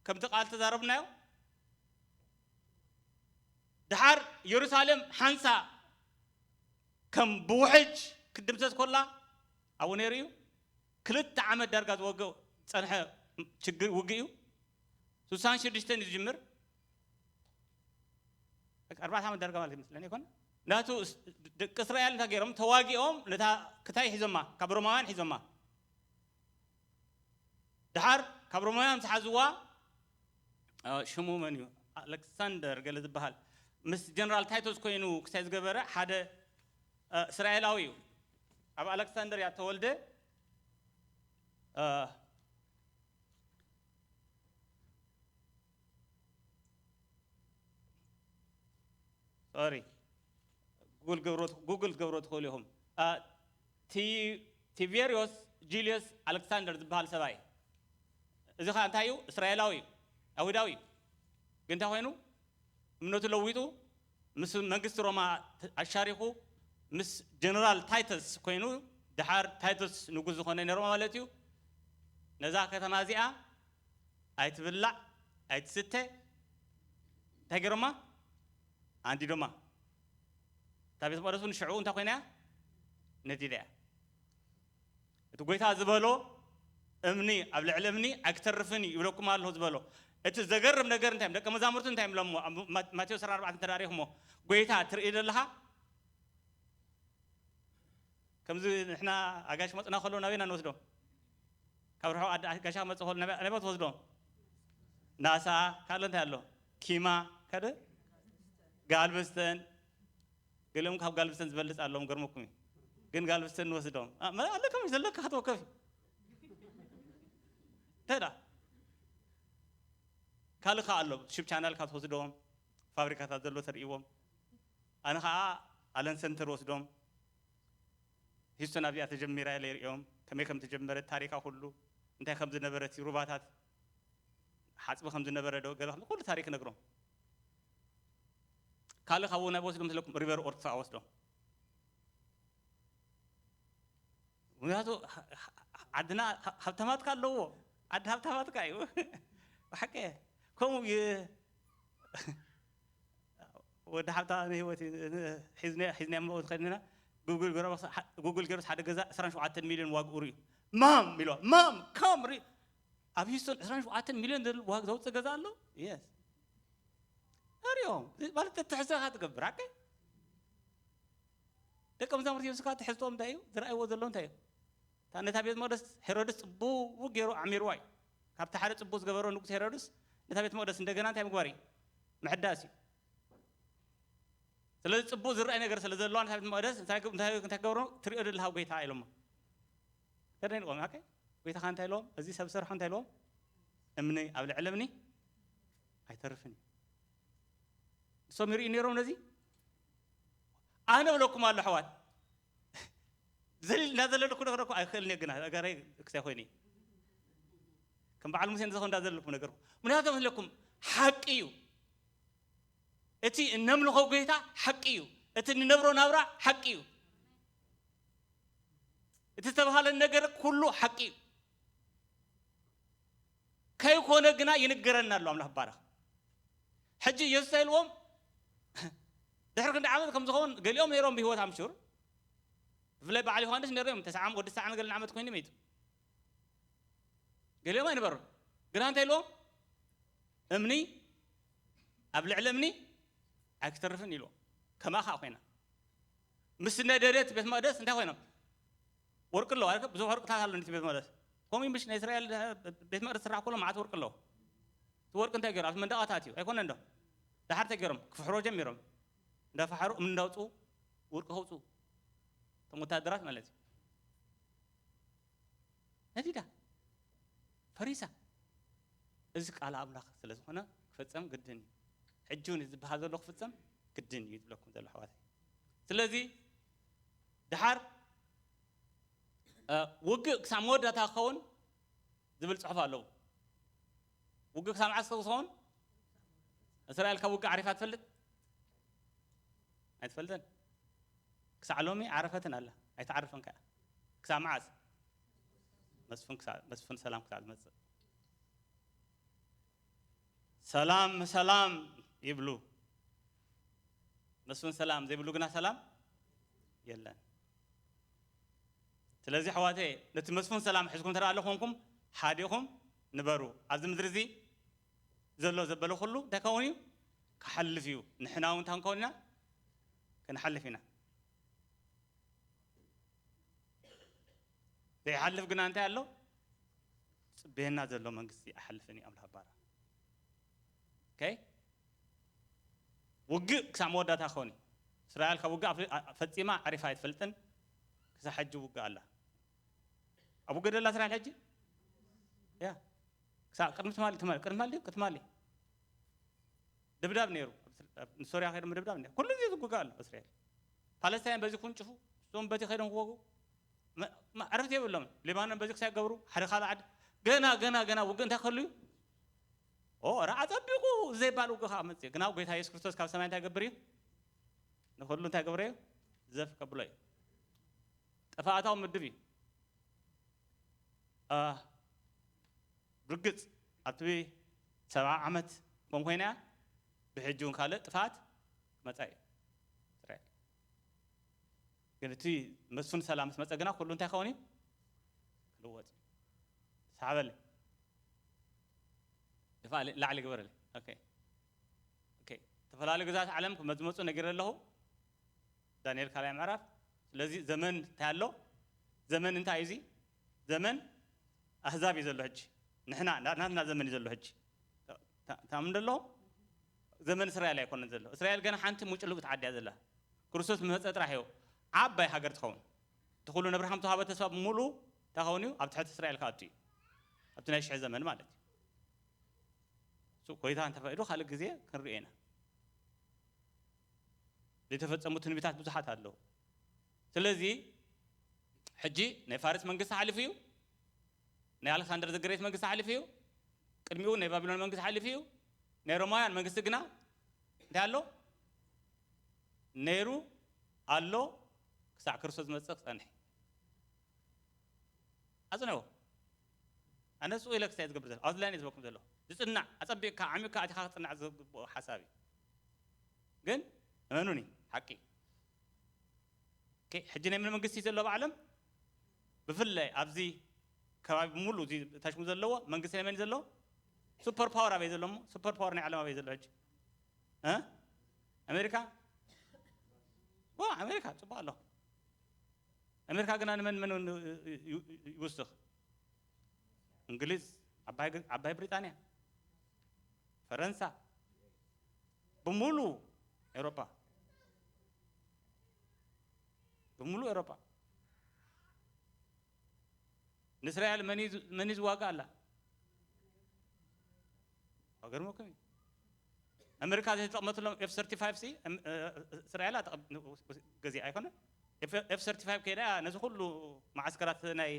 ከምቲ ቃል ተዛረብናዮ፣ ድሓር ኢየሩሳሌም ሓንሳ ከም ብውሕጅ ክትድምሰስ ኮላ ኣብኡ ነይሩ እዩ። ክልተ ዓመት ዳርጋ ዝወግእ ዝጸንሐ ችግር ውግእ እዩ። ስሳን ሽዱሽተን እዩ ዝጅምር። ኣርባዕተ ዓመት ዳርጋ ማለት ይመስለኒ ይኮን። ናቱ ስ-፣ ደቂ እስራኤል እንታይ ገይሮም? ተዋጊኦም ነታ ክታይ ሒዞማ፣ ካብ ሮማውያን ሒዞማ። ድሓር ካብ ሮማውያን ምስ ሓዝዋ፣ እ፣ ሽሙ መን እዩ? ኣሌክሳንደር ገለ ዝበሃል፣ ምስ ጀነራል ታይቶስ ኮይኑ ክሳይ ዝገበረ ሓደ፣ እ፣ እስራኤላዊ እዩ። ኣብ ኣሌክሳንደርያ ተወልደ። እ፣ ሶሪ፣ ጉግል ገብሮ፣ ጉግል ገብሮ ትኽእሉ ኢኹም። እ፣ ቲ-፣ ቲቤሪዮስ ጁልዮስ ኣሌክሳንደር ዝበሃል ሰብኣይ፣ እዚ ኸኣ እንታይ እዩ? እስራኤላዊ እዩ፣ ኣይሁዳዊ እዩ። ግን እንታይ ኮይኑ? እምነቱ ለዊጡ ምስ መንግስቲ ሮማ ኣሻሪኹ ምስ ጀነራል ታይተስ ኮይኑ፣ ድሓር ታይተስ ንጉስ ዝኾነ ናይ ሮማ ማለት እዩ። ነዛ ከተማ እዚኣ ኣይትብላዕ ኣይትስተ እንታይ ገይሮማ? ኣንዲዶማ። እታ ቤት መቕደስ እውን ሽዑ እንታይ ኮይና እያ? ነዲዳ እያ። እቲ ጎይታ ዝበሎ፣ "እምኒ ኣብ ልዕሊ እምኒ ኣይክተርፍን እዩ ይብለኩም ኣለኹ" ዝበሎ። እቲ ዘገርም ነገር እንታይ እዮም? ደቀ መዛሙርቱ እንታይ እዮም ብሎሞ? ኣብ ማ-፣ ማቴዎስ ዕስራን ኣርባዕተን እንተ ዳሪኹሞ፣ "ጎይታ ትርኢ ዘለኻ?" ከምዚ ንሕና ኣጋሽ መጽና ከሎ ናበይና ንወስዶ? ካብ ርሑቕ ኣደ-፣ ኣጋሻ መጽእ ከሎ ናበይ፣ ናበይ ትወስዶ? ናሳ፣ ካልእ እንታይ ኣሎ? ኪማ፣ ካደ? ጋልበስተን። ገሊኦም ካብ ጋልብስተን ዝበልጽ ኣለዎም፣ ገርመኩም እዩ። ግን ጋልብስተን ንወስዶም። ኣ-፣ መ-፣ ኣለካ፣ ዘለካ ክትወከፍ እዩ። እንታይ ደኣ? ካልእ ከኣ ኣሎ፣ ሽብ ቻናል ካብ ትወስዶም፣ ፋብሪካታት ዘሎ ተርእይዎም። ኣነ ከኣ ኣለን ሰንተር ወስዶም። ሂስቶን ኣብዚኣ ተጀሚራ ኢለ ይርእዮም፣ ከመይ ከም ተጀመረት፣ ታሪካ ኩሉ፣ እንታይ ከም ዝነበረት፣ ሩባታት፣ ሓጽቢ ከም ዝነበረ ዶ፣ ገለ ከም ኩሉ ታሪክ ነግሮም። ካልእ ካብኡ ናይ ወስዶም ስለኩም ሪቨር ኦርክስ ወስዶም። ምክንያቱ ሃ-፣ ሃ-፣ ዓድና ሃ-፣ ሃብታማትካ ኣለዎ። ዓዲ ሃብታማትካ እዩ። ብሓቂ ከምኡ ዩ-፣ ወዲ ሓብታ ንህይወት እዩ። ሒዝና፣ ሒዝና እሞ ዝኸድና ጉግል ገይሩ፣ ጉግል ገይሩስ ሓደ ገዛ ዕስራን ሸውዓተን ሚልዮን ዋግኡ ርእዩ። ማም ኢልዋ፣ ማም፣ ካም ሪ-፣ ኣብ ሂስቶን ዕስራን ሸውዓተን ሚልዮን ዝብል ዋግ ዘውፅእ ገዛ ኣሎ? የስ። እሪኦም። ማለት ተትሕዝቶ ኢኻ ትገብር፣ ኣከ? ደቀ መዛሙርቲ የሱስ ከኣ ትሕዝቶኦም እንታይ እዩ? ዝረኣይዎ ዘለዉ እንታይ እዩ? እታ ነታ ቤት መቕደስ ሄሮድስ ጽቡቕ ገይሩ ዓሚርዋ እዩ። ካብቲ ሓደ ጽቡቕ ዝገበሮ ንጉስ ሄሮድስ ነታ ቤት መቕደስ እንደገና እንታይ ምግባር እዩ? ምሕዳስ እዩ። ስለዚ ጽቡቕ ዝረኣይ ነገር ስለ ዘለዋ ነታ ቤት መቕደስ እንታይ፣ እንታይ፣ እንታይ ክገብሮ? ትሪኦ ዘለኻ ጎይታ ኢሎሞ። ተደኒቖም፣ ኦኬ? ጎይታኻ እንታይ ኢሎም? እዚ ሰብ ዝሰርሖ እንታይ ኢሎም? እምኒ ኣብ ልዕሊ እምኒ ኣይተርፍን እዩ። ንሶም ይርእዩ ነይሮም ነዚ? ኣነ እብለኩም ኣሎ ኣሕዋት፣ ዘሊል እንዳዘለልኩ ነግረኩም ኣይክእልን እየ፣ ግና እገረይ ክሳይ ኮይኑ እዩ። ከም በዓል ሙሴ እንተዝኸውን እንዳዘለልኩም ነገርኩም። ምክንያቱ መስለኩም ሓቂ እዩ። እቲ እነምልኾ ጎይታ ሓቂ እዩ። እቲ እንነብሮ ናብራ ሓቂ እዩ። እቲ ዝተባህለ ነገር ኩሉ ሓቂ እዩ። ከይኮነ ግና ይንገረና ኣሎ። ኣምላኽ ይባረኽ። ሕጂ የሱስ እንታይ ኢልዎም? ድሕሪ ክንዲ ዓመት ከም ዝኸውን ገሊኦም ነይሮም ብህይወት ኣምሹር። ብፍላይ በዓል ዮሃንስ ነይሮም፣ ተስዓ ወዲ ተስዓን ገለን ዓመት ኮይኑ መይቱ። ገሊኦም ኣይነበሩን። ግና እንታይ ኢልዎም? እምኒ ኣብ ልዕሊ እምኒ ኣይክተርፍን ኢልዎም። ከምኣ ኸኣ ኮይና። ምስ ነደደት ቤት መቕደስ እንታይ ኮይኖም? ወርቂ ኣለዎ፣ ኣይኮ-፣ ብዙሕ ወርቅታት ኣሎ ነቲ ቤት መቕደስ። ከምኡ እዩ ምሽ ናይ እስራኤል ቤት መቕደስ ዝስራሕ ከሎ መዓት ወርቂ ኣለዎ። እቲ ወርቂ እንታይ ገይሩ? ኣብቲ መንደቓት ኣትዩ። ኣይኮነን ዶ? ደሓር እንታይ ገይሮም? ክፍሕሮ ጀሚሮም። እንዳፈሓሩ እምኒ እንዳውፅኡ ወርቂ ከውፅኡ። እቶም ወታደራት ማለት እዩ። ነዲዳ። ፈሪሳ። እዚ ቃል ኣምላኽ ስለ ዝኾነ ክፍጸም ግድን እዩ። ሕጂ እውን እዚ ዝበሃል ዘሎ ክፍጸም ግድን እዩ ዝብለኩም ዘሎ ኣሕዋተይ። ስለዚ ድሓር፣ እ፣ ውግእ ክሳብ መወዳእታ ክኸውን ዝብል ጽሑፍ ኣለዎ። ውግእ ክሳብ መዓስ ክኸውን? እስራኤል ካብ ውግእ ዓሪፋ ትፈልጥ? ኣይትፈልጥን። ክሳዕ ሎሚ ዓረፈትን ኣላ። ኣይትዓርፍን ከኣ። ክሳብ መዓስ? መስፍን ክሳዕ፣ መስፍን ሰላም ክሳዕ ዝመጽእ። ሰላም፣ ሰላም ይብሉ። መስፍን ሰላም ዘይብሉ ግና ሰላም የለን። ስለዚ ኣሕዋተይ፣ ነቲ መስፍን ሰላም ሒዝኩም ተደኣ ኣሎ ኮንኩም፣ ሓዲኹም ንበሩ። ኣብዚ ምድሪ እዚ ዘሎ ዘበለ ኩሉ እንታይ ከውን እዩ? ክሓልፍ እዩ። ንሕና እውን እንታይ ክንከውን ኢና? ክንሓልፍ ኢና። ዘይሓልፍ ግና እንታይ ኣሎ? ጽበየና ዘሎ መንግስቲ ኣይሓልፍን እዩ ኣምላኽ ባራ። ኦኬ? ውግእ ክሳብ መወዳእታ ክኸውን እዩ። እስራኤል ካብ ውግእ ኣፍ-፣ ኣ-፣ ፈጺማ ዓሪፋ ኣይትፈልጥን። ክሳብ ሕጂ ውግእ ኣላ። ኣብ ውግእ ደላ እስራኤል ሕጂ? ያ። ክሳብ ቅድሚ ትማሊ፣ ትማሊ፣ ቅድሚ ትማሊ ድዩ? ትማሊ። ድብዳብ ነይሩ። ኣብ ሶርያ ከይዶም ድብዳብ ነይሩ። ኩሉ ግዜ ዝውጋእ ኣሎ እስራኤል። ፓለስታይን በዚ ክውንጭፉ፣ እሶም በቲ ከይዶም ክወጉ። መ-፣ መ-፣ ዕረፍቲ የብሎም። ሊባኖን በዚ ክሳይ ገብሩ፣ ሓደ ካልእ ዓዲ። ገና፣ ገና፣ ገና ውግእ እንታይ ክህሉ እዩ? ኦ፣ ኧረ ኣጸቢቑ ዘይባል ውግእ ከኣ መጽእ። ግና ጎይታ የሱስ ክርስቶስ ካብ ሰማይ እንታይ ይገብር እዩ? ንኹሉ እንታይ ገብረ እዩ? ዘፍ ከብሎ እዩ። ጥፍኣታዊ ምድብ እዩ። አ፣ ብርግጽ ኣብቲ ሰብዓ ዓመት ከም ኮይና እያ፣ ብሕጂ እውን ካልእ ጥፍኣት ክመጻ እዩ። እስራኤል። ግን እቲ መስፍን ሰላም ምስ መጸ ግና ኩሉ እንታይ ክኸውን እዩ? ክልወጥ እዩ። ሰሓበለይ። ድፋዕ ል-፣ ላዕሊ ግበረለይ። ኦኬ። ኦኬ። ዝተፈላለዩ ግዛት ዓለም ክመዝመጹ ነጊረ ኣለኹ። ዳንኤል ካልኣይ ምዕራፍ። ስለዚ ዘመን እንታይ ኣሎ? ዘመን እንታይ እዩ እዚ? ዘመን ኣህዛብ እዩ ዘሎ ሕጂ። ንሕና፣ ና-፣ ናትና ዘመን እዩ ዘሎ ሕጂ። ታ-፣ ታ-፣ ታምን ደሎ? ዘመን እስራኤል ኣይኮነን ዘሎ። እስራኤል ገና ሓንቲ ሙጭሉቅ ዓዲ እያ ዘላ። ክርስቶስ መጸ ጥራሕ እዩ ዓባይ ሃገር ትኸውን። እቲ ኩሉ ነብርሃም ተዋህበ ተስፋ ብምሉኡ እንታይ ኸውን እዩ? ኣብ ትሕቲ እስራኤል ክኣቱ እዩ። ኣብቲ ናይ ሽሕ ዘመን ማለት እዩ። እሱ ኮይታ እንተፈቂዱ ካልእ ግዜ ክንሪኦ ኢና። ዘይተፈጸሙ ትንቢታት ብዙሓት ኣለዉ። ስለዚ ሕጂ ናይ ፋርስ መንግስቲ ሓሊፉ እዩ። ናይ ኣሌክሳንደር ዘ ግሬት መንግስቲ ሓሊፉ እዩ። ቅድሚኡ ናይ ባቢሎን መንግስቲ ሓሊፉ እዩ። ናይ ሮማውያን መንግስቲ ግና እንታይ ኣሎ? ነይሩ ኣሎ፣ ክሳዕ ክርስቶስ ዝመጽእ ክጸንሕ። ኣጽንዕዎ። ኣነ ስቕ ኢለ ክስታይ ዝገብር ዘሎ፣ ኣውትላይን እየ ዝበኩም ዘሎ። ዝጽናዕ፣ ኣጸቢቕካ፣ ዓሚቕካ፣ ኣቲኻ ክጽናዕ ዝግብኦ ሓሳብ እዩ። ግን እመኑኒ፣ ሓቂ። ኦኬ፣ ሕጂ ናይ መን መንግስቲ ዘሎ ኣብ ዓለም? ብፍላይ ኣብዚ ከባቢ ብምሉ እዚ ተሽሙ ዘለዎ መንግስቲ ናይ መን እዩ ዘሎ? ሱፐር ፓወር ኣበይ ዘሎ እሞ? ሱፐር ፓወር ናይ ዓለም ኣበይ ዘሎ ሕጂ? እ? ኣሜሪካ? ዋ፣ ኣሜሪካ ጽቡቕ ኣሎ። ኣሜሪካ ግና ንመን መን ን-፣ ዩ-፣ ዩ-፣ ይውስኽ? እንግሊዝ፣ ዓባይ ግ-፣ ዓባይ ብሪጣንያ፣ ፈረንሳ፣ ብምሉ ኤውሮጳ፣ ብምሉ ኤውሮጳ። ንእስራኤል መን እዩ ዝ-፣ መን እዩ ዝዋጋእ ኣላ? ኣገርመኩም እዩ። ኣሜሪካ ዘይተጠቕመትሎም ኤፍ ሰርቲፋይቭ ሲ፣ እም-፣ እ-፣ እስራኤል ኣጠቐም-፣ ገዚኣ ኣይኮነን። ኤፍ፣ ኤፍ ሰርቲፋይቭ ከይዳ ነዚ ኩሉ መዓስከራት ናይ፣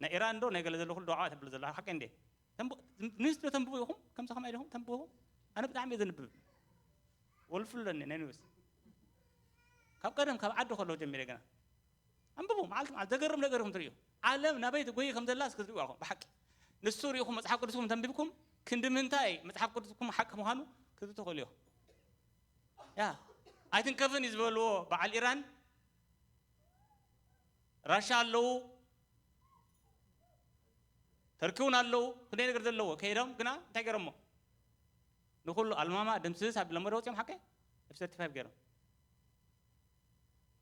ናይ ኢራን ዶ ናይ ገለ ዘሎ ኩሉ ደውዓ ተብሎ ዘሎ ሓቂ እንዴ? ተንብ-፣ ኒውስ ዶ ተንብቡ ኢኹም? ከምዚ ከማይ ዲኹም ተንብቡ ኢኹም? ኣነ ብጣዕሚ እየ ዘንብብ። ወልፍለኒ ናይ ኒውስ። ካብ ቀደም ካብ ዓዲ ከለኹ ጀሚረ ገና። ኣንብቡ፣ መዓልቲ መዓልቲ ዘገርም ነገር ኢኹም ትርእዩ። ዓለም ናበይ ትጎይ ከም ዘላ እስኪ ትርእዩ ኣኹም፣ ብሓቂ። ንሱ ርኢኹም መጽሓፍ ቅዱስኩም ተንቢብኩም፣ ክንዲ ምንታይ መጽሓፍ ቅዱስኩም ሓቂ ምዃኑ ክትብቱ ትኽእሉ ኢኹም። ያ፣ ኣይትንከፍን እዩ ዝበልዎ በዓል ኢራን፣ ራሻ ኣለዉ፣ ተርኪ እውን ኣለዉ፣ ክንደይ ነገር ዘለዎ፣ ከይዶም ግና እንታይ ገይሮሞ? ንኹሉ ኣልማማ ድምስስ ኣቢሎም ወደ ወፂኦም ሓቀ ኤፍ ሰርቲፋይቭ ገይሮም።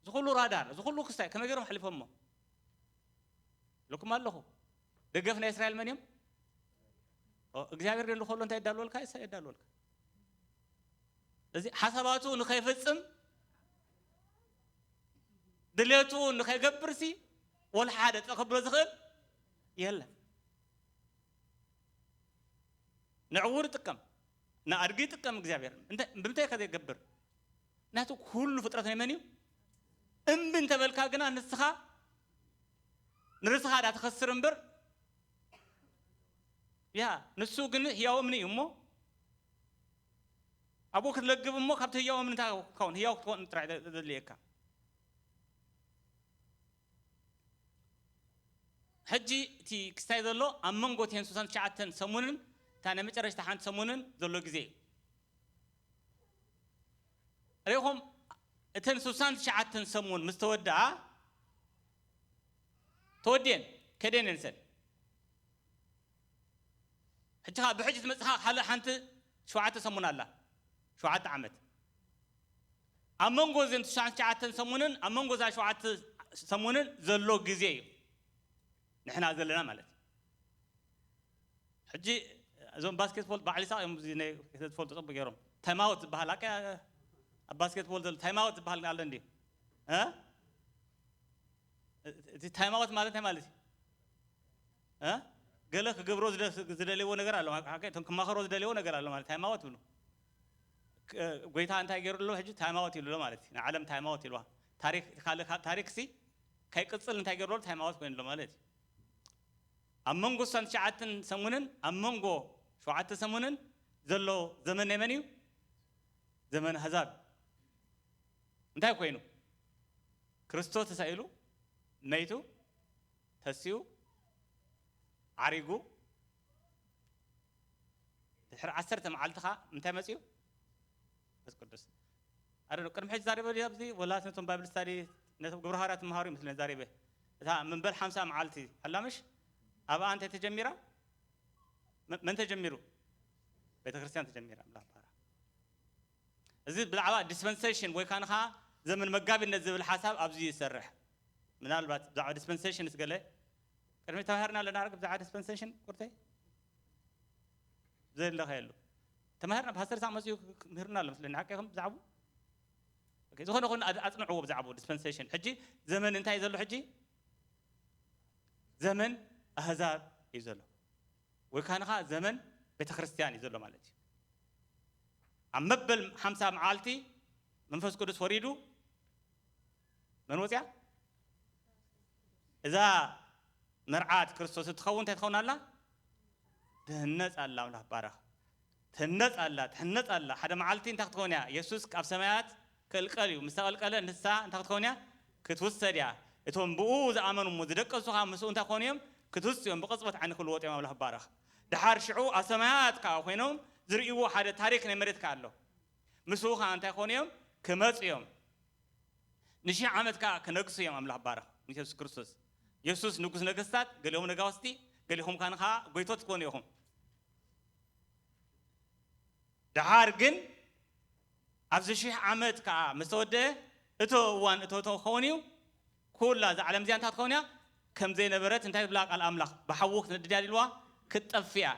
እዚ ኩሉ ራዳር፣ እዚ ኩሉ ክስታይ ከመይ ገይሮም ኣሕሊፎሞ? ኢለኩም ኣለኹ። ደገፍ ናይ እስራኤል መን እዮም? ኦ፣ እግዚኣብሔር ደሊ ከሎ እንታይ የዳልወልካ? ይሳ የዳልወልካ። እዚ ሓሳባቱ ንኸይፈጽም፣ ድሌቱ ንኸይገብርሲ፣ ወላ ሓደ ጠቕ ክብሎ ዝኽእል የለን። ንዕዉር ይጥቀም፣ ንኣድጊ ይጥቀም እግዚኣብሔር። እንተ-፣ ብምንታይ ከ ዘይገብር? ናቱ ኩሉ ፍጥረት ናይ መን እዩ? እምቢ እንተበልካ ግና ንስኻ ንርስኻ ዳ ትኸስር እምበር፣ ያ፣ ንሱ ግን ህያው እምኒ እዩ እሞ፣ ኣብኡ ክትለግብ እሞ ካብቲ ህያው እምኒ እንታይ ክትከውን? ህያው ክትከውን ጥራይ ዘ-፣ ዘድልየካ። ሕጂ እቲ ክስታይ ዘሎ ኣብ መንጎ እተን ስሳን ትሽዓተን ሰሙንን እታ ናይ መጨረሽታ ሓንቲ ሰሙንን ዘሎ ግዜ እዩ። ርኢኹም፣ እተን ስሳን ትሽዓተን ሰሙን ምስ ተወድኣ፣ ተወድየን ከደን የንሰን። ሕጂ ኸዓ ብሕጂ ትመጽኻ ካልእ ሓንቲ ሸውዓተ ሰሙን ኣላ። ሸውዓተ ዓመት። ኣብ መንጎ እዘን ትሽዓተ ሰሙንን ኣብ መንጎ እዛ ሸውዓተ ሰሙንን ዘሎ ግዜ እዩ ንሕና ዘለና ማለት እዩ። ሕጂ እዞም ባስኬትቦል ባዕሊ ሳቕ እዮም፣ እዚ ናይ ዝፈልጡ ጽቡቅ ገይሮም። ታይም ኣውት ዝበሃል፣ ኣቀ ኣብ ባስኬትቦል ዘሎ ታይም ኣውት ዝበሃል ኣሎ እንድዩ? እ? እቲ ታይም ኣውት ማለት እንታይ ማለት እዩ? እ? ገለ ክገብሮ ዝደ-፣ ዝደልይዎ ነገር ኣሎ። ሓቂ፣ እቶም ክማኸሮ ዝደልይዎ ነገር ኣሎ ማለት ታይም ኣውት ይብሉ። ክ-፣ ጎይታ እንታይ ገይሩ ኣሎ? ሕጂ ታይም ኣውት ይብሉ ኣሎ ማለት እዩ። ንዓለም ታይም ኣውት ይብልዋ። ታሪክ፣ ካልእ፣ ካብ ታሪክ ሲ ከይቅጽል እንታይ ገይሩ ኣሎ? ታይም ኣውት ኮይኑ ኣሎ ማለት እዩ። ኣብ መንጎ እሳን ትሽዓተን ሰሙንን ኣብ መንጎ ሸውዓተ ሰሙንን ዘሎ ዘመን ናይ መን እዩ? ዘመን ኣህዛብ። እንታይ ኮይኑ? ክርስቶስ ተሳኢሉ፣ መይቱ፣ ተሲኡ፣ ዓሪጉ፣ ድሕሪ ዓሰርተ መዓልቲ ኸኣ እንታይ መጺኡ? መንፈስ ቅዱስ። ኣረ፣ ቅድሚ ሕጂ ዛሪበ ድየ ኣብዚ? ወላ ነቶም ባይብል ስታዲ፣ ነቶም ግብረ ሃዋርያት ትመሃሩ ይመስለኒ ዛሪበ። እታ መንበል ሓምሳ መዓልቲ ኣላ ምሽ? ኣብኣ እንታይ ተጀሚራ? መ-፣ መን ተጀሚሩ? ቤተ ክርስቲያን ተጀሚራ። ኣምላኽ ባራ። እዚ ብዛዕባ ዲስፐንሴሽን ወይ ከዓ ዘመን መጋቢነት ዝብል ሓሳብ ኣብዚ ይሰርሕ። ምናልባት ብዛዕባ ዲስፐንሴሽን ስገለ ቅድሚ ተማሂርና ኣለና፣ ኣረግ ብዛዕባ ዲስፐንሴሽን ቁርተይ? ዘለኸ የሉ። ተማሂርና፣ ፓስተር ሳቅ መጽኡ ክምህርና ኣሎ መስለኒ። ሓቂ ኢኹም ብዛዕቡ? ኦኬ፣ ዝኾነ ኾነ ኣድ-፣ ኣጽንዕዎ ብዛዕቡ ዲስፐንሴሽን። ሕጂ ዘመን እንታይ እዩ ዘሎ ሕጂ? ዘመን ኣህዛብ እዩ ዘሎ። ወይ ካንኻ ዘመን ቤተ ክርስቲያን እዩ ዘሎ ማለት እዩ። ኣብ መበል ሓምሳ መዓልቲ መንፈስ ቅዱስ ወሪዱ መን ወፅያ? እዛ መርዓት ክርስቶስ እትኸውን እንታይ ትኸውን ኣላ? ትህነጽ ኣላ። ኣምላኽ ባረኽ። ትህነጽ ኣላ፣ ትህነጽ ኣላ። ሓደ መዓልቲ እንታይ ክትኸውን እያ? የሱስ ካብ ሰማያት ክቕልቀል እዩ። ምስ ተቐልቀለ ንሳ እንታይ ክትኸውን እያ? ክትውሰድ እያ። እቶም ብኡ ዝኣመኑ እሞ ዝደቀሱ ኸኣ ምስኡ እንታይ ክኾኑ እዮም? ክትውስኡ እዮም። ብቕጽበት ዓይኒ ክልወጡ እዮም። ኣምላኽ ባረኽ። ደሓር ሽዑ ኣብ ሰማያት ከኣ ኮይኖም ዝርእይዎ ሓደ ታሪኽ ናይ መሬት ከኣ ኣሎ። ምስኡ ኸኣ እንታይ ክኾኑ እዮም? ክመጹ እዮም። ንሽሕ ዓመት ከኣ ክነግሱ እዮም። ኣምላኽ ባረኽ። ንየሱስ ክርስቶስ። የሱስ ንጉስ ነገስታት፣ ገሊኦም ነጋውስቲ፣ ገሊኹም ካን ኸኣ ጎይቶት ትኾኑ ኢኹም። ደሓር ግን ኣብዚ ሽሕ ዓመት ከኣ ምስ ተወደአ፣ እቶ እዋን እቶ እቶ ክኸውን እዩ። ኩላ እዛ ዓለም እዚኣ እንታይ ክትኸውን እያ? ከም ዘይነበረት እንታይ ዝብላ ቃል ኣምላኽ? ብሓዊ ክትነድድ እያ ኢልዋ፣ ክትጠፍእ እያ።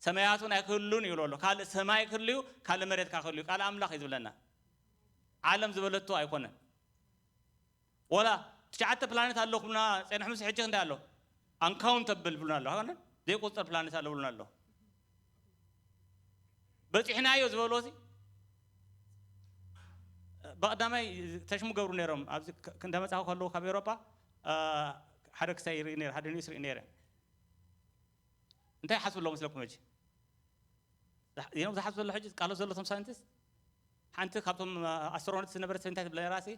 ሰማያት እውን ኣይክህሉን ይብሎ ኣሎ። ካልእ ሰማይ ክህሉ እዩ፣ ካልእ መሬት ከኣ ክህሉ እዩ። ቃል ኣምላኽ እዩ ዝብለና። ዓለም ዝበለቶ ኣይኮነን። ወላ ትሽዓተ ፕላኔት ኣሎ ክብሉና ጸኒሖም፣ ምስ ሕጂ ክንደይ ኣሎ? ኣንካውንተብል ብሉና ኣሎ። ኣይኮነን? ዘይቁጸር ፕላኔት ኣሎ ብሉና ኣሎ። በጺሕናዮ ዝበልዎ እዚ ብቐዳማይ ተሽሙ ገብሩ ነይሮም። ኣብዚ ክ-፣ እንዳመጻኹ ከለዉ ካብ ኤውሮጳ፣ አ፣ ሓደ ክሳይ ይርኢ ነይረ፣ ሓደ ኒውስ ይርኢ ነይረ። እንታይ ይሓስቡ ኣለዉ መስለኩም ሕጂ? ዝሓ-፣ እዮም ዝሓስቡ ዘለዉ ሕጂ ቃሎት ዘለቶም ሳይንቲስት? ሓንቲ ካብቶም፣ አ፣ ኣስትሮኖትስ ዝነበረት እንታይ ትብል ነይራ ሲ?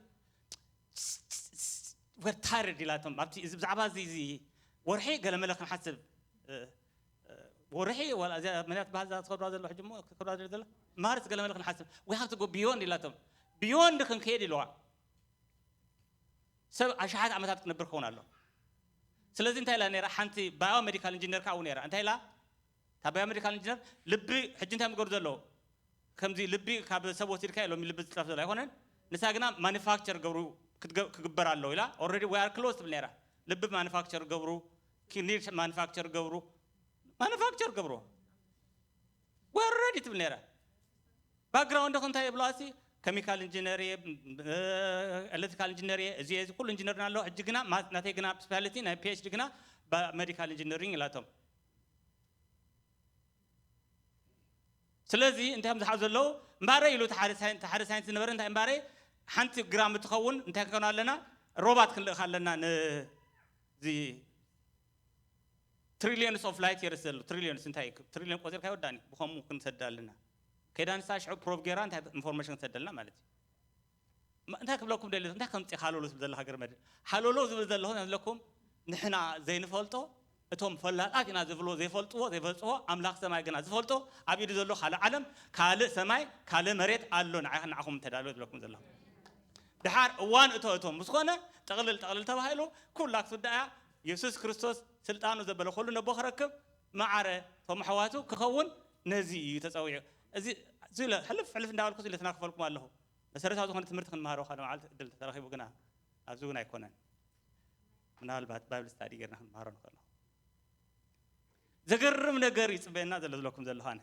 We're tired ኢላቶም። ኣብቲ እዚ ብዛዕባ እዚ፣ እዚ ወርሒ ገለ መለ ክንሓስብ፣ እ፣ እ፣ ወርሒ ዋላ እዚኣ መን እያ ትበሃል እዛ ትኸብራ ዘሎ ሕጂ እሞ፣ ትኸብራ ዘሎ? ማርስ ገለ መለ ክንሓስብ። We have to go beyond ኢላቶም። ቢዮንድ ክንከይድ ኢልዋ። ሰብ ኣሽሓት ዓመታት ክነብር ክኸውን ኣሎ። ስለዚ እንታይ ኢላ ነይራ? ሓንቲ ባዮ ሜዲካል ኢንጂነር ከኣ ነይራ። እንታይ ኢላ? እታ ባዮ ሜዲካል ኢንጂነር ልቢ ሕጂ እንታይ ምገሩ ዘለዉ? ከምዚ ልቢ ካብ ሰብ ወሲድካ ኢሎም ልቢ ዝጥረፍ ዘሎ ኣይኮነን። ንሳ ግና ማኑፋክቸር ገብሩ ክትገ-፣ ክግበር ኣለዎ ኢላ። ኦልሬዲ we are close ትብል ነይራ። ልቢ ማኑፋክቸር ገብሩ፣ ኪድኒ ማኑፋክቸር ገብሩ፣ ማኑፋክቸር ገብሩ። We are ready ትብል ነይራ። ባክግራውንድኺ እንታይ ይብልዋ ሲ? ኬሚካል ኢንጂነር እየ፣ እ፣ ኤሌክትሪካል ኢንጂነር እየ፣ እዚ እየ፣ እዚ ኩሉ ኢንጂነር ኣሎ። ሕጂ ግና ማ-፣ ናተይ ግና ስፔሻሊቲ ናይ ፒ ኤች ዲ ግና ባ-፣ ሜዲካል ኢንጂነሪንግ ኢላቶም። ስለዚ እንታይ እዮም ዝሓዙ ዘለዉ? እምባረ ኢሉ እቲ ሓደ ሳይን-፣ እቲ ሓደ ሳይንስ ዝነበረ እንታይ እምባረ ሓንቲ ግራም እትኸውን እንታይ ክንከውን ኣለና? ሮባት ክንልእኽ ኣለና። ነዚ ትሪሊዮንስ ኦፍ ላይት የርስ ዘሎ ትሪሊዮንስ እንታይ እዩ? ትሪሊዮን ቆፂርካ ይወዳኒ። ብኸምኡ ክንሰድ ኣለና። ከይዳ ንሳ ሽዑ ፕሮብ ጌራ እንታይ ኢንፎርሜሽን ክትሰደልና ማለት እዩ። ማ-፣ እንታይ ክብለኩም ደሊ? እንታይ ከምፅእ ሃለሎ ዝብል ዘለኻ ገርመድ? ሃለሎ ዝብል ዘለኹ ዝብለኩም ንሕና ዘይንፈልጦ፣ እቶም ፈላጣት ኢና ዝብሎ ዘይፈልጥዎ፣ ዘይፈልጥዎ፣ ኣምላኽ ሰማይ ግና ዝፈልጦ፣ ኣብ ኢዱ ዘሎ ካልእ ዓለም፣ ካልእ ሰማይ፣ ካልእ መሬት ኣሎ፣ ንዓይኹም ንዓኹም ተዳሎ ዝብለኩም ዘለኹ። ድሓር እዋን እቶ እቶ ምስ ኮነ፣ ጥቕልል ጥቕልል ተባሂሉ፣ ኩላ ክትውዳእ እያ። የሱስ ክርስቶስ ስልጣኑ ዘበለ ኩሉ ነቦ ክረክብ፣ ማዕረ እቶም ኣሕዋቱ ክኸውን፣ ነዚ እዩ ተጸዊዑ። እዚ፣ እዚ ኢለ ሕልፍ ሕልፍ እንዳበልኩ ኢለ ተናክፈልኩም ኣለኹ። መሰረታዊ ዝኾነ ትምህርቲ ክንመሃሮ ካልእ መዓልቲ ዕድል ተረኺቡ ግና፣ ኣብዚ እውን ኣይኮነን። ምናልባት ባይብል ስታዲ ጌርና ክንመሃሮ ንኽእል። ዘገርም ነገር ይጽበየና ዘሎ ዝለኩም ዘለኹ ኣነ።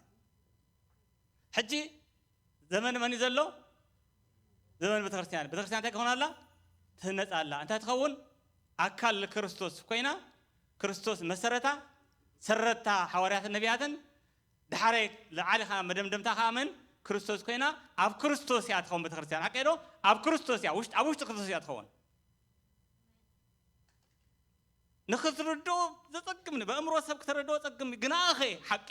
ሕጂ ዘመን መን እዩ ዘሎ? ዘመን ቤተክርስትያን። ቤተክርስትያን እንታይ ክኾን ኣላ? ትህነጽ ኣላ። እንታይ ትኸውን? ኣካል ክርስቶስ ኮይና፣ ክርስቶስ መሰረታ፣ ሰረታ ሓዋርያትን ነቢያትን፣ ድሓረይ ለዓሊ ኸዓ መደምደምታ ኸዓ መን? ክርስቶስ ኮይና፣ ኣብ ክርስቶስ እያ ትኸውን ቤተክርስትያን። ሓቀይ ዶ? ኣብ ክርስቶስ እያ፣ ውሽጥ-፣ ኣብ ውሽጢ ክርስቶስ እያ ትኸውን። ንኽትርድኦ ዘጸግም፣ ብኣእምሮ ሰብ ክተረድኦ ዘጸግም፣ ግና ኣኸ ሓቂ።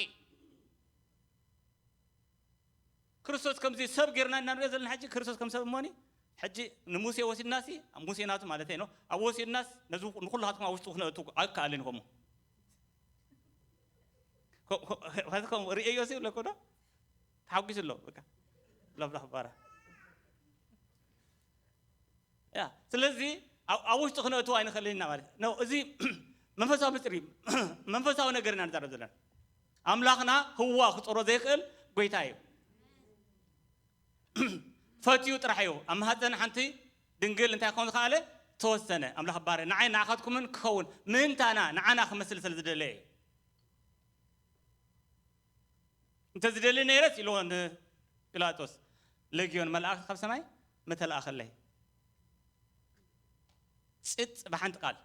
ክርስቶስ ከምዚ ሰብ ጌርና ኢና ንሪኦ ዘለና። ሕጂ ክርስቶስ ከም ሰብ እሞኒ፣ ሕጂ ንሙሴ ወሲድናሲ፣ ሙሴ ናቱ ማለተይ ነው፣ ኣብ ወሲድናስ ነዚ ንኹላትኩም ኣብ ውሽጡ ክነእቱ ኣይከኣልን እዩ። ከምኡ፣ ከ-፣ ከ-፣ ከምኡ ርእየዮ ሲ ይብለኩ ዶ? ተሓጒሱ ኣሎ፣ በቃ። ላፍ ላፍ ባራ። ያ፣ ስለዚ ኣብ፣ ኣብ ውሽጡ ክነእትዎ ኣይንኽእልን ኢና ማለት ነው። እዚ መንፈሳዊ ምስጢር እዩ። መንፈሳዊ ነገር ኢና ንዛረብ ዘለና። ኣምላኽና ህዋ ክጾሮ ዘይኽእል ጎይታ እዩ። ፈትዩ ጥራሕ እዩ። ኣብ ማህፀን ሓንቲ ድንግል እንታይ ክኸውን ዝኸኣለ? ተወሰነ። ኣምላኽ ባረ ንዓይ ንዓኻትኩምን ክኸውን ምእንታና ንዓና ክመስል ስለ ዝደለየ እዩ። እንተ ዝደሊ ነይረስ ኢልዎ ንጲላጦስ፣ ለጊዮን መላእክቲ ካብ ሰማይ ምተላእኸለይ። ጽጥ ብሓንቲ ቃል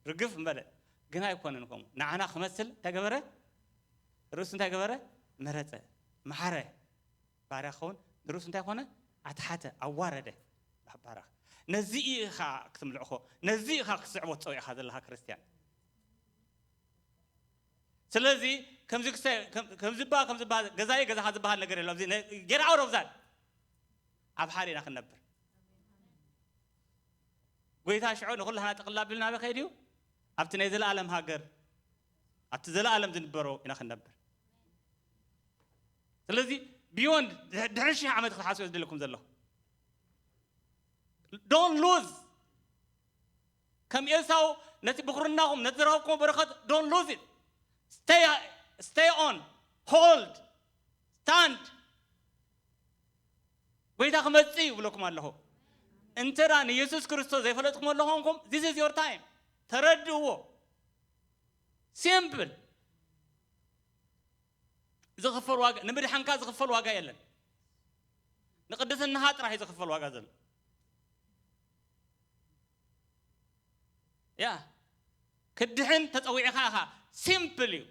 ርግፍ ምበለ። ግን ኣይኮነን ከምኡ። ንዓና ክመስል እንታይ ገበረ? ርእሱ እንታይ ገበረ? መረጸ። መሓረ። ባርያ ክኸውን ንርእሱ እንታይ ኮነ? ኣትሓተ፣ ኣዋረደ። ባርያ። ነዚ ኢኻ ክትምልእኾ፣ ነዚ ኢኻ ክትስዕቦ ትጸውዒኻ ዘለኻ ክርስትያን። ስለዚ ከምዚ ክስታይ-፣ ከም-፣ ከምዚ በሃል፣ ከምዚ በሃል፣ ገዛይ ገዛኻ ዝበሃል ነገር የሎ። ኣብዚ ነ-፣ get out of that። ኣብ ሓደ ኢና ክንነብር። ጎይታ ሽዑ ንኹላህና ጥቕላል ቢልና ኣበይ ከይድ እዩ? ኣብቲ ናይ ዘለኣለም ሃገር፣ ኣብቲ ዘለኣለም ዝንበሮ ኢና ክንነብር። ስለዚ beyond ድሕ-፣ ድሕሪ ሽሕ ዓመት ክትሓስቡ ዝደለኩም ዘለኹ። Don't lose። ከም ኤሳው ነቲ ብኹርናኹም፣ ነቲ ዝረኸብኩሞ በረኸት don't lose it። Stay፣ stay on፣ hold፣ stand። ጎይታ ክመጽእ እዩ ብለኩም ኣለኹ። እንተ ደኣ ንየሱስ ክርስቶስ ዘይፈለጥኩም ኣለኹምኩም፣ this is your time። ተረድእዎ። ሲምፕል። ዝኽፈል ዋጋ፣ ንምድሓንካ ዝኽፈል ዋጋ የለን። ንቅድስናኻ ጥራሕ እዩ ዝኽፈል ዋጋ ዘሎ። ያ፣ ክድሕን ተጸዊዕኻ ኢኻ። ሲምፕል እዩ።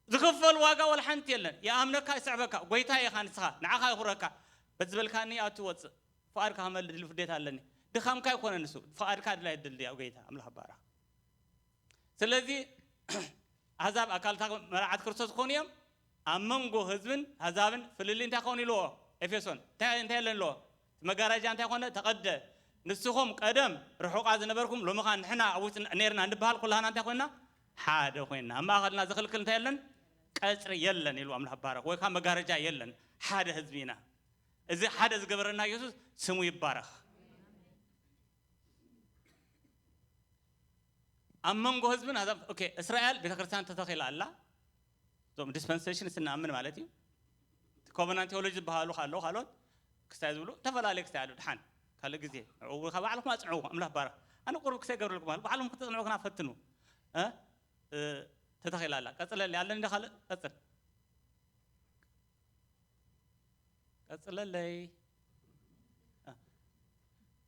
ዝኽፈል ዋጋ ወላ ሓንቲ የለን። ይኣምነካ፣ ይስዕበካ። ጎይታ ኢኻ ንስኻ። ንዓኻ ይኹረካ። በዚ ዝበልካኒ እያ እትወጽእ። ፍቓድካ ከመልእ ድል ፍዴት ኣለኒ። ድኻምካ ኣይኮነን ንሱ። ፍቓድካ ድላይ ድል እያ ጎይታ ኣምላኽ ባርኽ። ስለዚ ኣሕዛብ ኣካልታ መርዓት ክርስቶስ ክኾኑ እዮም። ኣብ መንጎ ህዝብን ኣሕዛብን ፍልልይ እንታይ ክኸውን ኢልዎ? ኤፌሶን። እንታይ፣ እንታይ የለን ኢልዎ? እቲ መጋረጃ እንታይ ኮነ? ተቐደ። ንስኹም ቀደም ርሑቓት ዝነበርኩም፣ ሎሚ ኸኣ ንሕና ኣብ ውሽጢ ኔርና እንበሃል ኩላህና እንታይ ኮይንና? ሓደ ኮይንና። ኣብ ማእኸልና ዝኽልክል እንታይ የለን? ቀጽሪ የለን ኢሉ ኣምላኽ ባረኽ። ወይ ከዓ መጋረጃ የለን። ሓደ ህዝቢ ኢና። እዚ ሓደ ዝገበረና ኢየሱስ ስሙ ይባረኽ። ኣብ መንጎ ህዝብን ኣዛብ-፣ ኦኬ፣ እስራኤል ቤተክርስትያን ተተኺላ ኣላ። እዞም ዲስፐንሴሽንስ እንኣምን ማለት እዩ። ኮቨናንት ቴዎሎጂ ዝበሃሉ ኣለዉ፣ ካልኦት ክስታይ ዝብሉ፣ ዝተፈላለዩ ክስታይ ኣለዉ። ድሓን ካልእ ግዜ ንዕኡ ካብ ባዕልኩም ኣጽንዕዎ፣ ኣምላኽ ባረኽ። ኣነ ቁሩብ ክስታይ ገብረልኩም ኣሎ፣ ባዕልኩም ክትጽንዑ ግና ፈትኑ። እ? እ፣ ተተኺላ ኣላ። ቀጽለለይ፣ ኣለኒ ዶ ካልእ? ቀጽል። ቀጽለለይ። እ።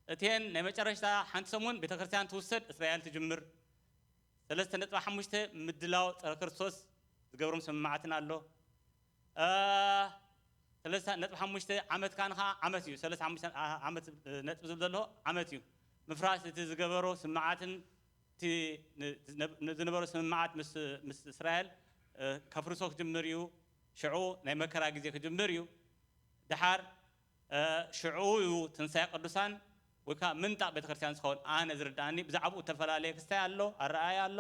እተን ናይ መጨረሽታ ሓንቲ ሰሙን ቤተክርስትያን ትውሰድ፣ እስራኤል ትጅምር። ሰለስተ ነጥቢ ሓሙሽተ ምድላው ጸረ ክርስቶስ ዝገብሮም ስምምዓትን ኣሎ። እ፣ ሰለስተ ነጥቢ ሓሙሽተ ዓመት ካን ኸዓ ዓመት እዩ። ሰለስተ ሓሙሽተ ዓ-፣ ዓመት፣ እ፣ ነጥቢ ዝብል ዘሎ ዓመት እዩ። ምፍራስ እቲ ዝገበሮ ስምምዓትን እቲ ን-፣ ዝነ-፣ ዝነበሮ ስምምዓት ምስ፣ ምስ እስራኤል፣ እ፣ ከፍርሶ ክጅምር እዩ። ሽዑ ናይ መከራ ግዜ ክጅምር እዩ። ደሓር፣ እ፣ ሽዑ እዩ ትንሳኤ ቅዱሳን ወይ ከዓ ምንጣቕ ቤተክርስትያን ዝኸውን። ኣነ ዝርድኣኒ ብዛዕባኡ እተፈላለየ ክስታይ ኣሎ፣ ኣረኣእያ ኣሎ።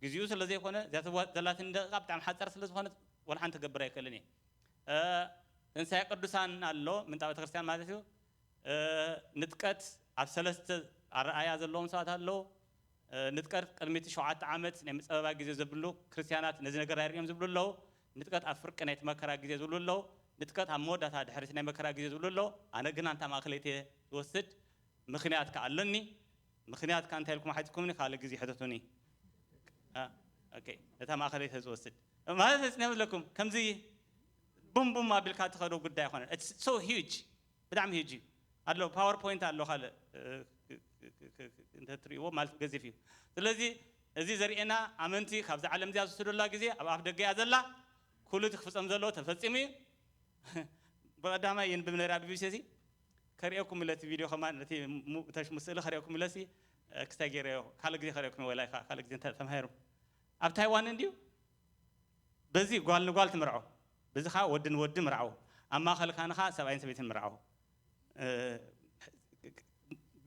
ግዜኡ ስለ ዘይኮነ፣ እዚኣ ትዋ-፣ ዘላትኒ ደቂቃ ብጣዕሚ ሓጻር ስለ ዝኾነት፣ ወላ ሓንቲ ክገብር ኣይክእልን እየ። እ፣ ትንሳኤ ቅዱሳን ኣሎ፣ ምንጣ ቤተክርስትያን ማለት እዩ። እ፣ ንጥቀት ኣብ ሰለስተ ኣረኣያ ዘለዎም ሰባት ኣለዉ። እ፣ ንጥቀት ቅድሚ እቲ ሸውዓተ ዓመት ናይ ምጸበባ ግዜ ዘብሉ ክርስትያናት ነዚ ነገር ኣይርእዮም ዝብሉ ኣለዉ። ንጥቀት ኣብ ፍርቂ ናይቲ መከራ ግዜ ዝብሉ ኣለዉ። ንጥቀት ኣብ መወዳእታ ድሕሪ እቲ ናይ መከራ ግዜ ዝብሉ ኣለዉ። ኣነ ግን ኣንታ ማእከለይቲ እየ ዝወስድ። ምኽንያት ከኣ ኣለኒ። ምኽንያት ከኣ እንታይ ኢልኩም ሓቲትኩምኒ? ካልእ ግዜ ሕተቱኒ። አ፣ ኦኬ፣ ነታ ማእከለይቲ እየ ዝወስድ። ማለት ተጽንዮም ኣለኩም። ከምዚ ቡም ቡም ኣቢልካ ትኸዶ ጉዳይ ኣይኮነን። It's so huge። ብጣዕሚ ሂጂ ኣሎ። ፓወርፖይንት ኣሎ ካልእ፣ እ፣ እ፣ እ፣ እ፣ እንተትርእይዎ ማለት ገዚፍ እዩ። ስለዚ እዚ ዘርእየና ኣመንቲ ካብዛ ዓለም እዚኣ ዝወስደላ ግዜ ኣብ ኣፍ ደገ እያ ዘላ። ኩሉ እቲ ክፍጸም ዘለዎ ተፈጺሙ እዩ። ብቐዳማይ የንብብ ነይራ ቢቢሲ እዚ። ከርእየኩም ኢለ እቲ ቪድዮ ከማን ነቲ ሙ-፣ ተሽሙ ስእሊ ከርእየኩም ኢለሲ፣ እ፣ ክስታይ ገይረዮ። ካልእ ግዜ ከርእየኩም እየ፣ ወላ ኢኻ ካልእ ግዜ እንተ ተማሂሩ። ኣብ ታይዋን እንድዩ በዚ ጓል ንጓል ትምርዖ፣ በዚ ኸዓ ወዲ ንወዲ ምርዓው፣ ኣብ ማእኸል ካንኻ ሰብኣይን ሰበይትን ምርዓው። እ፣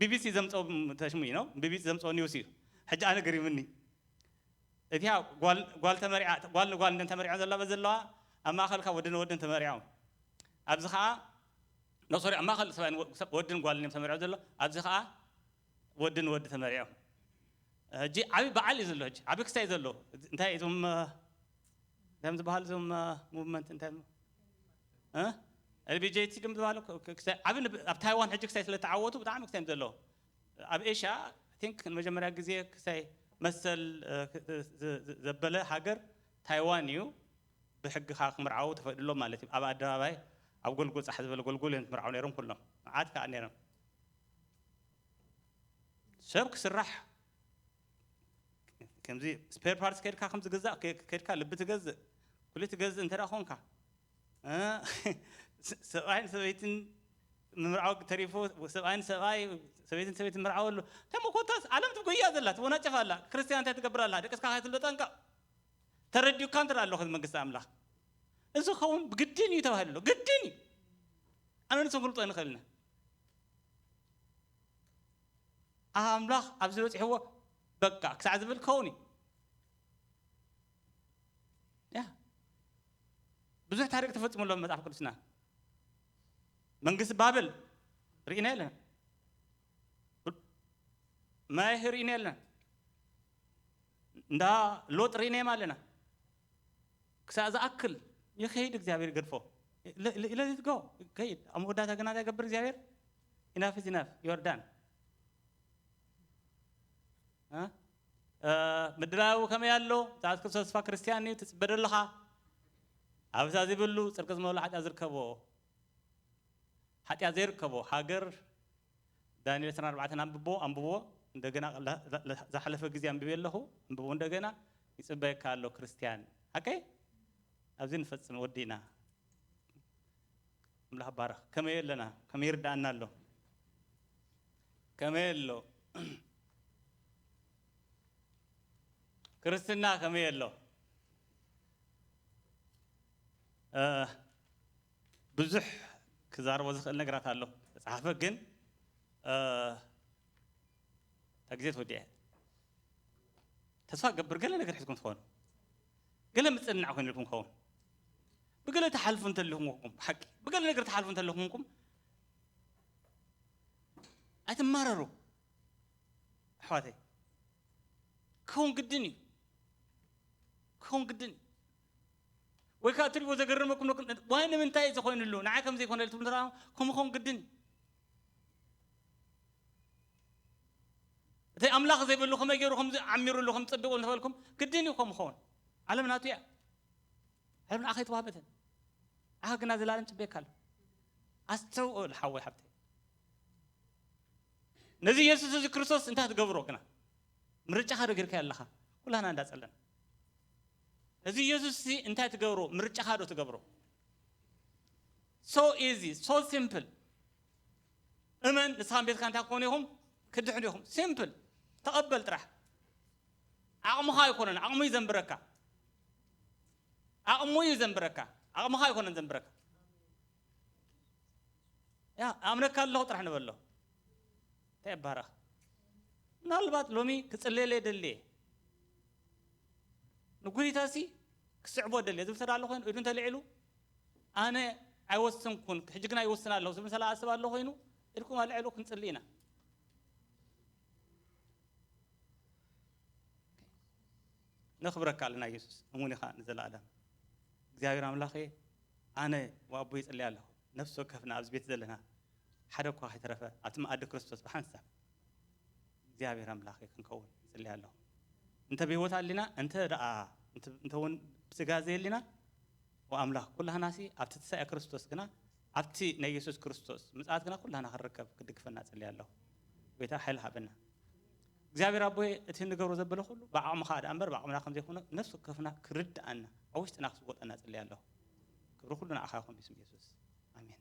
ቢቢሲ ዘምፀኦ ተሽሙ እዩ ነው፣ ቢቢሲ ዘምፀኦ ኒውስ እዩ። ሕጂ ኣነ ገሪምኒ። እቲኣ ጓል፣ ጓል ተመሪዓ፣ ጓል ንጓል እንደን ተመሪዖ ዘላ በዚ ዘለዋ፣ ኣብ ማእኸልካ ወዲ ንወድን ተመሪዖም። ኣብዚ ኸዓ፣ ኖ፣ ሶሪ፣ ኣብ ማእኸል ሰብኣይን ወ-፣ ሰብ-፣ ወድን ጓልን እዮም ተመሪዖ ዘሎ። ኣብዚ ኸዓ ወድን ወዲ ተመሪዖም። ሕጂ ዓብዪ በዓል እዩ ዘሎ። ሕጂ ዓብዪ ክስታይ እዩ ዘሎ። እንታይ እዞም፣ እ፣ እንታይ እዮም ዝበሃሉ እዞም፣ እ፣ ሙቭመንት እንታይ እዮም? እ? ኤልቢጄቲ ድም ዝበሃሉ ክ-፣ ክ-፣ ክስታይ ዓብዪ ንብ-፣ ኣብ ታይዋን ሕጂ ክስታይ ስለ ተዓወቱ ብጣዕሚ ክስታይ እዮም ዘለዉ። ኣብ ኤሽያ፣ I think፣ ንመጀመርያ ግዜ ክስታይ መሰል፣ እ፣ ክ-፣ ዝ-፣ ዝ-፣ ዘበለ ሃገር ታይዋን እዩ። ብሕጊ ከዓ ክምርዓዉ ተፈቅድሎም ማለት እዩ። ኣብ ኣደባባይ፣ ኣብ ጎልጎል ፃሕ ዝበለ ጎልጎል እዮም ክምርዓዉ ነይሮም ኩሎም። መዓት ከዓ ነይሮም። ሰብ ክስራሕ፣ ከምዚ ስፔር ፓርትስ ከድካ ከም ዝግዛእ ከ-፣ ከድካ ልቢ ትገዝእ፣ ኩሉ ትገዝእ እንተ ደኣ ኾንካ፣ እ፣ ስ-፣ ሰብኣይን ሰበይትን ምምርዓው ተሪፉ፣ ሰብኣይን ሰብኣይ፣ ሰበይትን ሰበይትን ምርዓው ኣሎ። ተሞ ኮታስ ዓለም ትጎያ ዘላ፣ ትወናጨፍ ኣላ። ክርስትያን እንታይ ትገብር ኣላ? ደቅስካ ከይትብሎ ጠንቀቕ። ተረዲኡካ እንተ ደኣ ኣሎ መንግስቲ ኣምላኽ። እዚ ኸውን ብግድን እዩ ተባሂሉ ኣሎ። ግድን እዩ። ኣነ ንስኹም ክንልጦ ንኽእል ኢና። ኣምላኽ ኣብዚ በጺሕዎ በቃ ክሳዕ ዝብል ክኸውን እዩ። ያ። ብዙሕ ታሪኽ ተፈጺሙ ኣሎ ኣብ መጽሓፍ ቅዱስና። መንግስቲ ባብል ርኢና ኣለና። ማይህ ርኢና ኣለና። እንዳ ሎጥ ርኢናዮም ኣለና። ክሳዕ ዝኣክል ይኸይድ፣ እግዚኣብሔር ይገድፎ። ለ-፣ ለ-፣ let it go፣ ይኸይድ። ኣብ መወዳእታ ግና እንታይ ይገብር እግዚኣብሔር? ኢናፍ ኢዝ ኢናፍ፣ you are done። እ? እ፣ ምድላው ከመይ ኣሎ? ብዛዕባ ክርስቶስ ተስፋ ክርስትያን እዩ፣ ትጽበ ዶ ኣለኻ? ኣብዛ ዝብሉ ጽድቂ ዝመልኦ ሓጢኣት ዝርከቦ፣ ሓጢኣት ዘይርከቦ ሃገር፣ ዳንኤል ዕስራን ኣርባዕተን ኣንብቦ፣ ኣንብቦ። እንደገና ለ-፣ ለ-፣ ለ-፣ ዝሓለፈ ግዜ ኣንብቤ ኣለኹ፣ ኣንብቦ እንደገና። ይጽበየካ ኣሎ ክርስትያን። ሓቀይ? ኣብዚ ንፈጽም፣ ወዲእና። ኣምላኽ ባረኽ። ከመይ ኣለና? ከመይ ይርድኣና ኣሎ? ከመይ ኣሎ? ክርስትና ከመይ ኣሎ? እ፣ ብዙሕ ክዛረቦ ዝኽእል ነገራት ኣሎ። ተጻሓፈ ግን፣ እ፣ እታ ግዜ ተወዲኣ። ተስፋ ገብር ገለ ነገር ሒዝኩም ትኾኑ። ገለ ምጽንናዕ ኮይኑልኩም ክኸውን። ብገለ ትሓልፉ እንተለኹም፣ ብሓቂ፣ ብገለ ነገር ትሓልፉ እንተለኹም፣ ኣይትማረሩ። ኣሕዋተይ፣ ክኸውን ግድን እዩ። ክኸውን ግድን እዩ። ወይ ከዓ እትሪእዎ ዘገርመኩም፣ ዋይ ንምንታይ እዚ ኮይኑሉ፣ ንዓይ ከም ዘይኮነሉ ትብሉ እንተ ደኣ፣ ከምኡ ክኸውን ግድን እዩ። እቲ ኣምላኽ ዘይብሉ ከመይ ገይሩ ከምዚ ዓሚሩሉ ከም ዝጸብቑ እንተበልኩም፣ ግድን እዩ ከምኡ ክኸውን። ዓለም ናቱ እያ። ዓለም ንዓኻ ኣይተዋህበትን። ንዓኻ ግና ዘላለም ጽበየካ ኣሎ። ኣስተውዕል ሓወይ ሓብተይ። ነዚ ኢየሱስ እዚ ክርስቶስ እንታይ ትገብሮ ግና? ምርጫኻ ዶ ጌርካዮ ኣለኻ? ኩላና እንዳጸለና። ነዚ ኢየሱስ እዚ እንታይ ትገብሮ? ምርጫኻ ዶ ትገብሮ? So easy, so simple። እመን፣ ንስኻን ቤትካ እንታይ ክኾኑ ኢኹም? ክድሕኑ ኢኹም። ሲምፕል። ተቐበል ጥራሕ። ዓቕምኻ ኣይኮነን፣ ዓቕሙ እዩ ዘንብረካ። ዓቕሙ እዩ ዘንብረካ። ዓቕምኻ ኣይኮነን ዘንብረካ። ያ፣ ኣምነካ ኣለኹ ጥራሕ ንበሎ። እንታይ ይባረኽ። ምናልባት ሎሚ ክጽልየለይ ደልየ። ንጉይታሲ ክስዕቦ ደልየ ዝብል ተዳሎ ኮይኑ፣ ኢዱ እንተልዒሉ፣ ኣነ ኣይወስንኩን፣ ሕጂ ግና ይወስን ኣለኹ ዝብል ምሳሌ ኣስብ ኣሎ ኮይኑ፣ ኢድኩም ኣልዕሉ፣ ክንጽሊ ኢና። ነኽብረካ ኣለና የሱስ፣ እሙን ኢኻ ንዘለኣለም። እግዚኣብሔር ኣምላኸ፣ ኣነ ወኣቦ ይጽሊ ኣለኹ፣ ነፍሲ ወከፍና ኣብዚ ቤት ዘለና ሓደ እኳ ከይተረፈ ኣብቲ መኣዲ ክርስቶስ ብሓንሳብ እግዚኣብሔር ኣምላኸ ክንከውን ይጽሊ ኣለኹ። እንተ ብህይወት ኣሊና፣ እንተ ደኣ እንተ እንተ እውን ብስጋ ዘየሊና፣ ወኣምላኽ ኩላህናሲ ኣብቲ ትንሳኤ ክርስቶስ ግና፣ ኣብቲ ናይ የሱስ ክርስቶስ ምጽኣት ግና ኩላህና ክንርከብ ክድግፈና እጽሊ ኣለኹ። ጎይታ ሓይሊ ሃበና። እግዚኣብሔር ኣቦይ፣ እቲ ንገብሮ ዘበለ ኩሉ ብዓቕምኻ ደኣ እምበር ብዓቕምና ከም ዘይኮነ ነፍሲ ወከፍና ክርድኣና፣ ኣብ ውሽጥና ክስወጠና እጽሊ ኣለኹ። ክብሪ ኩሉ ንዓኻ ይኹን ብስም የሱስ። ኣሜን።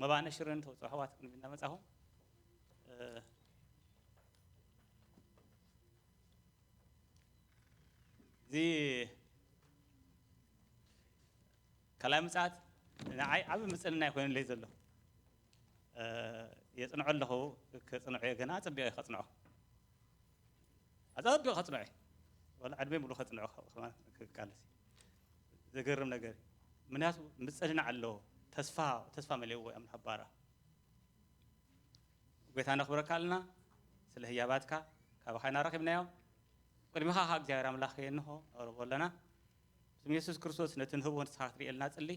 መባእን ሽርን ተውፅኦ ኣሕዋት ክንቢ እናመጻኹም፣ እ፣ እዚ ካልኣይ ምጽኣት ንዓይ ዓቢ ምጽንናይ ኮይኑለይ ዘሎ። እ፣ የጽንዖ ኣለኹ፣ ክጽንዖ እየ፣ ገና ኣጸቢቐ እየ ከጽንዖ። ኣጸቢቐ ከጽንዖ እየ። ዋላ ዕድመይ ሙሉ ከጽንዖ ከ-፣ ከማን ክቃለስ እዩ። ዘገርም ነገር እዩ። ምክንያቱ ምጽንናዕ ኣለዎ። ተስፋ፣ ተስፋ መሊእዎ እዩ ኣምላኽ ባራ። ጎይታ ነኽብረካ ኣለና ስለ ህያባትካ፣ ካባኻ ኢና ረኺብናዮ። ቅድሚኻ ኸኣ እግዚኣብሔር ኣምላኽ እንሆ ነቕርቦ ኣለና። ብስም የሱስ ክርስቶስ ነቲ ንህቦ ንስኻ ክትርእየልና ጽሊ።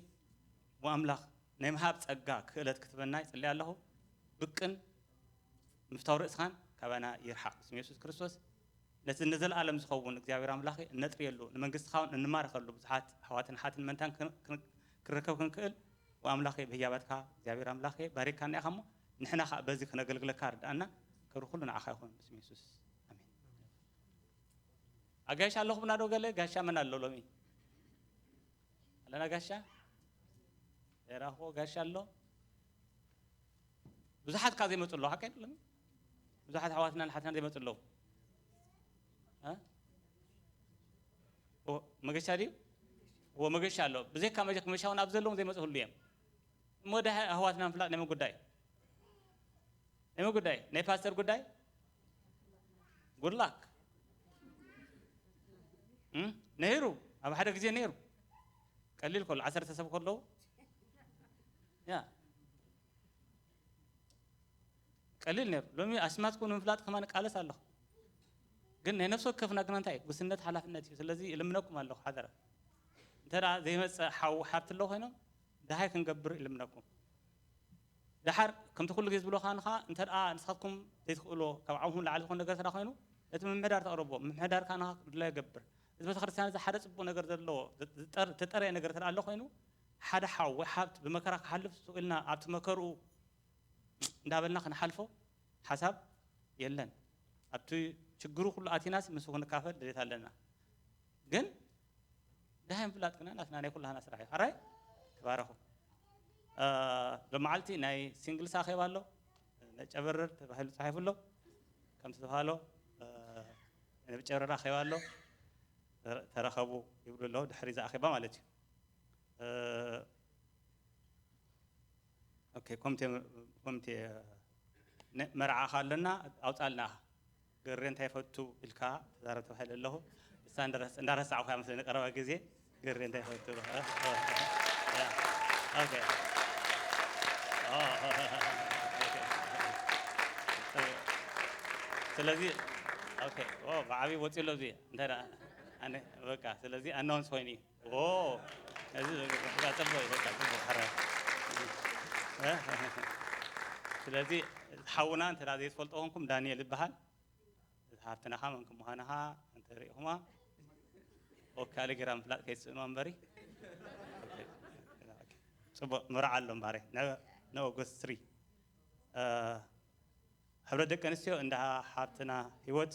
ወኣምላኽ ናይ ምሃብ ጸጋ ክእለት ክትበና ይጽሊ ኣለኹ። ብቅን ምፍታው ርእስኻን ካባና ይርሓቕ። ብስም የሱስ ክርስቶስ ነቲ ንዘለኣለም ዝኸውን እግዚኣብሔር ኣምላኽ እነጥርየሉ፣ ንመንግስትኻ እውን እንማረኸሉ ብዙሓት ኣሕዋትን ኣሓትን መንታን ክን-፣ ክን-፣ ክንረከብ ክንክእል፣ ወኣምላኽ ብህያባትካ እግዚኣብሔር ኣምላኽ ባሪካና ኢኻ እሞ፣ ንሕና ኸኣ በዚ ክነገልግለካ ርድኣና። ክብሪ ኩሉ ንዓኻ ይኹን፣ ብስም የሱስ። ኣሜን። ኣጋይሽ ኣለኹምና ዶ ገለ? ጋሻ መን ኣሎ ሎሚ? ኣለና ጋሻ? የራኽቦ ጋሻ ኣሎ? ብዙሓት ካብ ዘይመጹ ኣለዉ፣ ሓቀይ ኣይደለም? ብዙሓት ኣሕዋትናን ኣሓትናን ዘይመጹ ኣለዉ። እ? እዎ፣ መገሻ ድዩ? እዎ፣ መገሻ ኣሎ። ብዘይካ መገ-፣ መገሻ እውን ኣብ ዘለዉ ዘይመጹ ህልዉ እዮም። እሞ ደሓ ኣሕዋትና ምፍላጥ ናይ መን ጉዳይ? ናይ መን ጉዳይ? ናይ ፓስተር ጉዳይ? ጉድ ላክ። እም? ነይሩ፣ ኣብ ሓደ ግዜ ነይሩ። ቀሊል ከሎ፣ ዓሰርተ ሰብ ከለዉ። ያ። ቀሊል ነይሩ። ሎሚ ኣስማትኩም ንምፍላጥ ከማን እቃለስ ኣለኹ። ግን ናይ ነፍሲ ወከፍና ግና እንታይ እዩ? ጉስነት ሓላፍነት እዩ። ስለዚ እልምነኩም ኣለኹ ሓደራ። እንተ ደኣ ዘይመጽእ ሓው ሓብቲ ኣሎ ኮይኖም፣ ደሃይ ክንገብር እልምነኩም። ደሓር ከምቲ ኩሉ ግዜ ዝብሎ ከኣ ንኻ፣ እንተ ደኣ ንስኻትኩም ዘይትኽእሎ፣ ካብ ዓቕምኹም ንላዕሊ ዝኾነ ነገር እንተ ደኣ ኮይኑ፣ ነቲ ምምሕዳር ተቕርቦ። ምምሕዳር ከኣ ንኻ ድላዩ ይገብር። እዚ ቤተክርስትያን እዚ ሓደ ጽቡቕ ነገር ዘለዎ፣ ዝጠር-፣ ዝተጠረየ ነገር እንተ ደኣ ኣሎ ኮይኑ፣ ሓደ ሓው ወይ ሓብቲ ብመከራ ክሓልፍ ስቕ ኢልና ኣብቲ መከርኡ እንዳበልና ክንሓልፎ ሓሳብ የለን። ኣብቲ ችግሩ ኩሉ ኣቲናስ ምስኡ ክንካፈል ድሌት ኣለና። ግን ደሃይ ምፍላጥ ግና ናትና ናይ ኩላህና ስራሕ እዩ። ሕራይ? ተባረኹ። እ፣ ሎመዓልቲ ናይ ሲንግልስ ኣኼባ ኣሎ። ነጨበርር ተባሂሉ ተጻሒፉ ኣሎ። ከምቲ ዝተባህሎ፣ እ፣ ናይ ነጨበርር ኣኼባ ኣሎ። ተረ-፣ ተረኸቡ ይብሉ ኣለዉ። ድሕሪ እዚ ኣኼባ ማለት እዩ። እ፣ ኦኬ፣ ኮሚቴ፣ ኮሚቴ ነ-፣ መርዓ ኸኣ ኣለና፣ ኣውጻልና። ገሬ እንታይ ይፈቱ ኢልካ ተዛረብ ተባሂለ ኣለኹ። ንሳ እንዳረስ-፣ እንዳረሳዕኩ እያ መስለኒ ቀረባ ግዜ። ገሬ እንታይ ይፈቱ? እ፣ እ፣ እ፣ ያ። ኦኬ። ኦ፣ ኦኬ። ጽቡቕ። ስለዚ፣ ኦኬ። ኦ፣ ብዓብዪ ወጺኡ ኣሎ እዚ። እንታይ ደኣ፣ ኣነ፣ በቃ፣ ስለዚ ኣናውንስ ኮይኑ እዩ። ኦ፣ እዚ በቃ ጽቡቕ እዩ፣ በቃ ጽቡቕ፣ ሕራይ። እ? ስለዚ፣ ሓውና እንተ ደኣ ዘይትፈልጦ ኮንኩም፣ ዳንኤል ይበሃል። ሓፍትና ኸኣ መን ከም ምዃና ኸኣ እንተ ርኢኹማ፣ ኦኬ፣ ኣለ ጌራ ምፍላጥ ከይትስእኑ እምበሪ። ኦኬ፣ ኦኬ። ጽቡቕ፣ መርዓ ኣሎ እምበረ፣ ነ-፣ ንኦገስት ስሪ። እ፣ ሕብረት ደቂ ኣንስትዮ እንዳ ሓብትና ህይወት።